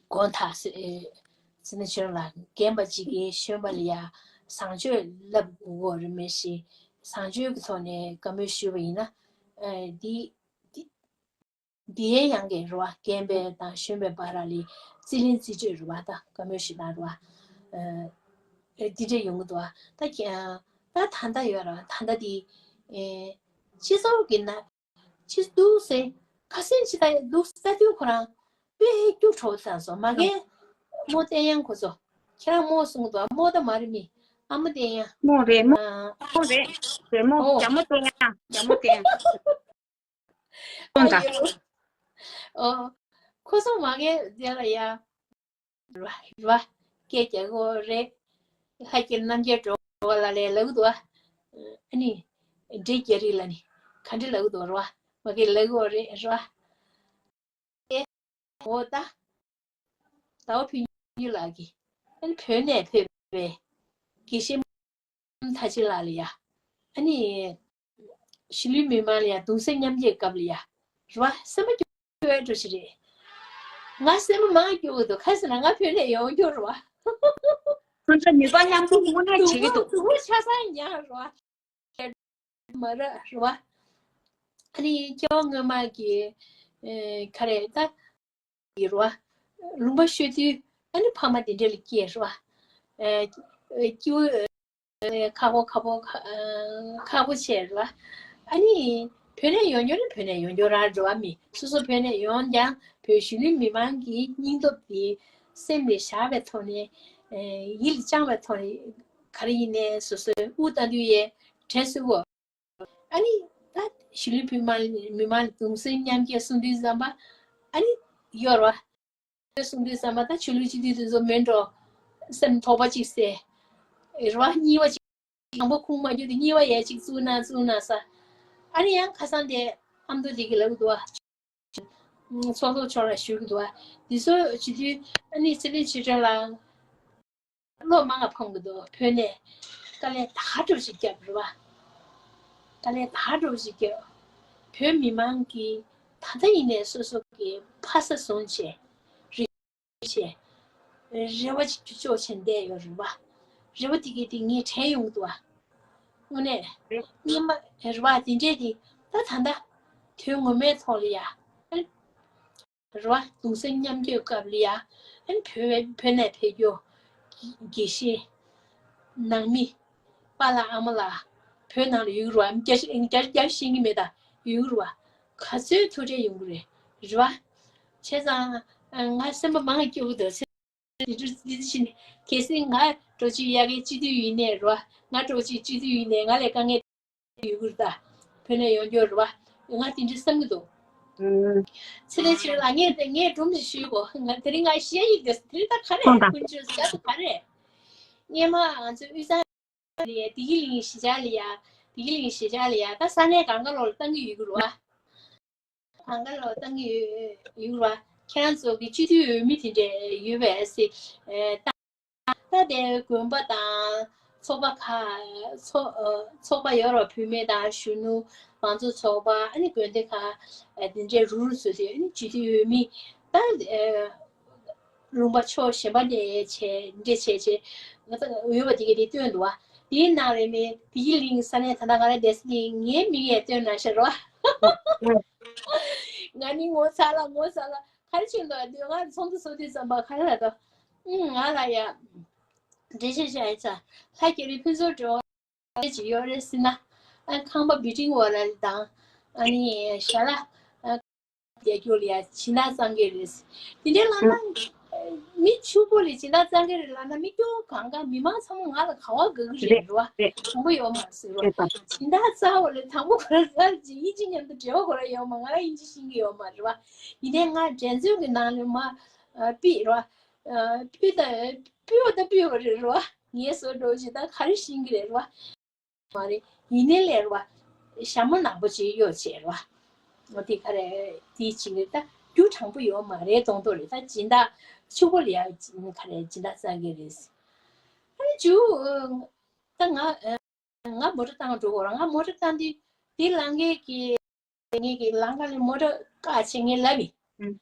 དགོངས་དག་ཟེར། ཨེ། ཚེ་ན་ཆོས་ལ་རྒན་པ་གཅིག་གིས་གཞོན་པ་ལ་ཡ་བཟང་སྤྱོད་བསླབ་དགོས་རེད་མེད་ཞེས་བཟང་སྤྱོད་ཀྱི་ཐོག་ནས་བཀའ་མོལ་ཞུས་པ་ཡིན་ན། ཨེ། འདི་འདི་འདིའི་ཡང་གི་རེད་བ། རྒན་པའི་དང་གཞོན་པའི་བར་ལ་རྩིས་ལེན་རྩིས་སྤྲོད་རེད་བ། ད་བཀའ་མོལ་ཞུས་ན་རེད་བ། ཨེ། འདི་འདྲ་ཡོང་གི་འདུག་བ། ད་ཁྱེད་ད་ད་ལྟ་ཡོད་རེད་བ། ད་ལྟ་འདི་ཨེ། སྤྱི་ཚོགས་ཀྱི་ན་ཅི་འདུག་ཟེར། ཁ་སང་ཅི་ད་འདུག་ཟེར་དུས་ཁོ་རང་། དཔེ་སྐྱུག་བྲོ་བཏང་སོང་། མ་གི་རྨོ་བསྟན་དབྱངས་ཁོ་ཚོ། ཁྱེད་རང་རྨོ་གསུངས་འདུག་རྨོ་ད་མ་རེད་མི། ཨ་མ་བསྟན་དབྱངས། རྨོ་རེད་རྨོ། ཨ། རྨོ་རེད་རེད་རྨོ། ཨོ། རྒྱ་མོ་བསྟན་དབྱངས། རྒྱ་མོ་བསྟན་དབྱངས། ཨོ་ཡོ། ཨོ། ཁོ་ཚོ་མ་གི་དེ་ལ་ཡ། རེད་བ། སྐད་རྒྱག་གི་རེད། ལྷ་རྒྱལ་རྣམ་རྒྱལ་འགྲོ་བ་ལ་ལས་ལབ་གི་འདུག་བ། ཨ་ནི། འདྲེ་རྒྱལ་རིགས་ལ་ནི་ག་འདྲ་ལབ་གི་འདུག་རེད་བ། མ་གི་ལབ་གི་རེད་རེད་བ། ཨེ། འོ་ད། ཟླ་བ་ཕུན་ཚོགས་ལགས་ཀྱིས། ཨ་ནི་བོད་ནས་ཕེབས་པའི་དགེ་བཤེས་ཐར་རྗེ་ལགས་ལ་ཡ། ཨ་ནི། གཞིས་ལུས་མི་མང་ལ་ཡ་གདུང་སེམས་མཉམ་སྐྱེད་སྐབས་ལ་ཡ། རེད་བ། སེམས་པ་སྐྱོ་བའི་འགྲོ་ཞིག་རེད། ང་སེམས་པ་མང་སྐྱོ་གི་འདུག་ག་ཟེར་ན་ང་བོད་ནས་ཡོང་རྒྱུ་རེད་བ། ཁོང་ཚོ་ནུས་པ་མཉམ་སྤུངས་དངོས་གནས་བྱེད་ཀྱི་འདུག་སྡུག་པོ་ཆ་ཚང་ཉར་རེད་བ། མ་རེད་བ། ཨ་ནི་སྐྱེ་བ་སྔོན་མ་གི། ཨེ། ག་རེ་ད། ཡོད་རེད་བ། ལུང་པ་ཤོད་དུས་ཨ་ནི་ཕ་མ་དེ་འདྲ་ལ་སྐྱེས་རེད་བ། ཨེ། སྐྱེ་བོ། ཨེ། ཁག་པོ་ཁག་པོ་ཁག་ཁག་པོ་བྱས་རེད་བ། ཨ་ནི་བོད་ནས་ཡོང་རྒྱུ་ནི་བོད་ནས་ཡོང་རྒྱུ་རང་རེད་བ། མི་སོ་སོ་བོད་ནས་ཡོང་ཀྱང་བོད་གཞིས་ལུས་མི་མང་གི་སྙིང་སྟོབས་དེ་སེམས་ལ་བཞག་པའི་ཐོག་ནས། ཨེ། ཡིད་ལ་བཅངས་པའི་ཐོག་ནས་ག་རེ་ཡིན་ནའི་སོ་སོའི་དབུ་བཏང་དུས་ཡས་དྲན་གསོ་དགོས། ཨ་ནི་ད་གཞིས་ལུས་བོད་མི་མང་ལ་གདུང་སེམས་མཉམ་སྐྱེད་གསུང་དུས་ཙམ་པ། ཨ་ནི་ཡོད་རེད་བ། གསུང་དུས་ཙམ་པ་ད་ཆོས་ལུགས་སྤྱི་འཐུས་དེ་ཚོ་མེད་འགྲོ། སེམས་དོགས་པ་གཅིག་སེ། རེད་བ། གཉིས་པ་གཅིག་དང་པོ་ཁུངས་མ་འཁྱོལ་དུས་གཉིས་པ་ཡས་གཅིག་བཙུགས་ན་བཙུགས་ན་ས། ཨ་ནི་ཡང་ཁ་སང་དེ་ཨ་མདོ་དེ་གི་ལབ་འདུག་བ། ཚོགས་གཙོ་མཆོག་ལ་ཞུ་གི་འདུག་བ། འདི་ཚོ་བྱེད་དུས་ཨ་ནི་ཚེ་རིང་ཆོས་སྒྲོན་ལགས། བློ་མང་ང་ཕམ་གི་འདུག་བོད་ནས་དཀའ་ལས་ད་ག་འདྲ་ཞིག་བརྒྱབ་རེད་བ། དཀའ་ལས་ད་ག་འདྲ་ཞིག་བརྒྱབ། བོད་མི་མང་གིས་ད་ལྟ་ཡིན་ནའི་སོ་སོ་གི་ཕ་ས་བཟུང་བྱས། རེ་བ་ཅིག་ཅོག་བྱས་བསྡད་ཡོད་རེད་བ། རེ་བ་དེ་གི་དེ་ངས་དྲན་ཡོང་གི་འདུག་བ། དངོས་གནས། སྙེ་མ་རེད་བ། དེ་འདྲས་དེ་ད་ད་ལྟ་དོན་ངོ་མའི་ཐོག་ལ་ཡ། རེད་བ། གདུང་སེམས་མཉམ་སྐྱེད་སྐབས་ལ་ཡ། ཨ་ནི་བོད་བོད་ནས་ཕེབས་རྒྱུ། དགེ་བཤེས། ནང་མི། པཱ་ལགས་ཨ་མ་ལགས། བོད་ནང་ལ་ཡོད་རེད་བ། རྒྱ་རྒྱ་རྒྱ་ཤེས་ཀྱི་མེད་ད། ཡོད་རེད་བ། ག་ཚོད་ཐུགས་ཁྲལ་ཡོང་གི་རེད། རེད་བ། བྱས་ཙང་། ང་སེམས་པ་མང་སྐྱོ་གི་འདུག་དེ་འདྲ་དེ་འདྲ་བྱས་ནས་གལ་སྲིད་ང་འདྲ་བོ་ཅིག་ཡ་གི་སྤྱི་འཐུས་ཡིན་ནའི་རེད་བ། ང་འདྲ་བོ་ཅིག་སྤྱི་འཐུས་ཡིན་ནའི་ང་ལས་དཀའ་ངལ་ཡོད་གི་རེད་ད། བོད་ནས་ཡོང་རྒྱུ་རེད་བ། ང་དེ་འདྲ་བསམ་གི་འདུག་ཚེ་རིང་ཆོས་ལགས། ངས་དེ་ངས་སྒྲུང་ཞིག་ཞུ་གོ་ང་དེ་རིང་ང་ཤེས་ཡིག་དེ་དེ་རིང་ད་ག་རེ་ཁོང་དང་ཀུན་སྤྱོད་ཟེར་ད་ག་རེ། སྔོན་མ་ང་ཚོ་དབུས་གཙང་ལ་ཡ་བདེ་སྐྱིད་གླིང་གཞིས་ཆགས་ལ་ཡ། བདེ་སྐྱིད་གླིང་གཞིས་ཆགས་ལ་ཡ་ད་ས་གནས་གང་ག་ལོག་ལ་བཏང་གི་ཡོད་གི་རེད་བ། གང་ག་ལོག་བཏང་གི་ཡོད་ཡོད་རེད་བ། ཁྱེད་རང་ཚོ་གི་སྤྱི་འཐུས་འོས་མི་དེ་འདྲས་ཡོད་པས་སི། ད་ལྟའི་དགོན་པ་དང་ཚོགས་པ་ཁག་ཚོགས་ཚོགས་པ་ཡོད་རེད་བ། བུད་མེད་དང་གཞོན་ནུ་མང་གཙོ་ཚོགས་པ། ཨ་ནི་དགོན་སྡེ་ཁག་དེ་འདྲའི་རུ་རུ་བཟོས་ཏེ། ཨ་ནི་སྤྱི་འཐུས་འོས་མི་ད་ལུང་པ་ཕྱོགས་གཞན་པ་ནས་བྱས་འདྲ་བྱས་བྱས་ང་ཚོ་འོས་པ་དེ་གས་དེ་བཏོན་འདུག་བ། དེའི་ནང་ལས་ནི་བདེ་སྐྱིད་གླིང་ས་གནས་ད་ལྟ་ང་རང་བསྡད་ས་དེ་ངའི་མིང་ཡང་བཏོན་གནང་ཤག་རོ། ང་ནི་ངོ་ཚ་ལ་ངོ་ཚ་ལ། ག་རེ་བྱས་འདུག་ང་ཚོགས་འདུ་ཚོགས་དུས་ཙམ་པ་ག་རེ་ལབ་དོ། ཨུམ། ང་ལ་ཡ། འགྲེལ་བཤད་བྱས་ཡིན་ཙང་ལྷ་རྒྱ་རི་ཕུན་ཚོགས་འགྲོ་བ་ཅིག་ཡོད་རེད་ཟེར་ན། ཨ། ཁང་པ་བི་ལྡིང་འོག་ལ་དང་། ཨ་ནི་ཞལ་ལག་ཨ། རྒྱག་རྒྱུ་ལ་ཡ་སྦྱིན་བདག་གཙང་གི་རེད། དེ་འདྲའི་ལབ་ན། མི་ཕྱུག་པོ་ལ་སྦྱིན་བདག་གཙང་གི་རེད་ལབ་ན་མི་སྐྱོ་གང་ག་མི་མང་ཚང་མ་ང་ལ་ག་བ་དགའ་གི་རེད། རེད་བ། དྲང་པོ་ཡོད་མ་རེད་ཟེར་བ། སྦྱིན་བདག་གཙང་བོ་ལ་དྲང་པོ་ག་རེ་ཟེར་ཅིག་དབྱིན་ཇི་མཉམ་དུ་འབྲེལ་བ་ཁོ་རང་ཡོད་མ། ང་རང་དབྱིན་ཇི་ཤེས་ཀྱི་ཡོད་མ་རེད་བ། ཡིན་ནའི་ང་འགྲན་རྩོད་ཀྱི་ནང་ལ་མ། ཨ། ཕུད་རེད་བ། ཨ། ཕུད་ད་ཕུད་པ་ད་ཕུད་པ་རེད་རེད་བ། ངའི་བཟོ་འདྲ་བོ་ཞིག་ད་ག་རེ་ཤེས་ཀྱི་རེད་རེད་བ། མ་རེད། ཡིན་ནའི་ལས་རེད་བ། ཞྭ་མོ་ནག་པོ་ཅིག་གཡོག་བྱས་རེད་བ། འོ་དེ་ག་རེ་དེ་བྱེད་ཀྱི་རེད། ད་རྒྱུ་དྲང་པོ་ཡོད་མ་རེད་མདོག་མདོག་རེད། ད་སྦྱིན་བདག་ཕྱུག་པོ་ལ་ཡ་ག་རེ་སྦྱིན་བདག་གཙང་གི་རེད། ཨ་ནི་རྒྱུ། ད་ང་ང་མོ་ཊ་བཏང་འགྲོ་དགོས་རེད། ང་མོ་ཊ་བཏང་དུས་དེ་ལམ་ཁ་གི་ངེད་ཀྱི་ལམ་ཁ་ལ་མོ་ཊ་བཀག་བྱས་ངས་ལབ་ཡིན།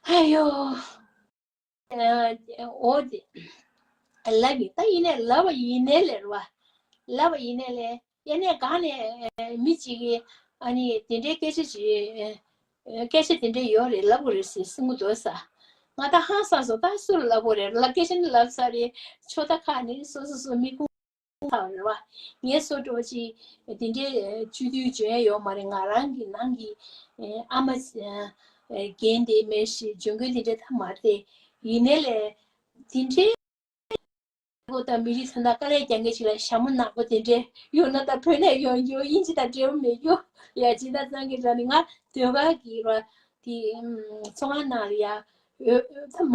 ཨ་ཡོ། ཨ། འོ་དེ། ལབ་ཡིན། ད་ཡིན་ནའི་ལབ་པ་ཡིན་ནའི་ལས་རེད་བ། ལབ་པ་ཡིན་ནའི་ལས་ཡ་ནས་གང་ནས་མི་གཅིག་གིས་ཨ་ནི་དེ་འདྲའི་སྐད་ཆ་ཅིག་སྐད་ཆ་དེ་འདྲ་ཡོད་རེད་ལབ་དགོས་རེད་ཟེར་གསུང་གི་འདུག་ས། ང་ད་ཧང་སངས་སོང་། ད་སུ་ལ་ལབ་དགོས་རེད་ལ། སྐད་ཆ་ནི་ལབ་ཚར་རེད། ཕྱོགས་མཐའ་ཁག་ནས་སོ་སོ་སོ་མི་ཁུངས་ཐག་རེད་བ། ངའི་བཟོ་འདྲ་བོ་ཅིག་དེ་འདྲའི་སྤྱི་འཐུས་འཇོན་ཡ་ཡོད་མ་རེད། ང་རང་གི་ནང་གི་ཨ་མ། འགན་དེ་མེད་ཞེས་འཇོན་གོ་དེ་འདྲ་ད་མ་རེད། ཡིན་ནའི་ལས་དེ་འདྲའི་གོ་ད་མི་རིགས་ཚོ་ད་དཀའ་ལས་རྒྱག་མཁན་ཞིག་ལ་ཞྭ་མོ་ནག་པོ་དེ་འདྲའི་ཡོད་ན་ད་བོད་ནས་ཡོང་རྒྱུ་དབྱིན་ཇི་དང་འབྲེལ་བ་མེད་རྒྱུ་ཡ་ཇི་ལྟར་ཚང་གི་ར་ནི་ང་ཟློས་གར་གྱི་ར་དེ་ཚོང་ཁང་ནང་ལ་ཡ་འོད་ད་མ་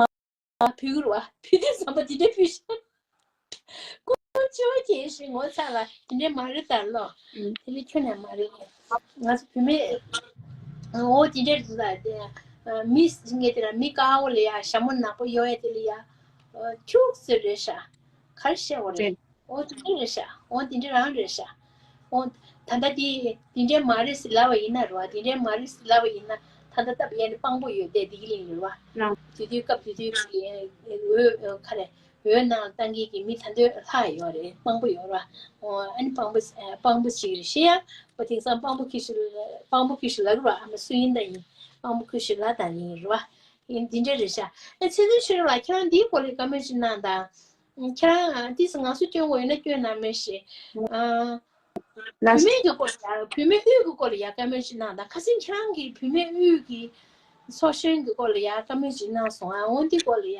བུ་གུ་རུ་བ་བུ་དུས་བསམ་པ་དེ་འདྲའི་བུ་ཤ་ཀུ་ཅོ་གྱེས་ཤིང་ངོ་ཚ་ལ་དེ་འདྲའི་མ་རེད་ད་ལོ། དེ་ནི་ཁྱོད་ནས་མ་རེད། ང་ཚོ་བུད་མེད་ཨོ་དེ་འདྲའི་རེད་ད། མི་ངེས་དེ་ལ་མི་དཀར་བོ་ལ་ཡ་ཞྭ་མོ་ནག་པོ་ཡོད་ཡ་དེ་ལ་ཡ་ཁྱུག་ཟེར་རེད་ཤག་ག་རེ་བཤད་འོ་རེད། འོ་དེ་འདྲ་རེད་ཤག་འོ་དེ་འདྲ་རང་རེད་ཤག་འོ་ད་ལྟ་དེ་དེ་འདྲ་མ་རེད་ཟེར་ལབ་པ་ཡིན་ན་རེད་བ། དེ་འདྲ་མ་རེད་ཟེར་ལབ་པ་ཡིན་ན་ད་ལྟ་སྟབས་ཡས་ནས་དཔང་པོ་ཡོད་དེ་དེ་གི་ལིང་རེད་བ། དུས་དུས་སྐབས་དུས་དུས་ཀྱི་འོས་ག་རེ་འོས་ནང་བཏང་མཁན་གྱི་མི་ད་འདོད་ལྷག་ཡོད་རེད། དཔང་པོ་ཡོད་རེད་བ། འོ་ཨ་ནི་དཔང་པོ་དཔང་པོ་ཞིག་རེད་ཤི་ཡ། འོ་དེང་སང་དཔང་པོ་ཁྱི་ཞིག་དཔང་པོ་ཁྱི་ཞིག་ལབ་རེད་བ། ཨ་མ་སུ་ཡིན་ད་ཡིན། དཔང་པོ་ཁྱི་ཞིག་ལབ་ད་ཡིན་རེད་བ། ཡིན་འདི་འདྲ་རེད་ཤག་ཨ་ཚེ་བཙུན་ཆོས་སྒྲོན་ལགས་ཁྱེད་རང་འདིའི་སྐོར་ལ་བཀའ་མོལ་ཅིག་གནང་དང་། ཁྱེད་རང་ཏིས་ང་ཚོ་སྐྱོན་དགོས་ཡོད་ན་སྐྱོན་གནང་མེད་ཞེས། ཨ། བུད་མེད་ཀྱི་སྐོར་ལ་ཡ་བུད་མེད་དབུས་ཀྱི་སྐོར་ལ་ཡ་བཀའ་མོལ་ཅིག་གནང་དང་། ཁ་སང་ཁྱེད་རང་གིས་བུད་མེད་དབུས་ཀྱི་ཚོགས་གཞོན་གྱི་སྐོར་ལ་ཡ་བཀའ་མོལ་ཅིག་གནང་སོང་ཨ། འོ་འདི་སྐོར་ལ་ཡ་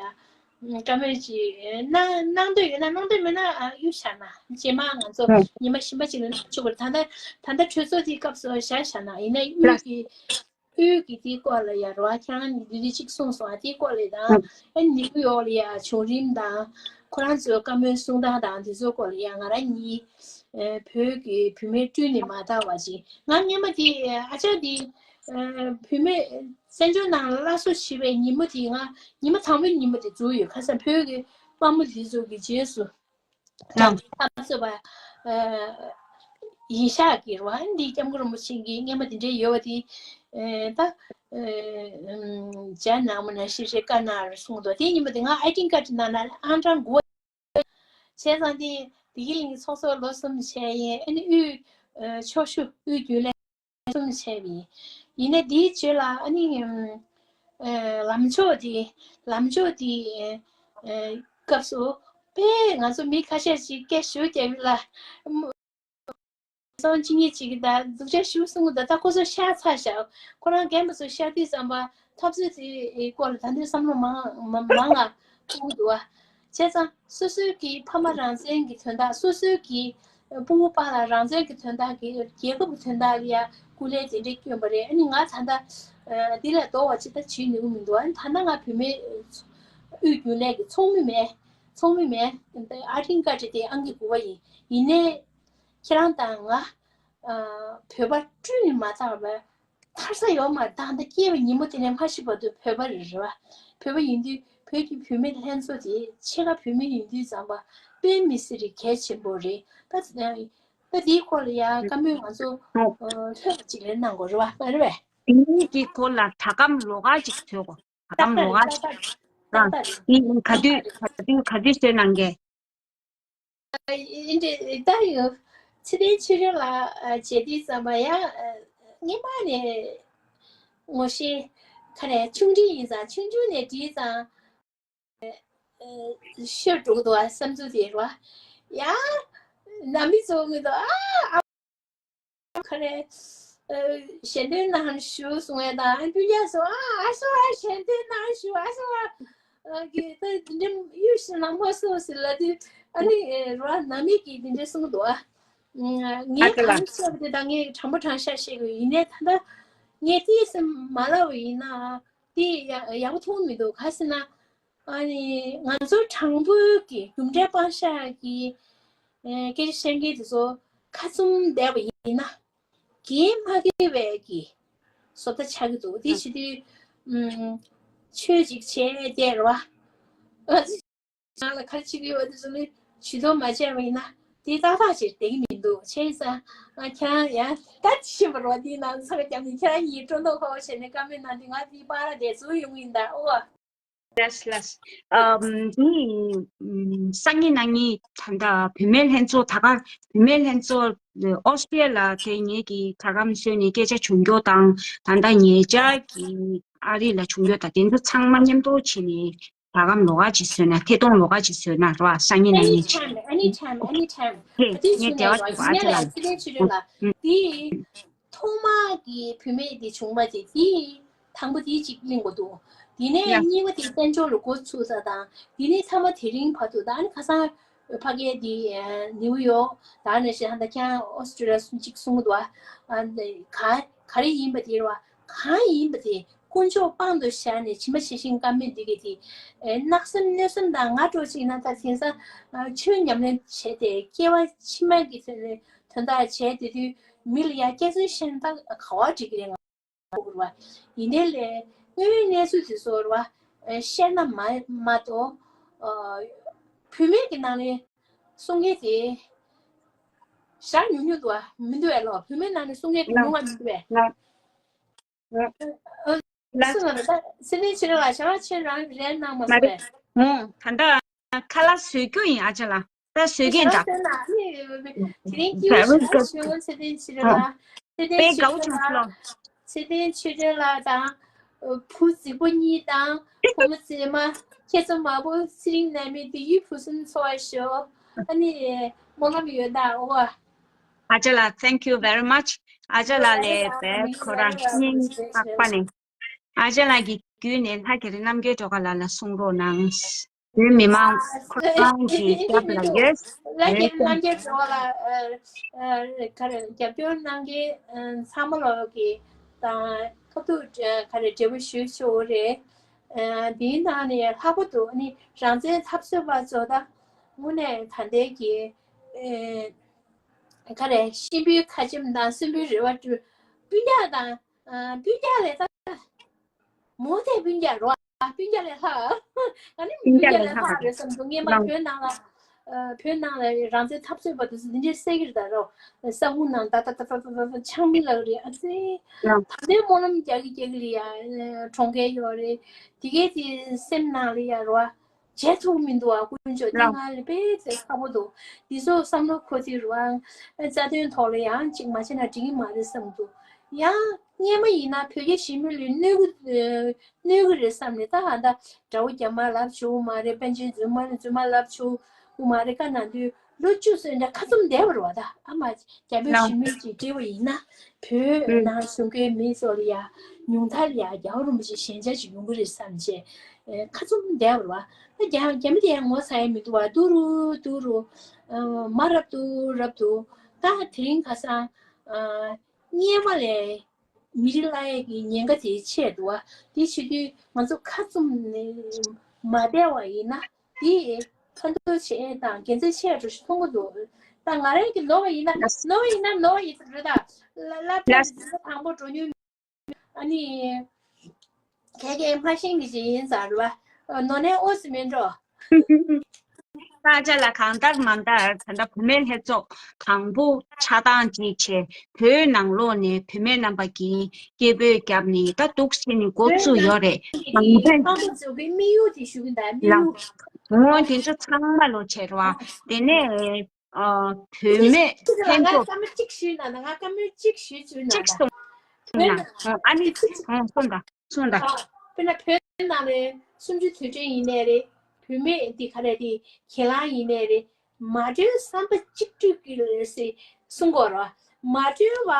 བཀའ་མོལ་ཅིག་གནང་གནང་འདོད་ཡོད་ན། གནང་འདོད་མེད་ན་ཨ་གཡུག་བཞག་ན་རྗེས་མ་ང་ཚོ་ཉི་མ་གཞན་པ་ཅིག་ལ་གནང་ཆོག་གི་རེད། ད་ལྟ་ད་ལྟ་གྲོས་ཚོགས་དེའི་སྐབས་སུ་བཞག་བཞག་ན་ཡིན་ན་དབུས་ཀྱི་དབུས་ཀྱི་དེའི་སྐོར་ལ་ཡ་རོ་ཨ་ཁྱེད་རང་གིས་འདི་འདྲ་ཅིག་གསུངས་སོང་ཨ། དེའི་སྐོར་ལ་དང་ཨ་ནི་ནིའུ་ཡོག་ལ་ཡ་བྱུང་རིམ་དང་ཁོ་རང་ཚོའི་བཀའ་མོལ་གསུང་སྟངས་དང་དེ་ཚོའི་སྐོར་ལ་ཡ་ང་རང་གཉིས་བོད་ཀྱི་བུད་མེད་བསྐྲུན་ནས་མ་དར་བ་ཅིག་ང་སྔན་མ་དེ་ཨ་ཅག་དེ་བུད་མེད་བཙན་བྱོལ་ནང་ལ་སླར་གསོ་བྱེད་པའི་ཉིན་མོ་དེ་ང་ཉི་མ་དང་པོའི་ཉིན་མོ་དེ་འཛུགས་ཡོད། ཁ་སང་བོད་ཀྱི་དཔའ་མོ་དེ་ཚོ་གི་རྗེས་སུ། ཨ། ཐབས་སོ་པ། ཡིན་ཤག་གི་རུ་ཨ་འདི་སྐྱབས་མགོན་རིན་པོ་ཆེ་གི་སྔན་མ་དེ་འདྲའི་ཡོད་པ་དེ། ད། ཇ་ནང་མ་ན་ཤི་ཤི་ཀ་ན་རུ་གསུངས་འདུག་དེ་ཉིན་མོ་དེ་ང་ཨའི་ཌེན་ཊི་ཀར་ཌི་ནང་ན་ཨང་གྲངས་དགུ་བྱས་ཙང་དེ་དེ་གི་ལིང་ཚོགས་གཙོ་ལོ་གསུམ་བྱས་ཡིན། ཨ་ནི་དབུས་ཕྱོགས་བཞུགས་དབུས་རྒྱུན་ལས། གསུམ་བྱས་པ་ཡིན། ཡིན་ནའི་དེའི་རྗེས་ལ་ཨ་ནི་ལམ་ཕྱོགས་དེ་ལམ་ཕྱོགས་དེ་སྐབས་སུ་དཔེ་ང་ཚོ་མི་ཁ་ཤས་ཤིག་སྐད་ཞུ་རྒྱབ་ཡོད་ལ། སང་གཅིག་གཉིས་ཅིག་གིས་ད་སྡུག་ཅག་ཞུ་གསུང་གི་འདུག་ད་ཁོ་ཚོ་ཤ་ཚ་ཤག་ཁོ་རང་རྒན་པ་ཚོ་ཤ་དུས་ཙམ་པ་འཐབ་རྩོད་དེ་སྐོར་ལ་ད་འདོད་བསམ་བློ་མང་མང་ལ་ཐུག་གི་འདུག་བ། བྱས་ཙང་སོ་སོའི་གི་ཕ་མ་རང་བཙན་གྱི་དོན་དག་སོ་སོའི་གི་ཕྲུ་གུ་པཱ་ལགས་རང་བཙན་གྱི་དོན་དག་གི་རྒྱལ་ཁབ་ཀྱི་དོན་དག་ལ་ཡ་སྐུ་ལས་དེ་འདྲས་བསྐྱོན་པ་རེད། ཨ་ནི་ང་ད་ལྟ་འདི་ལས་ལྡོག་པ་ཅི་ལྟར་བྱེད་ནུས་ཀྱི་མི་འདུག་ཨ་ནི་ད་ལྟ་ང་བུད་མེད་དབུས་རྒྱུན་ལས་ཀྱི་ཚོགས་མི་མེད། ཚོགས་མི་མེད། ཨའི་ཌེན་ཊི་ཀར་ཌི་དེ་ཨང་ཀི་དགུ་པ་ཡིན། ཡིན་ནའི་ཁྱེད་རང་དང་ང་བོད་པ་བསྐྲུན་ནས་མ་ཐར་བར་ཐར་ས་ཡོད་མ་རེད། ད་ལྟ་སྐྱེས་པའི་ཉིན་མོ་དེ་ནས་མ་ཤི་བར་དུ་བོད་པ་རེད་རེད་བ། བོད་པ་ཡིན་དུས་བོད་ཀྱི་བུད་མེད་ལྷན་ཚོགས་དེ་ཕྱེད་ཀ་བུད་མེད་ཡིན་དུས་ཙམ་པ་དཔེ་མི་སྲིད་རེད། གལ་ཆེན་པོ་རེད། ད་ད་དེའི་སྐོར་ལ་ཡ་བཀའ་མོལ་ང་ཚོ་ལྷོད་པ་ཅིག་ལེན་གནང་དགོས་རེད་བ། མ་རེད་བས། དེ་གཉིས་ཀྱི་ཐོག་ལ་གྲྭ་སྒམ་ལོགས་ཀ་ཅིག་བཟོས་གོ་གྲྭ་སྒམ་ལོགས་ཀ་ཅིག་ཨ། དེ་ག་དུས་ག་དུས་ག་དུས་བཟོས་གནང་གས། ཨ་ཡིན་འདྲ་ད་ཡོད། ཚེ་བརྟན་ཆོས་སྒྲོན་ལགས་བྱས་དུས་ཙམ་པ་ཡང་སྔན་མ་ནས་ངོ་ཤེས་ཁ་ནས་ཆུང་འདྲིས་ཡིན་ཙང་ཆུང་ཆུང་ནས་འདྲིས་ཙང་ཤོར་འགྲོ་གི་འདུག་བསམ་ཚུལ་དེ་རེད་བ། ཡང་ནང་མི་ཚོ་ངོས་ནས་ཨ་ཁ་རེ། ཨ་ཞལ་འདོན་གནང་ཞུ་གསུང་བས་དང་སྤུན་ཀྱག་ཚོ་ཨ་ཨ་སོ་ཨ་ཞལ་འདོན་གནང་ཞུ་ཨ་སོ་ཨ། ཨ་གི་ད་འདི་འདྲ་གཡུ་ཞིག་ནང་མ་སོ་ཟེར་ལབ་དུས་ཨ་ནི་རོ་ཨ་ནང་མི་གིས་འདི་འདྲ་གསུང་གི་འདུག་ཨ། ངས་གང་བཤད་པ་དེ་དང་ངས་དྲང་པོ་དྲང་བཞག་བཤད་དགོས། ཡིན་ནའི་ད་ལྟ་ངས་ཏིས་མ་ལབ་པ་ཡིན་ན་དེ་ཡག་ཡག་པོ་མཐོང་མི་འདུག་ག་ཟེར་ན། ཨ་ནི་ང་ཚོ་དྲང་པོའི་གི་རྒྱུ་འབྲས་སྤང་བཞག་གི་ཨེ་སྐད་ཆ་བཤད་མཁན་དེ་ཚོ་ཁ་བཙུམ་བསྡད་པ་ཡིན་ན་འགན་མ་འཁྱེར་བའི་གི་བཟོ་ལྟ་ཆགས་ཀྱི་འདུག་དེ་བྱེད་དུས་ཨུམ་ཆོས་ཅིག་བྱས་བསྡད་རེད་བ། ང་ཚོ་ནང་ལ་ག་རེ་བྱེད་ཀྱི་ཡོད་པ་དེ་ཚོ་ནི་ཇུས་གཏོགས་མ་བྱས་པ་ཡིན་ན་དེ་ཏག་ཏག་ཅིག་བསྡད་ཀྱི་མི་འདུག་བྱས་ཙང་ང་ཁྱེད་རང་ཡང་ད་ཅི་ཤེས་པ་རེད་བ། དེའི་ནང་ཚ་བ་རྒྱབ་ནས་ཁྱེད་རང་གཉིས་སྤྲོ་མདོག་ཁ་པོ་བྱས་ནས་བཀའ་མོལ་གནང་དུས་ང་དེའི་བར་ལ་བསྡད་ཚུལ་ཡོང་གི་ཡིན་ད། ཨོ་ཨ། ལགས་ལགས། ཨམ་འདི་ཨམ་སང་ཉིན་གནངས་ཉིན་ད་ལྟ་བུད་མེད་ལྷན་ཚོགས། ད་ག་བུད་མེད་ལྷན་ཚོགས་ཨོ་སི་ཊི་ཡ་ལ་དེ་ངེད་ཀྱི་ད་གམ་བཟོས་ནས་སྐད་ཆ་བྱུང་རྒྱུ་དང་། ད་ལྟ་ཉེ་ཆར་གྱི་ཨ་རི་ལ་བྱུང་རྒྱུ་དང་། དེ་ཚོ་ཚང་མ་མཉམ་དུ་བྱས་ནས་ད་གམ་ལོགས་ཀ་ཅིག་བཟོས་ན། ཐད་གཏོང་ལོགས་ཀ་ཅིག་བཟོས་ན་རོ་ཨ། སང་ཉིན་གནངས་ཉིན་ཅིག Anytime, anytime, anytime. ཨ་དེ་ངས་འབྲེལ་བ་ཞུ་བ་ཨ་ཅེ་ལགས། ཡིན་ན་ཡང་ཚེ་བརྟན་ཆོས་སྒྲོན་ལགས་དེ། ཐོག་མ་གི་བུད་མེད་དེ་བྱུང་བ་དེ་དེ་ དང་པོ་དེ་གཅིག་གླེང་དགོས་འདུག་དེ་ནས་ཡ། གཉིས་པ་དེ་བཙན་བྱོལ་ལ་འགོ་ཚུགས་ས་དང་། དེ་ནས་མཐའ་མ་དེ་རིང་བར་དུ་ད་ནི་ཁ་སང་ཕ་གིའི་དེ་ནིའུ་ཡོག་ད་ནས་བཤད་ཧ་ད་ཁྱང་ཨོ་སི་ཀྲི་ལི་ཡ་གཅིག་གསུང་གི་འདུག་ཨ། ག་ག་རེ་ཡིན་པ་དེ་རེད་བ། གང་ཡིན་པ་དེ་དཀོན་མཆོག་དཔང་དུ་བཞག་ནས་ཇི་མ་ཇི་བཞིན་བཀའ་མོལ་འདི་གི་དེ་ཨེ་གནག་སེམས་གནོད་སེམས་དང་ང་འདྲ་ཅིག་ན་ད་དེང་སང་ཆོས་ཉམས་ལེན་བྱས་ཏེ་སྐྱེ་བ་ཕྱི་མ་གི་དོན་དག་བྱས་དེ་དུས་མི་ལ་ཡ་སྐྱག་རྫུན་བཤད་ན་ད་ག་བ་འགྲིག་གི་རེད། ང་གོ་ར་ཡིན་ནའི་ལས་དངོས་ཡོད་གནས་ཚུལ་དེ་ཚོ་ར་བཤད་ན་མ་མ་གཏོགས་བུད་མེད་ཀྱི་ནང་ནས་གསུང་མཁན་དེ་ཞག་ཉུང་ཉུང་འདུག་བ་མི་འདུག་བས་ལོ། བུད་མེད་ནང་ནས་གསུང་མཁན་དེ་ལ་ཉུང་བ་མི་འདུག་བས། ལ་ལ་སུ་ལ་ད་སེ་ནས་ཕྱི་ར་ལ་ཞག་ཆེན་རང་རེད་གནང་མ་མ་སོང་རེད། བས། ཧུང་ད་ལྟ་ཁ་ལག་བཟོས་རྒྱུ་ཡིན་ཨ་ཅག་ལ། ད་བཟོས་ཀྱིན་ད། དེ་རིང་སྐྱིད་པོ་ཞེ་དྲག་བྱུང་། ཚེ་བརྟན་ཆོས་སྒྲོན་ལགས། ཚེ་བརྟན་དཔེ་དགའ་བོ་ཆོས་སྒྲོན་བྱུང་ལགས། ལོ། ཚེ་བརྟན་ཆོས་སྒྲོན་ལགས་དང་། བུ་རྫིག་པོ་གཉིས་དང་བུ་མོ་མཛེས་མ། ཁྱེད་ཚོ་མང་པོ་ཚེ་རིང་ནད་མེད་བདེ་སྐྱིད་ཕུན་སུམ་ཚོགས་པར་ཤོག་ཨ་ནི་སྨོན་ལམ་ཡོད་ད་ཨོ། ཨ་ཅག་ལགས། Thank you very much. ཨ་ཅག་ལགས་ལས་བས་ཁོ་རང་སྙིང་ཐག་པ་ནས། ཨ་ཅག་ལགས་ཀྱི་བརྒྱུད་ནས་ལྷ་རྒྱ་རི་རྣམ་རྒྱལ་སྒྲོལ་དཀར་ལགས་ལ་གསུང་རོགས་གནང་། བོད་མི་མང་ཁོ་རང་གི་རྒྱབ་ལ་ཡོད། ལྷ་རྒྱ་རི་རྣམ་རྒྱལ་སྒྲོལ་དཀར་ལགས་ག་རེ་རྒྱབ་སྐྱོར་གནང་མཁན་ཚང་མ་ལོག་གི་དང་ཁ་ཐུག་ག་རེ་འབྲེལ་བ་ཞུ་ཆོག་རེད། དེའི་ནང་ནས་ལྷག་པར་དུ་ནི་རང་བཙན་འཐབ་རྩོད་པ་ཚོ་ད་དངོས་གནས་ད་ལྟའི་གི་ག་རེ་གཤིན་པོའི་ཁ་ཆེམས་དང་གསོན་པོའི་རེ་བ་སྤྲུལ་སྤུན་ཀྱག་དང་། སྤུན་ཀྱག་ལས་ད། མོ་དེ་སྤུན་ཀྱག་རོ། སྤུན་ཀྱག་ལས་ལྷག་ང་ནི་སྤུན་ཀྱག་ལས་ལྷག་རེད་བསམ་འདུག་སྔོན་མ་བོད་ནང་ལ། བོད་ནང་ལ་རང་བཙན་འཐབ་རྩོད་པ་དེ་ཚོ་འདི་འདྲའི་བསད་ཀྱི་རེད་ད་རོ། ས་ཁུང་ནང་ད་ད་ད་ད་ཆང་མི་ལག་རེད་ཨ་ཙི། ད་ལྟའི་སྨོན་ལམ་རྒྱག་གི་རྒྱག་གི་རེད་ཡ། གྲོངས་མཁན་ཡོད་རེད། དེ་གའི་དེ་སེམས་ནང་ལ་ཡ་རོ། བརྗེད་ཐུབ་མི་འདུག་ཨ། དཀོན་མཆོག་དེ་ལགས། ང་ལ་དཔེ་ཚེ་ཁག་པོ་འདུག་འདི་ཚོ་བསམ་བློ་འཁོར་དུས་རུ་ཨ། རྩ་དོན་ཐོག་ལ་ཡང་གཅིག་མ་བྱས་ན་འགྲིག་གི་མ་རེད་བསམ་འདུག་ཡང་སྔོན་མ་ཡིན་ན་བོད་རྒྱ་ཞི་མོལ་ལ་གནོད་གི་གནོད་གི་རེད་བསམ་ནས་ད་ཨ་ད་དགྲ་བོ་རྒྱ་དམར་ལབ་བྱུང་མ་རེད། པཎ་ཆེན་རྫུན་མ་རྫུན་མ་ལབ་བྱུང་མ་རེད། བཀའ་གནང་དུས་ལོ་བཅུ་ཙམ་འདྲ་ཁ་བཙུམ་བསྡད་པ་རེད་བ། ད་ཨ་མ་རྒྱ་བོད་ལགས། ཞི་མོལ་གྱི་འབྲེལ་བ་ཡིན་ན་བོད་ནང་བཞུགས་མཁན་མི་ཚོ་ལ་ཡ་ཉུང་མཐར་ཡ་རྒྱལ་བ་རིན་པོ་ཆེ་ཞལ་མཇལ་ཅིག་ཡོང་གི་རེད་བསམ་བྱས། ཁ་བཙུམ་བསྡད་པ་རེད་བ། ད་རྒྱ་རྒྱ་མི་དེ་ཡང་ངོ་ཚ་ཡ་མི་འདུག་བ། ཏུ་རུ་ཏུ་རུ། མ་རབ་ཏུ་རབ་ཏུ། ད་དེ་རིང་ཁ་སང་། སྔོན་མ་ལས་མི་རིགས་ལ་ཡ་གི་ཉེན་ཁ་དེ་ཆེ་འདུག་བ། དེ་བྱེད་དུས་ང་ཚོ་ཁ་བཙུམ་ནས་མ་བསྡད་བ་ཡིན་ན་དེ་ཕན་ཐོགས་ཆེ་དང་དགེ་མཚན་ཆེ་འགྲོ་ཞིག་མཐོང་གི་འདུག་ད་ང་རང་གི་ནོར་བ་ཡིན་ན་ནོར་བ་ཡིན་ན་ནོར་བ་ཡིན་ས་རེད་ད། ལ་ལ་ཕན་ལ་དང་པོ་འགྲོ་མྱོང་། ཨ་ནི། ཁྱེད་ཀྱིས་མ་ཤེས་ཀྱི་ཞིག་ཡིན་ཟེར་བ། ནོར་ནའི་ཨོ་སི་མིན་འགྲོ། ས་ཆ་ལ་གང་ལྟར་མང་ལྟར་ད་ལྟ་བུད་མེད་ལྷན་ཚོགས་དང་པོ་ཆགས་སྟངས་ཅིག་བྱས། བོད་ནང་ལོགས་ནས་བུད་མེད་རྣམ་པ་གིས་སྐད་འབོད་བརྒྱབ་ནས་ད་འདུག་སེ་ནས་འགོ་བཙུགས་ཡོད་རེད། མང་པོས་ཁོང་ཚོ་ཚོ་གི་དམིགས་ཡུལ་དེ་ཞུ་གི་འདུག་དམིགས་ཡུལ། འོ་དེ་ཚོ་ཚང་མ་ལོ་བྱས་རེད་བ། དེ་ནས། ཨ། བུད་མེད་ཁྱེད་ཚོ་ལ་ལྷན་ང་ཚོགས་བཀའ་མོལ་གཅིག་ཞུས་ན་ན། ང་བཀའ་མོལ་གཅིག་ཞུས་བཅུག་ན་གཅིག་ན། གསུངས་བོད་ན་ན། ཨ་ནི་གཅིག་གསུངས་དང་གསུངས་དང་། ཨ། དཔེར་ན་བོད་ནང་ལ་གསུམ་བཅུ་དུས་དྲན་ཡིན་ནའི་རེད། བུད་མེད་འདི་ག་རེ་དེ་གྱེན་ལངས་ཡིན་ནའི་རེད། མ་གྲོས་བསམ་པ་གཅིག་གྲོས་ཀྱི་རེད་ཟེར་གསུང་གི་ཡོད་རེད་བ། མ་གྲོས་པ་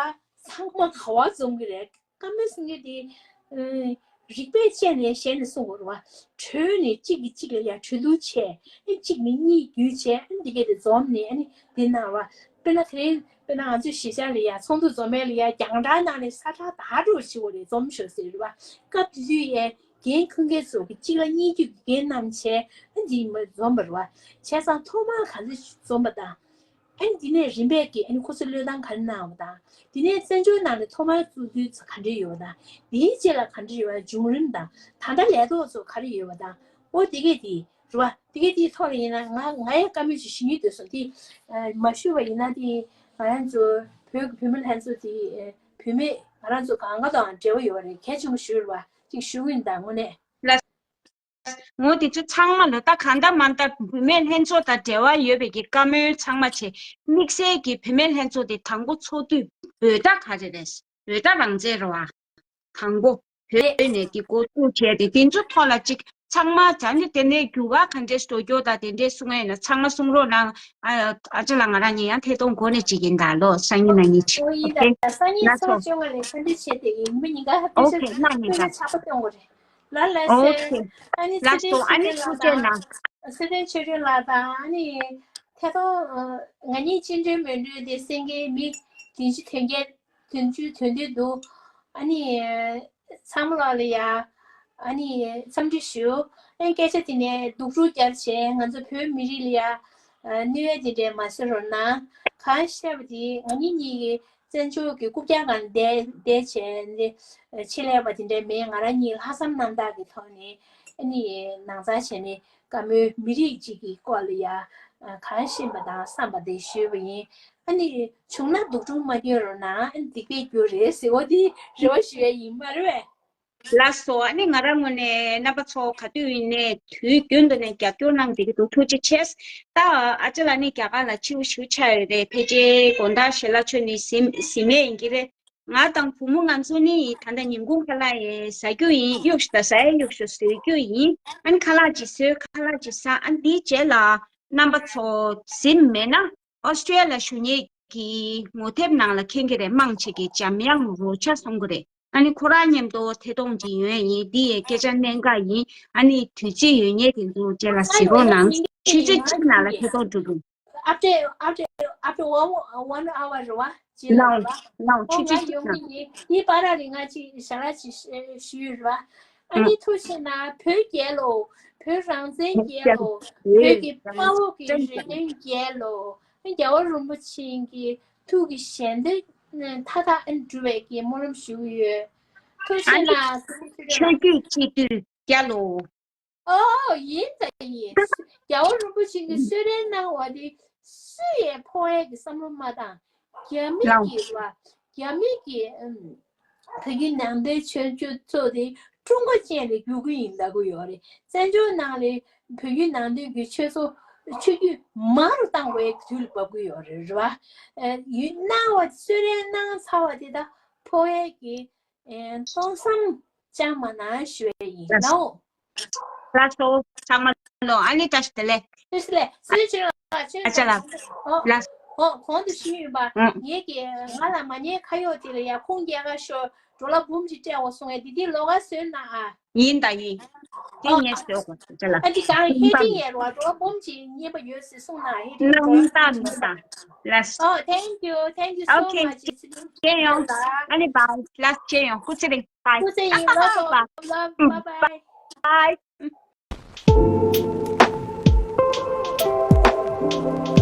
ཚང་མ་ག་བ་འཛོམས་ཀྱི་རེད། བཀའ་མོལ་གསུང་མཁན་དེ། ཨ། རིགས་པས་དཔྱད་ནས་ཞལ་ནས་གསུང་དགོས་རེད་བ། གྲོས་ནས་གཅིག་གིས་གཅིག་ལ་ཡ་གྲོས་བསྡུར་བྱས། ཨ། གཅིག་ནས་གཉིས་བརྒྱུད་བྱས། ཨ། འདི་གས་དེ་འཛོམས་ནས། ཨ་ནི་འདི་གནང་བ། དཔེར་ན་དེ་རིང་དཔེར་ན་ང་ཚོའི་གཞིས་ཆགས་ལ་ཡ་ཚོགས་འདུ་འཛོམས་མཁན་ལ་ཡ་རྒྱང་བསྒྲགས་ནང་ནས་ས་ཁྲ་དག་འགྲོ་ཞིག་འོ་རེད། འཛོམས་ཤོག་ཟེར་རེད་བ། སྐབས་དེ་དུས་ཡ་འགན་འཁུར་མཁན་ཚོ་གིས་གཅིག་ལ་གཉིས་བརྒྱུད་ཀྱི་འགན་བསྣམས་བྱས། ཨ། འདི་མ་འཛོམས་པ་རེད་བ། བྱས་ཙང་ཐོག་མར་ག་ཚོད་འཛོམས་པ་དང་། ཨ་ནི་དེ་ནས་རིམ་པས་ཀྱིས་ཨ་ནི་ཁོ་ཚོ་བློས་བཏང་ག་རེ་གནང་བ་དང་། དེ་ནས་བཙན་བྱོལ་ནང་ནས་ཐོག་མར་བཙུགས་དུས་ཚོད་ག་འདྲ་ཡོད་པ་དང་། དེའི་རྗེས་ལ་ག་འདྲ་ཡོད་པ། བྱུང་རིམ་དང་། ད་ལྟ་ལས་ཐོག་ཚོ་ག་རེ་ཡོད་པ་དང་། ཨོ་དེ་གས་དེ་རེད་བ། དེ་གས་དེའི་ཐོག་ལ་ཡིན་ན་ང་ང་ཡང་བཀའ་མོལ་ཞིག་ཞུ་སྙིང་འདོད་སོང་། དེ་མ་ཞུས་པ་ཡིན་ན་དེ་ང་རང་ཚོ་བོད་ཀྱི་བུད་མེད་ལྷན་ཚོགས་དེ་བུད་མེད་ང་རང་ཚོ་གང་ག་དང་འབྲེལ་བ་ཡོད་པ་རེད། གལ་ཆེན་པོ་ཞིག་རེད་བ། ཅིག་ཞུ་གི་ཡིན་ད་དངོས་གནས། ལགས། ངོ་དེ་ཚོ་ཚང་མ་ལོ་ད་གང་ལྟར་མང་ལྟར་བུད་མེད་ལྷན་ཚོགས་དང་འབྲེལ་བ་ཡོད་པའི་གི་བཀའ་མོལ་ཚང་མ་བྱས། དམིགས་བསལ་གྱི་བུད་མེད་ལྷན་ཚོགས་དེ་དང་པོ་ཚོགས་དུས་འབོད་སྒྲ་ག་རེ་རེད། འབོད་སྒྲ་རང་བཙན་རེད་བ། དང་པོ་བོད་ནས་དེ་འགོ་བཙུགས་བྱས་ཏེ་དེ་ཚོ་ཐོག་ལ་ཅིག་ ཚང་མ་ད་ནི་དེ་ནས་འགྱུར་བ་ག་འདྲས་འགྲོ་རྒྱུ་དང་དེ་འདྲས་གསུང་ཡས་ན་ཚང་མ་གསུང་རོགས་གནང་། ཨ་ཨ་ཅག་ལགས་ང་རང་གཉིས་ཡང་ཐད་གཏོང་འགོ་ནས་བྱེད་ཀྱིན་གདའ་ལོ། སང་ཉིན་གནངས་ཉིན་བྱེད། ཨོ་ཡིན་ད། ད་སང་ཉིན་ཚེས་པ་བཅོ་ལྔ་ལ་གསར་འགྲེལ་བྱས་ཏེ་ཡིན་མི་ཉིན་ཀ་ཧ་པེ་ཤ་ཨོ་ཁེ་གནངས་ཉིན་ཀ་སྐད་ཆ་ཕྱག་པ་སྟོན་དགོས་རེད། ལ་ལ་ཨོ་སེ། ཁེ་ཨ་ནི་ལགས་སོ། ཨ་ནི་ཐུགས་རྗེ་གནང་། ཚེ་བརྟན་ཆོས་སྒྲོན་ལགས་དང་ཨ་ནི་ཐད་གཏོང་ང་གཉིས་ཅི་འདྲའི་མོས་འདྲ་དེ་གསན་མཁན་མི་བདུན་ཅུ་དོན་བརྒྱད་དོན་བཅུ་དོན་བདུན་འདུག་ཨ་ནི་ཚང་མ་ལ་ལ་ཡ་ཨ་ནི་འཚམས་འདྲི་ཞུ། ཨ་ནི་སྐད་ཆ་དེ་ནས་སྡུག་རུས་བརྒྱབ་བྱས་ང་ཚོ་བོད་མི་རིགས་ལ་ཡ་གནོད་ཡ་དེ་འདྲ་མ་བཟོ་རོགས་གནང་། གང་བཤད་པ་དེ་ང་གཉིས་གཉིས་ཀྱི་བཙན་བྱོལ་གྱི་རྐུབ་བཀྱག་སྒང་བསྡད་བསྡད་བྱས་ནས་ཆེད་ལས་པ་དེ་འདྲ་མེད། ང་རང་གཉིས་ལྷག་བསམ་རྣམ་དག་གི་ཐོག་ནས་ཨ་ནི་ནང་ཚང་བྱས་ནས་བཀའ་མོལ་མི་རིགས་གཅིག་གི་སྐོར་ལ་ཡ་གང་ཤེས་པ་དང་བསམ་པ་དེ་ཞུས་པ་ཡིན། ཨ་ནི་བྱུང་ན་སྡུག་སྦྱོང་མ་སྐྱོན་རོགས་གནང་། ཨ་ནི་སྡིག་པའི་རྒྱུ་རེད་ཟེར་བ་དེ་རེ་བ་ཞུ་ཡ་ཡིན་མ་རེད་པས། ལགས་སོ། ཨ་ནི་ང་རང་ངོས་ནས་རྣམ་པ་ཚོ་ག་དུས་ཡིན་ནའི་དུས་རྒྱུན་དུ་ནས་རྒྱབ་སྐྱོར་གནང་བསྡད་ཀྱི་འདུག་ཐུགས་རྗེ་ཆེ། ད་ཨ་ཅག་ལགས་ནི་རྒྱ་གར་ལ་ཕྱིར་བཞུད་ཆགས་ཡོད་རེད། ཕལ་ཆེར་དགོང་དག་ཞལ་ལག་མཆོད་ནི་ཟིན་ཟིན་མེད་ཡིན་གྱི་རེད། ང་དང་བུ་མོ་ང་ཚོ་ནི་ད་ལྟ་ཉིན་གུང་ཁ་ལག་ཡེ་ཟ་རྒྱུ་ཡིན། གཡུག་ཞིག་ད་ཟ་ཡ་གཡུག་ཞིག་བཟོ་རྒྱུ་ཡིན། ཨ་ནི་ཁ་ལག་ཅིག་བཟོས། ཁ་ལག་ཅིག་ཟ། ཨ་ནི་འདིའི་རྗེས་ལ་རྣམ་པ་ཚོ་ཟིན་མེད་ན་ཨོ་སི་ཀྲི་ཡ་ལ་བཞུགས་མཁན་གྱི་ངོ་དེབ་ནང་ལ་མཁྱེན་གྱི་རེད། མང་ཆེ་གི་འཇམ་དབྱངས་རོལ་ཆ་གསུང་གི་རེད། ཨ་ནི་ཁོ་རང་མཉམ་དུ་ཐད་གཏོང་ཅིག་ཡོང་ཡ་ཡིན། འདི་ཡི་སྐད་ཆ་གནད་འགག་ཡིན། ཨ་ནི་དུས་ཚོད་ཡོད་མཁན་དེ་ཚོ་རྗེས་ལ་གཟིགས་རོགས་གནང་། ཆུ་ཚོད་གཅིག་ནང་ལ་ཐད་གཏོང་འགྲོ་གི། After after after one one hour རེད་བ། རྗེས་ལ་རེད་བ། ལའོ་ལའོ། ཨོ་ཆུ་ཚོད་ང་གཅིག་ཡོང་ནང་གི་ཡིན། འདི་བར་ར་རེད། ང་གཅིག་ཞལ་ལག་ཅིག་ཞུ་ཡོད་རེད་བ། ཨ་ནི་ཐུགས་རྗེ་ཆེ་གནང་། བོད་རྒྱལ་ལོ། བོད་རང་བཙན་རྒྱལ་ལོ། བོད་ཀྱི་དཔའ་བོ་གི་རེ་འདུན་རྒྱལ་ལོ། རྒྱལ་བ་རིན་པོ་ཆེ་གི་ཐུགས་ཀྱི་བཞེད་དོན་མཐའ་དག་འགྲུབ་པའི་གི་སྨོན་ལམ་ཞུ་གི་ཡོད། ཐུགས་རྗེ་ཆེ་གནང་། ཆོས་བརྒྱུད་སྤྱི་འཐུས་རྒྱལ་ལོ། ཨོ་ཡིན་ད་ཡིན། རྒྱལ་བ་རིན་པོ་ཆེ་གི་གསོལ་རས་གནང་བ་དེ་སུ་ཡས་ཕོག་ཡས་ཀྱི་བསམ་བློ་མ་བཏང་། རྒྱ་མི་གི་ར་རྒྱ་མི་གི་ཨམ་བོད་བརྒྱུད་ནང་བསྟན་ཆོས་ཆོས་ཚོགས་དེ་ཀྲུང་གོ་ཅན་ལ་བསྒྱུར་གི་ཡིན་ལབ་གི་ཡོད་རེད། བཙན་བྱོལ་ནང་ལ་བོད་བརྒྱུད་ནང་བསྟན་གྱི་ཆོས་ཚོགས་ཆོས་བརྒྱུད་མང་རུ་བཏང་དགོས་ཡས་ཀྱི་དུས་ལ་བབ་གི་ཡོད་རེད། རེད་བ། ཨ་ཡུལ་གནང་བ་གསོལ་རས་གནང་ཚར་བ་དེ་དག་ཕོག་ཡས་ཀྱི་ཨེ་སྟོང་བསམ་ཅང་མ་གནང་ཞུ་ཡས་ཡིན་ལགས་ནའོ། ལགས་སོ། ཚང་མ་ལོ། ཨ་ནི་བཀྲ་ཤིས་བདེ་ལེགས། བཀྲ་ཤིས་བདེ་ལེགས། སུས་ཆོས་ལ་ཆོས་ལ་ཨ་ཅག་ལགས། ཨོ་ལགས། ཨོ་གོང་དུ་ཞུས་ཡོད་པ། ཨང་། ངེད་ཀྱི་ང་ལ་མ་ཉེས་ཁ་གཡོག་དེ་ལ་ཡ་ཁུངས་སྐྱེལ་ག་ཤོག་འགྲོ་ལ་འབུམ་གཅིག་སྤྲད་འོ་གསུང་ཡས་དེ་དེ་ལོགས་ཀ་བཟོས་གནང་ཨ། ཡིན་ད་ཡིན། དེ་ཨོ། ངས་བཟོས་གོ་ཨ་ཅག་ལགས། ཨ་འདི་གང་ཧེ་ཏིང་ཡས་རོ་འགྲོ་ལ་འབུམ་གཅིག་རྙེད་པ་ཡོད་ཟེར་གསུང་གནང་ཧེ་ཏིང་འགྲོ་ལ། ལགས་ལགས། ཨོ་thank you thank you so much། ཨོ་ཁེ། མཇལ་ཡོང་། ཨ་ནི་bye། ལགས་མཇལ་ཡོང་། སྐུ་ཚེ་རིང་། Bye། སྐུ་ཚེ་རིང་། Love you bye bye།